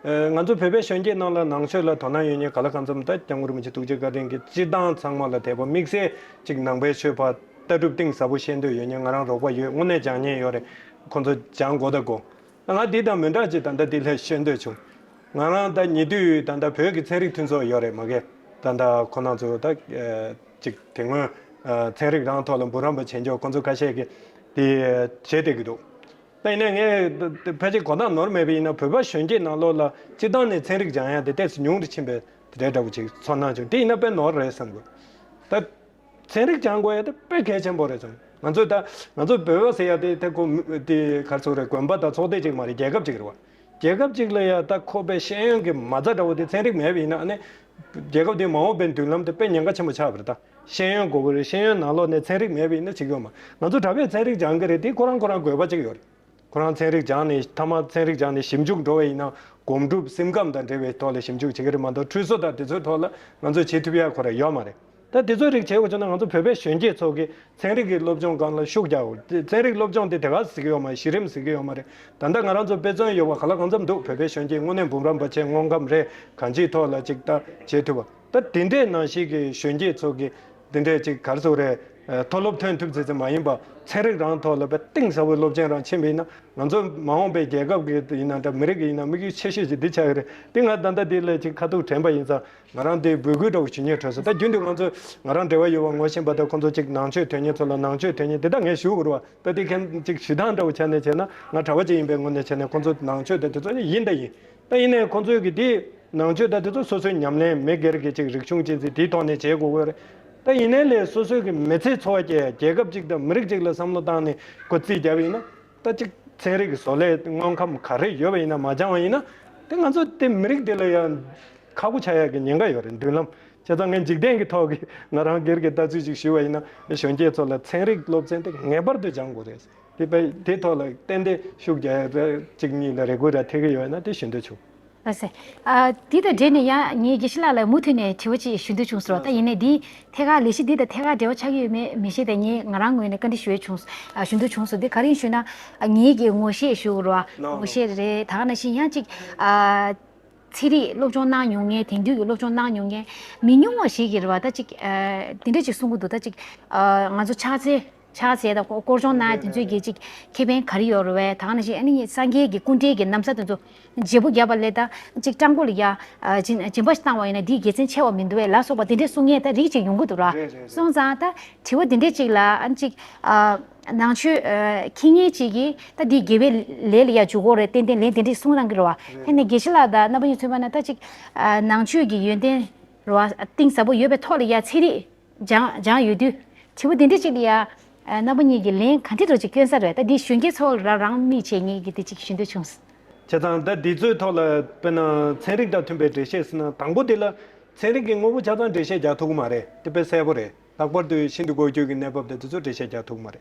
ང་ཚོ་བོད་པའི་གཞོན་སྐྱེས་ནང་ལ་ནང་ཆོས་ལ་དོ་སྣང་ཡོད་མཁན་ག་ལ་གང་འཚམ་ད་སྐྱབས་མགོན་རིན་པོ་ཆེ་ཐུགས་རྗེ་བཀའ་དྲིན་གྱིས་སྤྱིར་བཏང་ཚང་མ་ལ་དད་པ་དམིགས་བསལ་ཅིག་ནང་པའི་ཆོས་པ་ལྟ་གྲུབ་གཏིང་ཟབ་པོ་ཤེས་འདོད་ཡོད་མཁན་ང་རང་རོགས་པ་ཡོད། དངོས་གནས་སྦྱང་མཁན་ཡོད་རེད། ཁོང་ཚོ་སྦྱང་དགོས་ད་དགོས། ང་འདི་དང་མི་འདྲ་ཅིག་ད་ལྟ་འདི་ལས་ཤེས་འདོད་བྱུང་། ང་རང་ད་ཉེ་དུས་ད་ལྟ་བོད་ཀྱི་ཚན་རིག་མཐུན་ཚོགས་ཡོད་རེད་མ་གི། ད་ལྟ་ཁོ་རང་ཚོ་ད་ཅིག་དེ་སྔོན་ཚན་རིག་རང་ཐོག་ལ་འབུམ་རམས་པ་བྱེད་འཇོག་ཁོ་ཚོ་ཁ་ཤས་ཀྱིས་དེ་བྱེད་བསྡད་ཀྱི་འདུག་ད་ཡིན་ནའི་ངས་ཕལ་ཆེར་གོ་ཐག་ནོར་མེད་པ་ཡིན་ན་བོད་པ་གཞོན་སྐྱེས་ནང་ལོགས་ལ་སྤྱིར་བཏང་ནས་ཚན་རིག་སྦྱང་ཡ་དེ་ཏོག་ཙམ་ཉུང་དུ་ཕྱིན་པའི་དེ་འདྲ་འདྲ་བོ་ཅིག་ཚོར་སྣང་བྱུང་། དེ་ཡིན་ན་དཔེ་ནོར་རེད་བསམ་གི། ད། ཚན་རིག་སྦྱང་དགོས་ཡ་དེ་དཔེ་གལ་ཆེན་པོ་རེད་བསམ། ང་ཚོས་ད་ང་ཚོ་བོད་པ་ཟེར་ཡ་དེ་དེ་ཁོ་དེ་ག་རེ་ཟེར་དགོས་རེད། དགོན་པ་དང་ཚོགས་སྡེ་གཅིག་མ་རེད། རྒྱལ་ཁབ་གཅིག་རེད་བ། རྒྱལ་ཁབ་གཅིག་ལ་ཡ་ད་ཁོ་པའི་ཤེས་ཡོན་གྱི་མ་རྩ་འདྲ་བོ་དེ་ཚན་རིག་མེད་པ་ཡིན་ན་ཨ་ནི་རྒྱལ་ཁབ་དེའི་མ་འོངས་པའི་མདུན་ལམ་དེ་དཔེ་ཉེན་ཁ་ཆེན་པོ་ཆགས་པ་རེད། ད་ཤེས་ཡོན་དགོས་ཀྱི་རེད། ཤེས་ཡོན་ནང་ལོགས་ནས་ཚན་རིག་མེད་པ་ཡིན་ན་བྱེད་ཀྱི་ཡོད་མ། ང་ཚོ་ད་བོད་ཚན་རིག་སྦྱང་གི་རེད། དེ་ཁོ་རང་ཁོ་རང་དགོས་པ་གཅིག་ཡོད་རེད། ཁོ་རང་ཚན་རིག་སྦྱངས་ནས་མཐའ་མ་ཚན་རིག་སྦྱངས་ནས་ཞིབ་འཇུག་འགྲོ་བ་ཡིན་ན་སྒོམ་སྒྲུབ་སེམས་ཁམས་དང་འབྲེལ་བའི་ཐོག་ལ་ཞིབ་འཇུག་བྱེད་ཀྱི་རེད་མ་གཏོགས་འཕྲུལ་བཟོ་དང་དེ་ཚོའི་ཐོག་ལ་ང་ཚོས་བྱེད་ཐུབ་ཡ་ཁོ་རང་ཡོད་མ་རེད། ད་དེ་ཚོའི་རིགས་བྱེད་དགོས་བྱུང་ན་ང་ཚོ་བོད་པའི་གཞོན་སྐྱེས་ཚོ་གིས་ཚན་རིག་གི་སློབ་སྦྱོང་སྒང་ལ་ཤུགས་རྒྱག་དགོས། ཚན་རིག་སློབ་སྦྱོང་དེ་དེ་ག་ཟེར་གྱི་ཡོད་མ་རེད། གཞི་རིམ་ཟེར་གྱི་ཡོད་མ་རེད། ད་ལྟ་ང་རང་ཚོ་དཔེ་མཚོན་ཡོད་པ་ག་ལ་གང་འཚམ་འདུག་བོད་པའི་གཞོན་སྐྱེས་དངོས་གནས་འབུམ་རམས་པ་བྱས། དངོས་ཁམས་རེད། གང་ཅིའི་ཐོག་ལ་ཅིག་ད་བྱེད་ཐུབ་པ། ད་དེ་འདྲའི་ནང་བཞིན་གྱི་གཞོན་སྐྱེས་ཚོ་གིས་དེ་འདྲའི་ཅིག་ག་རེ་ཟེར་དགོས་རེད། མཐོ་སློབ་ཐོན་ཐུབ་ཙམ་ཙམ་མ་ཡིན་པ། ཚན་རིག་རང་ཐོག་ལ་དཔེ་གཏིང་ཟབ་པོའི་སློབ་ཆེན་རང་ཕྱིན་པ་ཡིན་ན། ང་ཚོ་མ་འོངས་པའི་རྒྱལ་ཁབ་ཀྱི་ཡིན་ན་འདྲ། མི་རིགས་ཀྱི་ཡིན་ན། དམིགས་ཡུལ་ཆེ་ཤོས་ཅིག་འདི་ཆགས་ཀྱི་རེད། འདི་ང་ད་ལྟ་འདི་ལ་ཅིག་ཁ་ཐུག་དྲན་པ་ཡིན་ཙང་། ང་རང་དེ་འབོད་སྐུལ་འདྲ་བོ་ཞུ་སྙིང་འདོད་སོང་། ད་རྒྱུན་དུ་ང་ཚོ་ང་རང་འབྲེལ་བ་ཡོད་པ་ངོ་ཤེས་པ་དང་། ཁོང་ཚོ་ཅིག་ནང་ཆོས་དོན་གཉེར་ཚོ་ལ་ནང་ཆོས་དོན་གཉེར་དེ་ད་ངས་ཞུ་དགོས་རེད་བ། ད་དེ་མཁན་ཅིག་ཞུ་སྟངས་འདྲ་བོ་ཆ་ནས་བྱས་ན། ང་གྲྭ་པ་ཅིག་ཡིན་པའི་ངོས་ནས་བྱས་ན། ཁོང་ཚོ་ནང་ཆོས་དང་དེ་ཚོ་ཡིན་ད་ཡིན། ད་ཡིན་ནའི་ཁོང་ཚོའི་གི་དེ་ནང་ཆོས་ད་དེ་ཚོ་སོ་སོའི་ཉམས་ལེན། མི་སྒེར་གྱི་ཅིག་རིག་གཞུང་ཅན་ཅིག་དེའི་ཐོག་ནས་བྱེད་དགོས་ཀྱི་རེད། ད་ཡིན་ནའི་ལས་སོ་སོའི་གི་མི་ཚེ་འཚོ་བ་སྐྱེལ། རྒྱལ་ཁབ་ཅིག་དང་མི་རིགས་ཅིག་ལ་བསམ་བློ་བཏང་ནས་ཁོ་རྩིས་བརྒྱབ་པ་ཡིན་ན། ད་ཅིག་ཚན་རིག་གི་བཟོ་ལས་དངོས་ཁམས་ག་རེ་ཡོད་པ་ཡིན་ན་མ་སྦྱང་བ་ཡིན་ན། དེ་ང་ཚོ་དེ་མི་རིགས་དེ་ལ་ཡང་ཁག་པོ་ཆགས་ཡག་གི་ཉེན་ཁ་ཡོད་རེད། མདུན་ལམ། བྱས་ཙང་ངས་འཇིག་རྟེན་གྱི་ཐོག་གི་ང་རང་སྒེར་གྱི་ལྟ་ཚུལ་ཅིག་ཞུ་བ་ཡིན་ན། གཞོན་སྐྱེས་ཚོ་ལ་ཚན་རིག་སློབ་ཚན་དེ་ངེས་པར་དུ་སྦྱང་དགོས་རེད། དེ་དཔེ་དེ་ཐོག་ལ་ཏན་ཏན་ཤུགས་རྒྱག་ཡག་རེ་གཅིག་གཉིས་ལ་རེ་སྐུལ་ར་ཐེབས་ཀྱི་ཡོད་ན་དེ་ཞུ་འདོད་བྱུང་། ལགས་སེ། ཨ། འདི་དང་འབྲེལ་ནས་ཡང་ངས་དགེ་བཤེས་ལགས་ལ་མུ་མཐུད་ནས་དྲི་བ་ཅིག་ཞུ་འདོད་བྱུང་སོང་། ད་ཡིན་ནའི་འདི་ཐད་ཀར་ལས་གཞི་འདི་དང་ཐད་ཀར་འབྲེལ་བ་ཆགས་ཀྱི་ཡོད་མེད་མི་ཤེས། ད་ངས་ང་རང་ངོས་ནས་བཀའ་འདྲི་ཞུ་ཡས་བྱུང་། ཨ། ཞུ་འདོད་བྱུང་སོང་། འདི་ག་རེ་ཡིན་ཞུས་ན། ཨ། ངེད་ཀྱི་ངོ་ཤེས་ཞུ་དགོས་རེད་བ། ངོ་ཤེས་རེད། ད་ག་ནང་བཞིན་ཡང་ཅིག་ཨ། ཚན་རིག་སློབ་སྦྱོང་གནང་མྱོང་མཁན། དེང་དུས་ཀྱི་སློབ་སྦྱོང་གནང་མྱོང་མཁན་མི་ཉུང་བ་ཞིག་གིས་རེད་བ། ད་ཅིག་ཨ། འདི་འདྲ་ཅིག་གསུང་གི་འདུག་ད་ཅིག་ཨ། ང་ཚོ་ཕྱག་འཚལ། ཕྱག་འཚལ་དང་སྐོར་སྦྱོང་གནང་དེ་ཚོའི་གི་ཅིག་ཁེ་ཕན་ག་རེ་ཡོད་རེད་བས། ད་ག་ནང་བཞིན་ཨ་ནི་སངས་རྒྱས་ཀྱི་སྐུ་འདྲའི་གི་ན་བཟའ་དེ་ཚོ་བརྗེ་པོ་བརྒྱབ་པ་ལས་ད་ཅིག་སྤྲང་པོ་ལ་ཡ། ཨ། སྦྱིན་སྦྱིན་པ་ཞིག་བཏང་བ་ཡིན་ན་འདིས་དགེ་མཚན་ཆེ་བ་མི་འདུག་བས་ལ་སོགས་པ་དེ་འདྲས་གསུང་མཁན་ད་རིགས་ཅིག་ཡོང་གི་འདུག་ར། རེད་རེད་རེད། སོང་ཙང་ད་དྲི་བ་དེ་འདྲས་ཅིག་ལ་ཨ་ནི་ཅིག་ཨ། ནང་ཆོས་ཨ། མཁྱེན་མཁན་ཅིག་གིས་ད་འདི་དགེ་བའི་ལས་ལ་ཡ་འཇུག་དགོས་རེད། ཏན་ཏན་ལན་དེ་འདྲས་གསུང་གནང་གི་རེད་བ། རེད། དེ་ནས་དགེ་བཤེས་ལགས་དང་རྣམ་པ་གཉིས་མཚོན་པ་ན་ད་ཅིག་ཨ། ནང་ཆོས་ཀྱི་ཡོན་ཏན་རེད་བ། གཏིང་ཟབ་པོ་ཡོད་པའི་ཐོག་ལ་ཡ་ཚན་རིག་སྦྱང་སྦྱང་ཡོད་དུས། དྲི་བ་འདི་འདྲ་ཅིག་ལ་ཡ། ཨ། རྣམ་པ་གཉིས་ཀྱིས་ལན་ག་འདྲ་འདྲ་ཅིག་སྐྱོན་ས་རེད། ད་འདི་གཞོན་སྐྱེས་ཚོ་ལ་རང་མིག་བྱས་ངེད་ཀྱིས་འདི་ཅིག་ཞུ་འདོད་བྱུང་། བྱས་ཙང་ད་འདི་ཚོའི་ཐོག་ལ་དཔེར་ན་ཚན་རིག་དང་མཐུན་པའི་འགྲེལ་བཤད་ཟེར་ན། དང་པོ་དེ་ལ་ཚན་རིག་གི་དངོས་པོ་ཆ་ཚང་འགྲེལ་བཤད་རྒྱག་ཐུབ་ཀྱི་མ་རེད། དེ་དཔེ་གསལ་པོ་རེད། ལྷག་པར་དུ་ཤིན་ཏུ་ལྐོག་གྱུར་གྱི་གནས་བབ་དེ་དེ་ཚོ་འགྲེལ་བཤད་རྒྱག་ཐུབ་ཀྱི་མ་རེད།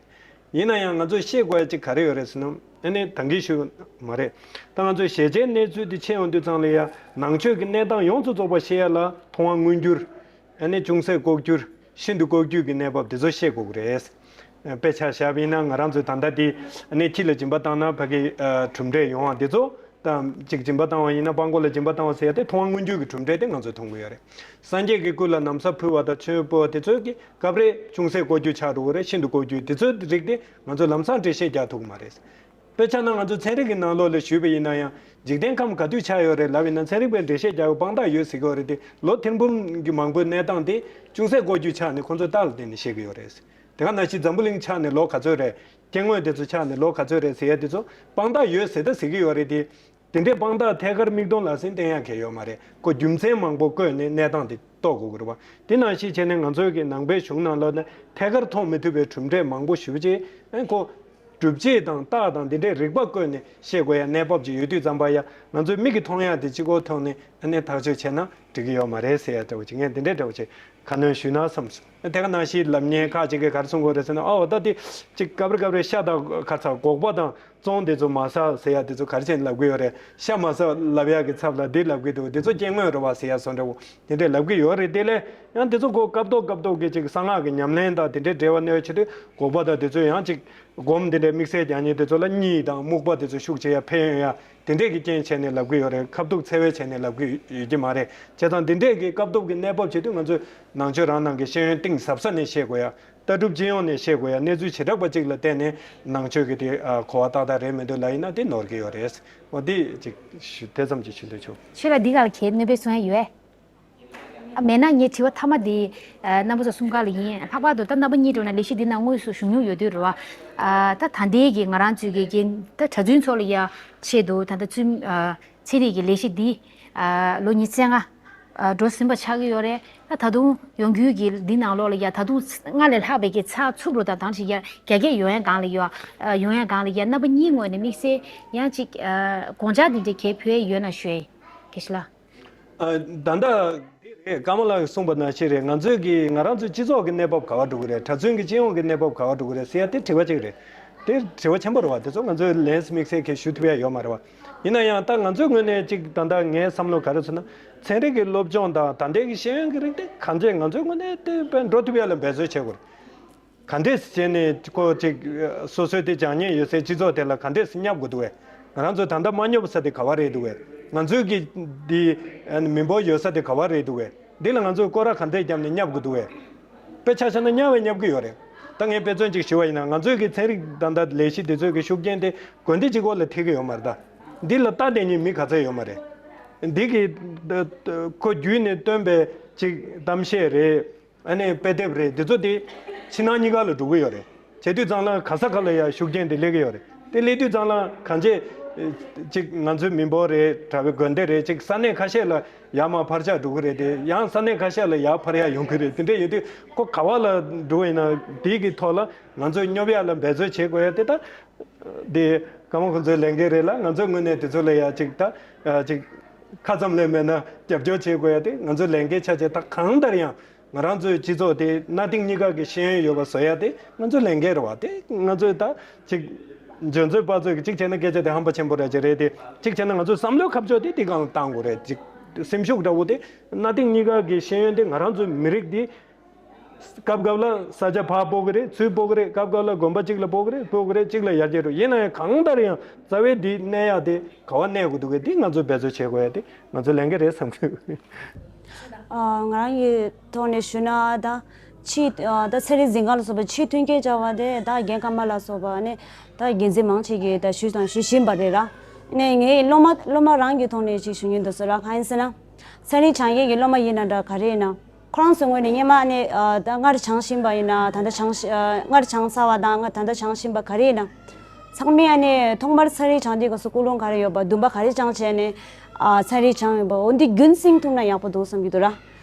ཡིན་ན་ཡང་ང་ཚོས་ཤེས་དགོས་ཡ་ཅིག་ག་རེ་ཡོད་རེད་ཟེར་ན། ཨ་ནི་ད་གིན་ཞུས་མ་རེད། ད་ང་ཚོས་གཞལ་བྱའི་གནས་ཚུལ་དེ་ཕྱེ་ཡོང་དུས་ཙང་ལ་ཡ། ནང་ཆོས་ཀྱི་གནས་སྟངས་ཡོངས་སུ་རྫོགས་པ་ཤེས་ཡ་ལ་མཐོང་བ་མངོན་གྱུར། ཨ་ནི་ཅུང་ཟད་ལྐོག་གྱུར། ཤིན་ཏུ་ལྐོག་གྱུར་གྱི་གནས་བབ་དེ་ཚོ་ཤེས་དགོས་ཀྱི་རེད། དཔེ་ཆ་བཞག་པ་ཡིན་ན་ང་རང་ཚོའི་ད་ལྟ་དེ་ཨ་ནི་ཁྱི་ལ་སྦྱིན་པ་བཏང་ན་ཕ་གི་ཨ་གྲུབ་འབྲས་ཡོང་བ་དེ་ཚོ། ད་ཅིག་སྦྱིན་པ་བཏང་བ་ཡིན་ན། སྤྲང་པོ་ལ་སྦྱིན་པ་བཏང་བ་ཟེར་ཡ་དེ་མཐོང་བ་མངོན་གྱུར་གྱི་གྲུབ་འབྲས་དེ་ང་ཚོས་མཐོང་གི་ཡོད་རེད། སངས་རྒྱས་ཀྱི་སྐུ་ལ་ན་བཟའ་ཕུལ་བ་དང་མཆོད་འབུལ་བ་དེ་ཚོ་གི་སྐབས་རེ་ཅུང་ཟད་ལྐོག་གྱུར་ཆགས་འགྲོ་གི་རེད། ཤིན་ཏུ་ལྐོག་གྱུར། དེ་ཚོའི་རིགས་དེ་ང་ཚོས་ལམ་སང་འགྲེལ་བཤད་རྒྱག་ཐུབ་ཀྱི་མ་རེད། དཔེ་ཆ་ནང་ང་ཚོ་ཚན་རིག་གི་ནང་ལོགས་ལ་ཞུས་པ་ཡིན་ན་ཡང་། འཇིག་རྟེན་ཁམས་ག་དུས་ཆགས་ཡོད་རེད་ལབ་ཡིན་ན། ཚན་རིག་པས་འགྲེལ་བཤད་རྒྱག་པའི་དཔང་རྟགས་ཡོད་ཟེར་གྱི་ཡོད་རེད་དེ། ལོ་ཐེར་འབུམ་གྱི་མང་པོའི་གནས་སྟངས་དེ་ཅུང་ཟད་ལྐོག་གྱུར་ཆགས་ནས་ཁོང་ཚོས་རྟགས་ལ་བརྟེན་ནས་བཤད་ཀྱི་ཡོད་རེད། དེ་ག་ནང་བཞིན་འཛམ་བུ་གླིང་ཆགས་ནས་ལོ་ག་ཚོད་རེད། སྐྱེ་དངོས་དེ་ཚོ་ཆགས་ནས་ལོ་ག་ཚོད་རེད་ཟེར་ཡ་དེ་ཚོ་དཔང་རྟགས་ཡོད་ཟེར་ད་ཟེར་གྱི་ཡོད་རེད་དེ། དེ་འདྲའི་དཔང་རྟགས་ཐད་ཀར་མིག་མཐོང་ལག་ཟིན་བསྟན་ཡག་གལ་ཡོད་མ་རེད། ཁོ་རྒྱུ་མཚན་མང་པོ་བཀོད་ནས་གནས་སྟངས་དེ་རྟོགས་དགོས་ཀྱི་རེད་བ། དེ་ནང་བཞིན་བྱས་ནས་ང་ཚོའི་གི་ནང་པའི་གཞུང་ནང་ལོགས་ནས་ཐད་ཀར་མཐོང་མི་ཐུབ་པའི་གྲུབ་འབྲས་མང་པོ་ཞེ་པོ་ཅིག་ཨ་ཁོ་སྒྲུབ་བྱེད་དང་རྟགས་དང་འདི་འདྲའི་རིགས་པ་བཀོད་ནས་བཤད་དགོས་ཡ་གནས་བབ་ཅིག་ཡོད་དུས་ཙམ་པ་ཡ། ང་ཚོའི་མིག་གིས་མཐོང་ཡ་དེ་གཅིག་པོ་ཐོག་ནས་ཨ་ནི་ཐག་གཅོད་བྱས་ན་འགྲིག་གི་ཡོད་མ་རེད་ཟེར་ཡ་འདྲ་བོ་ཅིག་ངས་འདི་འདྲའི་འདྲ་བོ་ཅིག་ཁ་སྣོན་ཞུས་ན་བསམ་སོང་། དེ་ག་ནང་བཞིན་ལབ་མཁན་ཁག་ཅིག་གིས་ག་རེ་གསུང་གི་ཡོད་རེད་ཟེར་ན། ཨོ་ད་དེ་ཅིག་སྐབས་རེ་སྐབས་རེ་ཤ་དང་ཁ་ཚ་སྒོག་པ་དང་བཙོང་དེ་ཚོ་མ་ཟ་ཟེར་ཡ་དེ་ཚོ་ག་རེ་བྱས་ནས་ལབ་གི་ཡོད་རེད། ཤ་མ་ཟ་ལབ་ཡ་གི་ཚབ་ལ་འདི་ལབ་གི་འདུག་དེ་ཚོ་སྐྱེ་དངོས་རེད་བ་ཟེར་ཡ་བཟོ་འདྲ་བོ་དེ་འདྲས་ལབ་གི་ཡོད་རེད། དེ་ལས་ཡང་དེ་ཚོ་ཁོ་སྐབས་ཐོག་སྐབས་ཐོག་གི་ཅིག་གསང་སྔགས་ཀྱི་ཉམས་ལེན་དང་དེ་འདྲའི་འབྲེལ་བ་གནས་ཆེད་དུ་སྒོག་པ་དང་དེ་ཚོ་ཡང་ཅིག་སྒོམ་དེ་འདྲའི་དམིགས་བསལ་རྒྱག་མཁན་དེ་ཚོ་ལ་གཉིད་དང་རྨུགས་པ་དེ་ཚོ་ཤུགས་ཆེ་ཡ་ཕན་ཡོན་ཡ་དེ་འདྲས་ཀྱི་རྐྱེན་བྱས་ནས་ལབ་གི་ཡོད་རེད། ཁ་ཐུག་འཚེ་བའི་བྱས་ནས་ལབ་གི་ཡོད་ཀྱི་མ་རེད། བྱས་ཙང་དེ་འདྲས་ཀྱི་སྐབས་ཐོག་གི་གནས་བབ་བྱེད་དུས་ང་ཚོས་ནང་ཆོས་རང་ནང་གི་ཤེས་ཡོན་གཏིང་ཟབ་ས་ནས་བཤད་དགོས་ཡ། ལྟ་གྲུབ་སྤྱི་ཡོངས་ནས་བཤད་དགོས་ཡ། གནས་ཚུལ་བྱེ་བྲག་པ་གཅིག་ལ་བརྟེན་ནས་ནང་ཆོས་ཀྱི་དེ་ཨ་གོ་བ་ཏག་ཏག་རེད་མི་འདུག་ལབ་ཡིན་ན་དེ་ནོར་གྱི་ཡོད་རེད། འོ་དེ་ཅིག་ཞུ་དེ་ཙམ་ཅིག་ཞུ་འདོད་བྱུང་། ཁྱོད་ལ་འདི་ག་ལ་གལ་གནོད་པའི་གསུང་ཡ་ཡོད། ཨ་མེད་ན་ངའི་དྲི་བ་མཐའ་མ་དེ་ཨ་རྣམ་པ་ཚོ་གསུམ་ཀ་ལ་ཡིན། ལྷག་པར་དུ་ད་རྣམ་པ་གཉིས་འགྲོ་ན་ལས་གཞི་འདི་ནང་དངོས་སུ་ཞུགས་མྱོང་ཡོད་དུས་རེད་བ། ཨ་ད་ད་ལྟའི་གི་ང་རང་ཚོའི་གི་འགན་ད་གྲྭ་བཙུན་ཚོ་ལ་ཡ་ཆེད་དུ་ད་ལྟ་བཙུན་ཨ་ཚན་རིག་གི་ལས་གཞི་འདི་ཨ་ལོ་ཉི་ཤུ་རྩ་ལྔ་ཨ་འགྲོ་ཟིན་པ་ཆགས་ཀྱི་ཡོད་རེད། ད་ད་དུང་ཡོང་རྒྱུའི་གི་འདི་ནང་ལོགས་ལ་ཡ་ད་དུང་སྔར་ལས་ལྷག་པའི་གི་ཚགས་ཚུད་རུ་དང་དང་ཞིག་ཡ་རྒྱ་སྐྱེད་ཡོང་ཡ་སྒང་ལ་ཡ་ཨ་ཡོང་ཡ་སྒང་ལ་ཡ་རྣམ་པ་གཉིས་ངོས་ནས་དམིགས་བསལ་ཡང་ཅིག་ཨ་དགོངས་འཆར་འདི་འདྲའི་གལ་ཕུལ་ཡ་ཡོད་ན་ཞུ་ཡ་དགེ་བཤེས་ལགས། ཨ་ད་ལྟ་འདི་རེད། ཀརྨ་ལགས་ཀྱིས་གསུངས་པ་ནང་བཞིན་རེད། ང་ཚོའི་གི་ང་རང་ཚོའི་སྤྱི་ཚོགས་ཀྱི་གནས་བབ་ག་བ་འགྲོ་གི་རེད། གྲྭ་བཙུན་གྱི་སྤྱི་ཡོངས་ཀྱི་གནས་བབ་ག་བ་འགྲོ་གི་རེད་ཟེར་ཡ་དེ་དྲི་བ་གཅིག་རེད། དེ་དྲི་བ་ཆེན་པོ་རེད་བ། དེ་ཚོ་ང་ཚོས་ལན་དམིགས་བསལ་གྱིས་ཞུ་ཐུབ་ཡ་ཡོད་མ་རེད་བ། ཡིན་ན་ཡང་ད་ང་ཚོའི་ངོས་ནས་ཅིག་ད་ལྟ་ངའི་བསམ་བློ་ག་རེ་ཟེར་ན། ཚན་རིག་གི་སློབ་སྦྱོང་དང་ད་ལྟའི་གི་ཤེས་ཡོན་གྱི་རིགས་དེ་གང་ཅི་ང་ཚོའི་ངོས་ནས་དེ་དཔེ་འགྲོ་ཐུབ་ཡ་ལ་འབད་རྩོལ་བྱེད་དགོས་རེད། ག་འདྲས་བྱས་ནས་ཁོ་ཅིག་སོ་སོའི་དེ་སྦྱང་ཉེན་ཡོད་སའི་སྤྱི་ཚོགས་དེ་ལ་ག་འདྲས་སྙབ་དགོས་འདུག་བས། ང་རང་ཚོ་ད་ལྟ་མ་སྙོབ་ས་དེ་ག་བ་རེད་འདུག་བས། ང་ཚོའི་གི་འདི་མི་འབོར་ཡོད་ས་དེ་ག་བ་རེད་འདུག་བས། འདི་ལ་ང་ཚོས་སྐོར་ར་ག་འདྲས་བརྒྱབ་ནས་སྙབ་དགོས་འདུག་བས། དཔེ་ཆ་བཞག་ན་སྙབ་བས་སྙབ་གི་ཡོད་རེད། ད་ངས་དཔེ་མཚོན་ཅིག་ཞུ་བ་ཡིན་ན། ང་ཚོའི་གི་ཚན་རིག་ད་ལྟ་ལས་གཞི་དེ་ཚོའི་གི་ཤུགས་རྐྱེན་དེ་དགོན་སྡེ་གཅིག་པོ་ལ་ཐེབས་གི་ཡོད་མ་རེད་ད། འདི་ལ་ལྟ་བསྡད་མཁན་མི་ག་ཚད་ཡོད་མ་རེད། འདི་གི་ཁོ་བརྒྱུད་ནས་བཏོན་པའི་ཅིག་གཏམ་བཤད་རེད། ཨ་ནི་དཔེ་དེབ་རེད། འདི་ཚོ་དེ་ཕྱི་ནང་གཉིས་ཀ་ལ་འགྲོ་གི་ཡོད་རེད། བྱེད་དུས་ཙང་ལ་ག་ས་ག་ལ་ཡ་ཤུགས་རྐྱེན་དེ་སླེབས་ཀྱི་ཡོད་རེད། དེ་སླེབས་དུས་ཙང་ལ་གང་ཅི་ཅིག་ང་ཚོའི་མི་འབོར་རེད། གྲྭ་པའི་དགོན་སྡེ་རེད། ཅིག་ས་གནས་ཁ་ཤས་ལ་ཡར་མར་འཕར་ཆག་འགྲོ་གི་རེད། དེ་ཡང་ས་གནས་ཁ་ཤས་ལ་ཡར་འཕར་ཡ་ཡོང་གི་རེད། དེ་འདྲ་ཡོད་དུས་ཁོ་ག་བ་ལ་འགྲོ་ཡིན་ན་དེའི་གི་ཐོག་ལ་ང་ཚོས་སྙོབ་ཡ་ལ་འབད་རྩོལ་བྱེད་དགོས་ཡ་དེ་ད། དེ་ཀརྨ་ཁོང་ཚོའི་ལས་འགན་རེད་ལ། ང་ཚོའི་ངོས་ནས་དེ་ཚོ་ལ་ཡ་ཅིག་ད་ཅིག་ཁ་ཙམ་ལས་མེད་ན་རྒྱབ་སྐྱོར་བྱེད་དགོས་ཡ་དེ་ང་ཚོའི་ལས་འགན་ཆགས་བྱས། ད་གང་ལྟར་ཡང་ང་རང་ཚོའི་སྤྱི་ཚོགས་དེ་གནའ་དེང་གཉིས་ཀ་གི་ཤེས་ཡོན་ཡོད་པ་བཟོ་ཡ་དེ་ང་ཚོའི་ལས་འགན་རེད་བ། དེ་ང་ཚོས་ད་ཅིག་འཇོན་ཚོད་དཔག་ཚོད་ཀྱི་གཅིག་བྱས་ན་སྐད་ཆ་དེ་ཧམ་པ་ཆེན་པོ་རེད་ཅེས་རེད་དེ། གཅིག་བྱས་ན་ང་ཚོའི་བསམ་བློའི་ཁ་ཕྱོགས་དེ་དེ་གང་ལ་བཏང་དགོས་རེད། ཅིག་སེམས་ཤུགས་འདྲ་བོ་དེ་གནའ་དེང་གཉིས་ཀ་གི་ཤེས་ཡོན་དེ་ང་རང་ཚོའི་མི་རིགས་དེ། སྐབས་སྐབས་ལ་ས་ཆ་ཕར་སྤོ་གི་རེད། ཚུར་སྤོ་གི་རེད། སྐབས་སྐབས་ལ་དགོན་པ་གཅིག་ལ་སྤོ་གི་རེད། སྤོ་གི་རེད། གཅིག་ལ་ཡར་རྒྱས་འགྲོ། ཡིན་ན་ཡང་གང་ལྟར་ཡང་རྩ་བའི་འདི་གནས་ཡག་དེ་ག་བ་གནས་དགོས་འདུག་གས། འདི་ང་ཚོས་འབད་རྩོལ་བྱེད་དགོས་ཡ་དེ་ང་ཚོའི་ལས་འགན་རེད་བསམ་གི། ཨ། ང་རང་གི་ཐོག་ནས་ཞུ་ན་ད་ཕྱིའི་ཨ་ད་ཚན་རིག་འཛིན་ཁང་ལ་སོགས་པ་ཕྱིའི་མཐུན་རྐྱེན་བྱ་བ་དེ་ད་རྒན་ཀརྨ་ལ་སོགས་པ་ནས་ད་འགན་འཛིན་མང་ཆེ་གིས་ད་ཞུས་དང་ཞུ་བཞིན་པ་རེད་ར། ནས་ངའི་སློབ་མ་སློབ་མ་རང་གི་ཐོག་ནས་ཅིག་ཞུ་སྙིང་འདོད་སོ་ར། གང་ཡིན་ཟེར་ན། ཚན་རིག་སྦྱང་མཁན་གྱི་སློབ་མ་ཡིན་ན་འདྲ་ག་རེ་ཡིན་ན། ཁོ་རང་ཚོའི་ངོས་ནས་སྔོན་མ་ནས་ཨ་ད་སྔར་སྦྱངས་བཞིན་པ་ཡིན་ན་ད་ལྟ་སྦྱངས་ཤི་ཨ་སྔར་སྦྱངས་ཚར་བ་དང་ད་ལྟ་སྦྱངས་བཞིན་པ་ག་རེ་ཡིན་ན། ཚང་མས་ཨ་ནི་ཐོག་མར་ཚན་རིག་སྦྱང་དུས་སྐབས་སུ་ཀུན་སློང་ག་རེ་ཡོད་པ། འདུན་པ་ག་རེ་བཅངས་བྱས་ནས་ཨ་ཚན་རིག་སྦྱངས་ཡོད་པ། འོ་འདི་རྒྱུན་བསྲིང་ཐུབ་ན་ཡག་པོ་འདུག་བསམ་གྱི་འདུག་ར།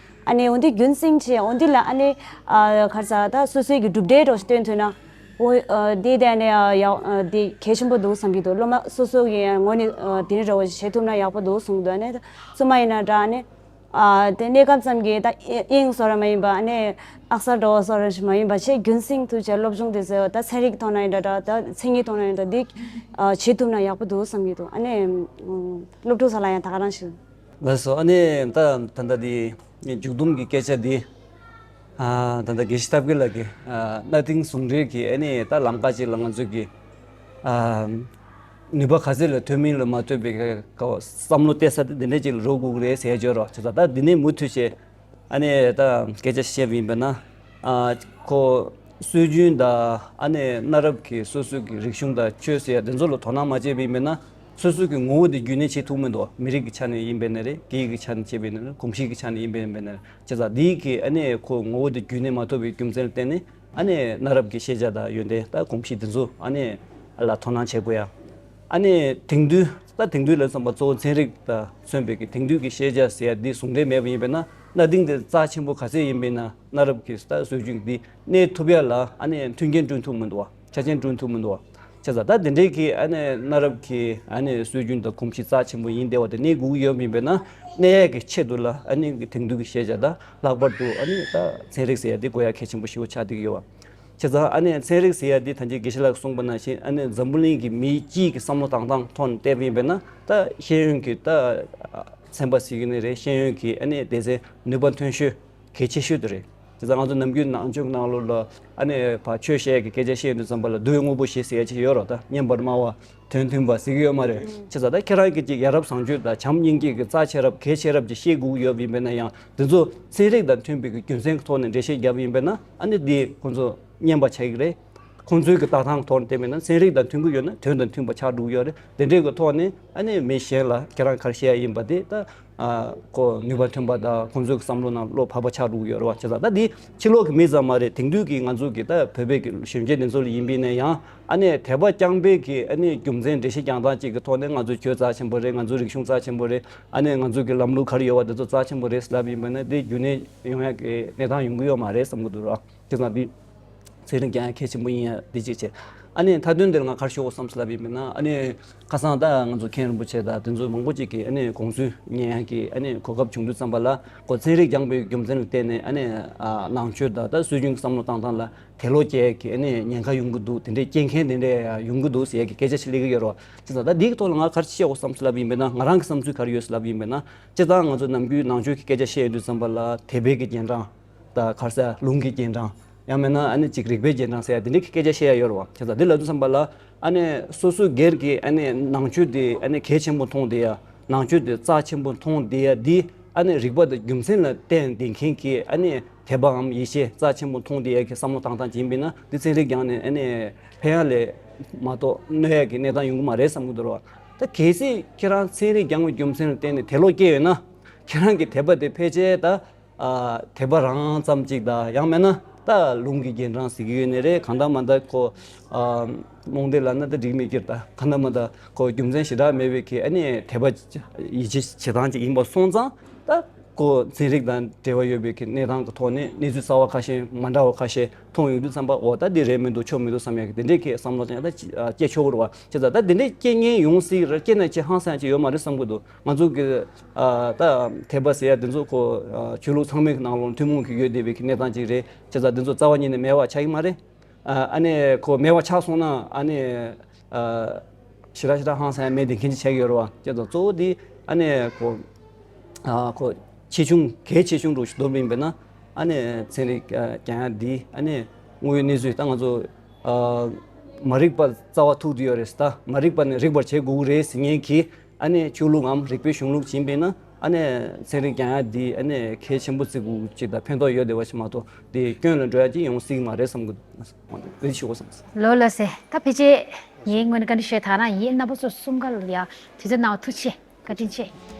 ཨ་ནི་འོ་འདི་རྒྱུན་བསྲིང་བྱས། འོ་འདི་ལ་ཨ་ནི་ཨ་ག་རེ་ཟ་ད་སོ་སོའི་གི་གྲུབ་འབྲས་འདྲ་བོ་ཞིག་སྟོན་ཐུབ་ན། འོ་ཨ་འདི་དེ་ཨ་ནི་ཨ་ཡག་ཨ་འདི་གལ་ཆེན་པོ་འདུག་བསམ་གྱི་འདུག་སློབ་མ་སོ་སོ་གི་ངོས་ནས་ཨ་དེ་འདྲ་བོ་ཞིག་བྱེད་ཐུབ་ན་ཡག་པོ་འདུག་གསུངས་འདུག་ཨ་ནི་ཚང་མ་ཡིན་ན་འདྲ། ཨ་ནི། ཨ་དེ་གནས་སྐབས་ཙམ་གྱི་ད་དབྱིངས་བཟོ་ར་མ་ཡིན་པ། ཨ་ནི་ཨག་གསར་འགྲོ་བ་བཟོ་ར་ཞིག་མ་ཡིན་པ་བྱས་རྒྱུན་བསྲིང་དུ་བྱས་སློབ་སྦྱོང་དེ་ཚོ་ད་ཚན་རིག་ཐོག་ན་ཡིན་འདྲ་འདྲ། ད་མཚན་ཉིད་ཐོག་ན་ཡིན་འདྲ་འདི་ཨ་བྱེད་ཐུབ་ན་ཡག་པོ་འདུག་བསམ་གྱི་འདུག་ཨ་ནི་ཨ་སློབ་ཕྲུག་ཚོ་ལ་ཡང་ད་ག་རང་ཞིག་ལགས་སོ། ཨ་ནི་ད་ད་ལྟ་འདི་མཇུག་བསྡོམས་ཀྱི་སྐད་ཆ་འདི། ཨ་ད་ལྟ་དགེ་བཤེས་ཐབས་མཁས་ལགས་ཀྱིས་ཨ་གནའ་དེང་ཟུང་འབྲེལ་གྱི་ཨ་ནི་ད་ལམ་ཁ་ཅིག་ལ་ང་ཚོས་ཀྱི་ཨ་ནུས་པ་ག་ཚད་ལ་ཐོན་མིན་ལ་མ་ལྟོས་པའི་ག་བསམ་བློ་གཏད་ས་དེ་འདི་འདྲ་ཅིག་ལ་འགྲོ་དགོས་ཀྱི་རེད་ཟེར་བརྗོད་རོགས་བྱས་ཙང་། ད་འདི་ནས་མུ་མཐུད་བྱས་ཨ་ནི་ད་སྐད་ཆ་བཤད་པ་ཡིན་པ་ན། ཨ་ཁོ་སྲོལ་རྒྱུན་དང་ཨ་ནི་གནའ་རབས་ཀྱི་སོ་སོའི་གི་རིག་གཞུང་དང་ཆོས་ཟེར་ཡ་དེ་ཚོ་ལ་དོ་སྣང་མ་བྱས་པ་ཡིན་པ་ན། སོ་སོའི་གི་ངོ་བོ་དེ་རྒྱུན་གནས་བྱེད་ཐུབ་མི་འདུག་མི་རིགས་ཀྱི་ཆ་ནས་ཡིན་པ་ཡིན་ན་རེད། སྐད་ཡིག་གི་ཆ་ནས་བྱས་པ་ཡིན་ན་རེད། གོམས་གཤིས་ཀྱི་ཆ་ནས་ཡིན་པ་ཡིན་པ་ཡིན་ན་རེད། བྱས་ཙང་འདི་གི་ཨ་ནི་ཁོ་ངོ་བོ་དེ་རྒྱུན་གནས་མ་ཐུབ་པའི་རྒྱུ་མཚན་ལ་བརྟེན་ནས། ཨ་ནི་གནའ་རབས་ཀྱི་ཤེས་བྱ་དང་ཡོན་ཏན་དང་གོམས་གཤིས་དེ་ཚོ་ཨ་ནི་ལ་དོ་སྣང་བྱེད་དགོས་ཡ། ཨ་ནི་དེང་དུས་ད་དེང་དུས་ལ་བསམ་པ་གཙོ་བོ་ཚན་རིག་དང་མཚོན་པའི་གི་དེང་དུས་ཀྱི་ཤེས་བྱ་ཟེར་ཡ་འདི་ཟུང་འབྲེལ་མེད་པ་ཡིན་པས་ན། གནའ་དེང་དེ་རྩ་ཆེན་པོ་ག་ཚད་ཡིན་པས་ན་གནའ་རབས་ཀྱི་ད་སྲོལ་རྒྱུན་འདི་གནས་ཐུབ་ཡ་ལ་ཨ་ནི་མཐུན་རྐྱེན་བསྐྲུན་ཐུབ་མི་འདུག་བ། ཆ་རྐྱེན་བསྐྲུན་ཐུབ་མི་འདུག་བ། བྱས་ཙང་ད་དེ་འདྲའི་གི་ཨ་ནི་གནའ་རབས་ཀྱི་ཨ་ནི་སྲོལ་རྒྱུན་དང་གོམས་གཤིས་རྩ་ཆེན་པོ་ཡིན་བསྡད་པ་དེ་གནས་དགོས་ཀྱི་ཡོད་པ་ཡིན་པས་ན། གནས་ཡས་ཀྱི་ཆེད་དུ་ལ་ཨ་ནི་དེང་དུས་ཀྱི་ཤེས་བྱ་དང་ལྷག་པར་དུ་ཨ་ནི་ད་ཚན་རིག་ཟེར་ཡ་དེ་དགོས་ཡ་གལ་ཆེན་པོ་ཞེ་པོ་ཆགས་བསྡད་ཀྱི་ཡོད་བ། བྱས་ཙང་ཨ་ནི་ཚན་རིག་ཟེར་ཡ་དེ་ད་ཅི་དགེ་བཤེས་ལགས་གསུངས་པ་ནང་བཞིན་ཨ་ནི་འཛམ་བུ་གླིང་གི་མི་སྤྱིའི་གི་བསམ་བློ་བཏང་སྟངས་ཐོག་ནས་བལྟས་པ་ཡིན་པས་ན། ད་ཤེས་ཡོན་གྱི་ད་ཚན་པ་ཟེར་གྱི་ནི་རེད། ཤེས་ཡོན་གྱི་ཨ་ནི་སྡེ་ཚན་ནུས་པ་ཐོན་ཤོས་གལ་ཆེ་ཤོས་དེ་རེད། དེ་ཙང་ང་ཚོ་ནམ་རྒྱུན་ནང་ཆོས་ནང་ལོགས་ལ་ཨ་ནི་ཕར་ཆོས་བཤད་ཀྱི་སྐད་ཆ་བཤད་དུས་ཙམ་པ་ལ་རྡོའི་དངོས་པོ་བཞི་ཟེར་ཡ་ཅིག་ཡོད་རེད། ད་སྙན་པར་སྨྲ་བ། དོན་མཐུན་པ་ཟེར་གྱི་ཡོད་མ་རེད། བྱས་ཙང་ད་ཁྱེད་རང་གིས་ཅིག་ཡ་རབས་བཟང་སྤྱོད་དང་བྱམས་སྙིང་རྗེ་གི་རྩ་ཆེ་རབས་གལ་ཆེ་རབས་ཅིག་ཤེས་དགོས་ཀྱི་ཡོད་པ་ཡིན་པས་ན་ཡང་། འདི་ཚོ་ཚན་རིག་དང་མཐུན་པའི་གི་རྒྱུ་མཚན་གྱི་ཐོག་ནས་འགྲེལ་བཤད་བརྒྱབ་པ་ཡིན་པས་ན། ཨ་ནི་འདི་ཁོང་ཚོ་སྙན་པ་ཆགས་ཀྱི་རེད། ཁོང་ཚོའི་གི་ལྟ་སྟངས་ཐོག་ནས་བལྟས་པ་ཡིན་ན་ཚན་རིག་དང་མཐུན་གྱི་ཡོད་ན་དོན་དང་མཐུན་པ་ཆགས་འགྲོ་གི་ཡོད་རེད། དེ་འདྲའི་གི་ཐོག་ནས་ཨ་ནི་མི་གཞན་ལ་ཁྱེད་རང་ག་རེ་བཤད་ཡ་ཡིན་པ་དེ་ད། ཨ་ཁོ་ནུས་པ་ཐོན་པ་དང་ཁོང་ཚོའི་བསམ་བློ་ནང་བློ་བབས་པ་ཆགས་འགྲོ་གི་ཡོད་རེད་བ། བྱས་ཙང་ད་འདི་ཕྱི་ལོགས་ཀྱི་མི་ཙམ་མ་རེད། དེང་དུས་ཀྱི་ང་ཚོ་གི་ད་བོད་པའི་གི་གཞོན་སྐྱེས་འདི་ཚོ་ལ་ཡིན་པ་ཡིན་ན་ཡང་། ཨ་ནི་དད་པ་རྐྱང་པའི་གི་ཨ་ནི་རྒྱུ་མཚན་འགྲེལ་བཤད་རྐྱང་ཐང་གཅིག་གི་ཐོག་ནས་ང་ཚོའི་ཆོས་རྩ་ཆེན་པོ་རེད། ང་ཚོའི་རིག་གཞུང་རྩ་ཆེན་པོ་རེད། ཨ་ནི་ང་ཚོ་གི་ལམ་ལུགས་ག་རེ་ཡོད་པ་འདི་ཚོ་རྩ་ཆེན་པོ་རེད་ལབ་ཡིན་པ་ན་འདི་རྒྱུན་གནས་ཡོང་ཡ་གི་གནས་སྟངས་ཡོང་གི་ཡོད་མ་རེད་བསམ་གི་འདུག་ར། བྱས་ཙང་འདི་ཚན་རིག་སྦྱང་ཡ་གལ་ཆེན་པོ་ཡིན་ཡ་འདི་གཅིག་བྱས། ཨ་ནི་མཐའ་དོན་འདིར་ང་ག་རེ་ཞུ་དགོས་བསམ་སོང་ལབ་ཡིན་པ་ཡིན་ན། ཨ་ནི་ཁ་སང་ད་ང་ཚོ་མཁན་རིན་པོ་ཆེ་དང་དེ་ཚོ་མང་པོ་ཅིག་གིས་ཨ་ནི་དགོངས་ཚུལ་ཉན་ཡག་གི་ཨ་ནི་གོ་སྐབས་བྱུང་དུས་ཙམ་པ་ལ། ཁོ་ཚན་རིག་སྦྱངས་པའི་རྒྱུ་མཚན་ལ་བརྟེན་ནས་ཨ་ནི་ཨ་ནང་ཆོས་དང་ད་སྲོལ་རྒྱུན་གྱི་བསམ་བློ་བཏང་སྟངས་ལ་དེ་ལོ་སྐྱེ་ཡག་གི་ཨ་ནི་ཉེན་ཁ་ཡོང་གི་འདུག། དེ་འདྲའི་རྐྱེན་མཁན་དེ་འདྲ་ཡང་ཡོང་གི་འདུག་ཟེར་ཡག་གི་སྐད་ཆ་ཞིག་སླེབས་ཀྱི་ཡོད་རེད་བ། བྱས་ཙང་ད་འདིའི་ཐོག་ལ་ང་ག་རེ་བཤད་དགོས་བསམ་སོང་ལབ་ཡིན་པ་ཡིན་ན། ང་རང་གི་བསམ་ཚུལ་ག་རེ་ཡོད་ཟེར་ལབ་ཡིན་པ་ཡིན་ན། སྤྱིར་བཏང་ང་ཚོ་ནམ་རྒྱུན་ནང་ཆོས་ཀྱི་སྐད་ཆ་བཤད་ཡོང་དུས་ཙམ་པ་ལ་དད་པའི་གི་རྗེས་འབྲང་དང་། ག་རེ་ཟེར། ལུང་གི་རྗེས་འབྲང་། ཡང་མིན་ན་ཨ་ནི་ཅིག་རིགས་པའི་རྗེས་འབྲང་ཟེར་ཡ་དེ་འདྲའི་གི་སྐད་ཆ་བཤད་ཡ་ཡོད་རེད་བ། བྱས་ཙང་འདི་ལབ་དུས་ཙམ་པ་ལ་ཨ་ནི་སོ་སོ་སྒེར་གྱི་ཨ་ནི་ནང་ཆོས་དེ་ཨ་ནི་གལ་ཆེན་པོ་མཐོང་བསྡད་ཡ། ནང་ཆོས་དེ་རྩ་ཆེན་པོ་མཐོང་བསྡད་ཡ་འདི་ཨ་ནི་རིགས་པ་དང་རྒྱུ་མཚན་ལ་བརྟེན་བསྡད་མཁན་གྱི་ཨ་ནི་དད་པའམ་ཡིད་ཆེས་རྩ་ཆེན་པོ་མཐོང་བསྡད་ཡ་གི་བསམ་བློ་བཏང་སྟངས་ཅིག་ཡིན་པ་ཡིན་ན། འདི་ཚན་རིག་སྦྱངས་ནས་ཨ་ནི་ཕན་ཡ་ལས་མ་གཏོགས་གནོད་ཡ་གི་གནས་སྟངས་ཡོང་གི་མ་རེད་བསམ་གྱི་འདུག་ར་བ། ད་གལ་སྲིད་ཁྱེད་རང་ཚན་རིག་སྦྱངས་པའི་རྒྱུ་མཚན་ལ་བརྟེན་ནས་དེ་ལོ་སྐྱེས་ཡོད་ན། ཁྱེད་རང་གི་དད་པ་དེ་ཕལ་ཆེར་ད་ཨ་དད་པ་རང་ཙམ་ཅིག་དང་། ཡང་མིན་ན་ད་ལུང་གི་རྗེས་འབྲང་ཟེར་གྱི་ཡོད་ནི་རེད། གང་ལྟར་མ་ལྟར་ཁོ་ཨ་རྨོངས་དད་ལབ་ན་ད་འགྲིག་མི་འགྱུར། ད་གང་ལྟར་མ་ལྟར་ཁོ་རྒྱུ་མཚན་ཞེ་དྲག་མེད་པའི་གི་ཨ་ནི་དད་པ་ཡིད་ཆེས་བྱེད་སྟངས་ཅིག་ཡིན་པ་སོང་ཙང་། ད་ཁོ་ཚན་རིག་དང་འབྲེལ་བ་ཡོད་པའི་གི་གནས་སྟངས་ཀྱི་ཐོག་ནས་གནས་ཚུལ་གསར་བ་ཁ་ཤས་མ་འདྲ་བ་ཁ་ཤས་མཐོང་ཡོང་དུས་ཙམ་པ། འོ་ད་འདི་རེད་མི་འདུག་ཆོག་མི་འདུག་བསམ་ཡག་གི་དེ་འདྲའི་གི་བསམ་བློ་ཅིག་ད་སྐྱེ་ཆོག་གི་རེད་བ། བྱས་ཙང་ད་དེ་འདྲའི་སྐྱེ་ཉེན་ཡོང་སྲིད་རེད། སྐྱེ་ན་ཅིག་ཧང་སང་ཅིག་ཡོད་མ་རེད་བསམ་གྱི་འདུག། ང་ཚོ་གི་ཨ་ད་དད་པ་ཟེར་ཡ་དེ་ཚོ་ཁོ་ཨ་ཆོས་ལུགས་ཚང་མའི་ནང་ལོགས་ཐུན་མོང་གི་ཡོད་བསྡད་པའི་གི་གནས་སྟངས་ཅིག་རེད། བྱས་ཙང་དེ་ཚོ་རྩ་བ་ཉིད་ནས་མེད་པ་ཆགས་ཀྱི་མ་རེད། ཨ་ཨ་ནི་ཁོ་མེད་པ་ཆགས་སོང་ན་ཨ་ནི་ཨ་ཞེ་དྲག་ཞེ་དྲག་ཧང་སང་ཡ་མེད་བསྡད་མཁན་ཅིག་ཆགས་ཀྱི་ཡོད་རེད་བ། བྱས་ཙང་གཙོ་བོ་དེ་ཨ་ནི་ཁོ་ཨ་ཁོ་ཆེ་ཆུང་གལ་ཆེ་ཆུང་འདྲ་ཞིག་འདོན་པ་ཡིན་པ་ན། ཨ་ནི་ཚན་རིག་ཨ་སྦྱང་ཡ་འདི་ཨ་ནི་དངོས་ཡོད་གནས་ཚུལ་ད་ང་ཚོ་ཨ་མ་རིག་པ་རྩ་བ་ཐུག་བསྡད་ཡོད་རེད། ད་མ་རིག་པ་ནི་རིག་པར་བྱེད་དགོས་ཀྱི་རེད་ཟེར་མཁན་གྱི་ཨ་ནི་ཆོས་ལུགས་འམ་རིག་པའི་གཞུང་ལུགས་ཡིན་པས་ན། ཨ་ནི་ཚན་རིག་སྦྱང་ཡ་འདི་ཨ་ནི་གལ་ཆེན་པོ་བརྩི་དགོས་ཅིག་དང་ཕན་ཐོགས་ཡོད་བསྡད་པ་ཞིག་མ་གཏོགས་དེ་སྐྱོན་ལ་འགྲོ་ཡ་ཅིག་ཡོང་སྲིད་ཀྱི་མ་རེད་བསམ་གྱི་འདུག། འདི་ཞུ་དགོས་བསམ་སོང་། ལགས་ལགས་སེ། ད་ཕལ་ཆེར་ངའི་ངོས་ནས་བཀའ་འདྲི་ཞུ་ཡ་དག་ན་ཡིན། རྣམ་པ་ཚོ་གསུམ་ཀ་ལ་ཡ་དུས་ཚོད་གནང་བ་ཐུགས་རྗེ་ཆེ། བཀའ་དྲིན་ཆེ།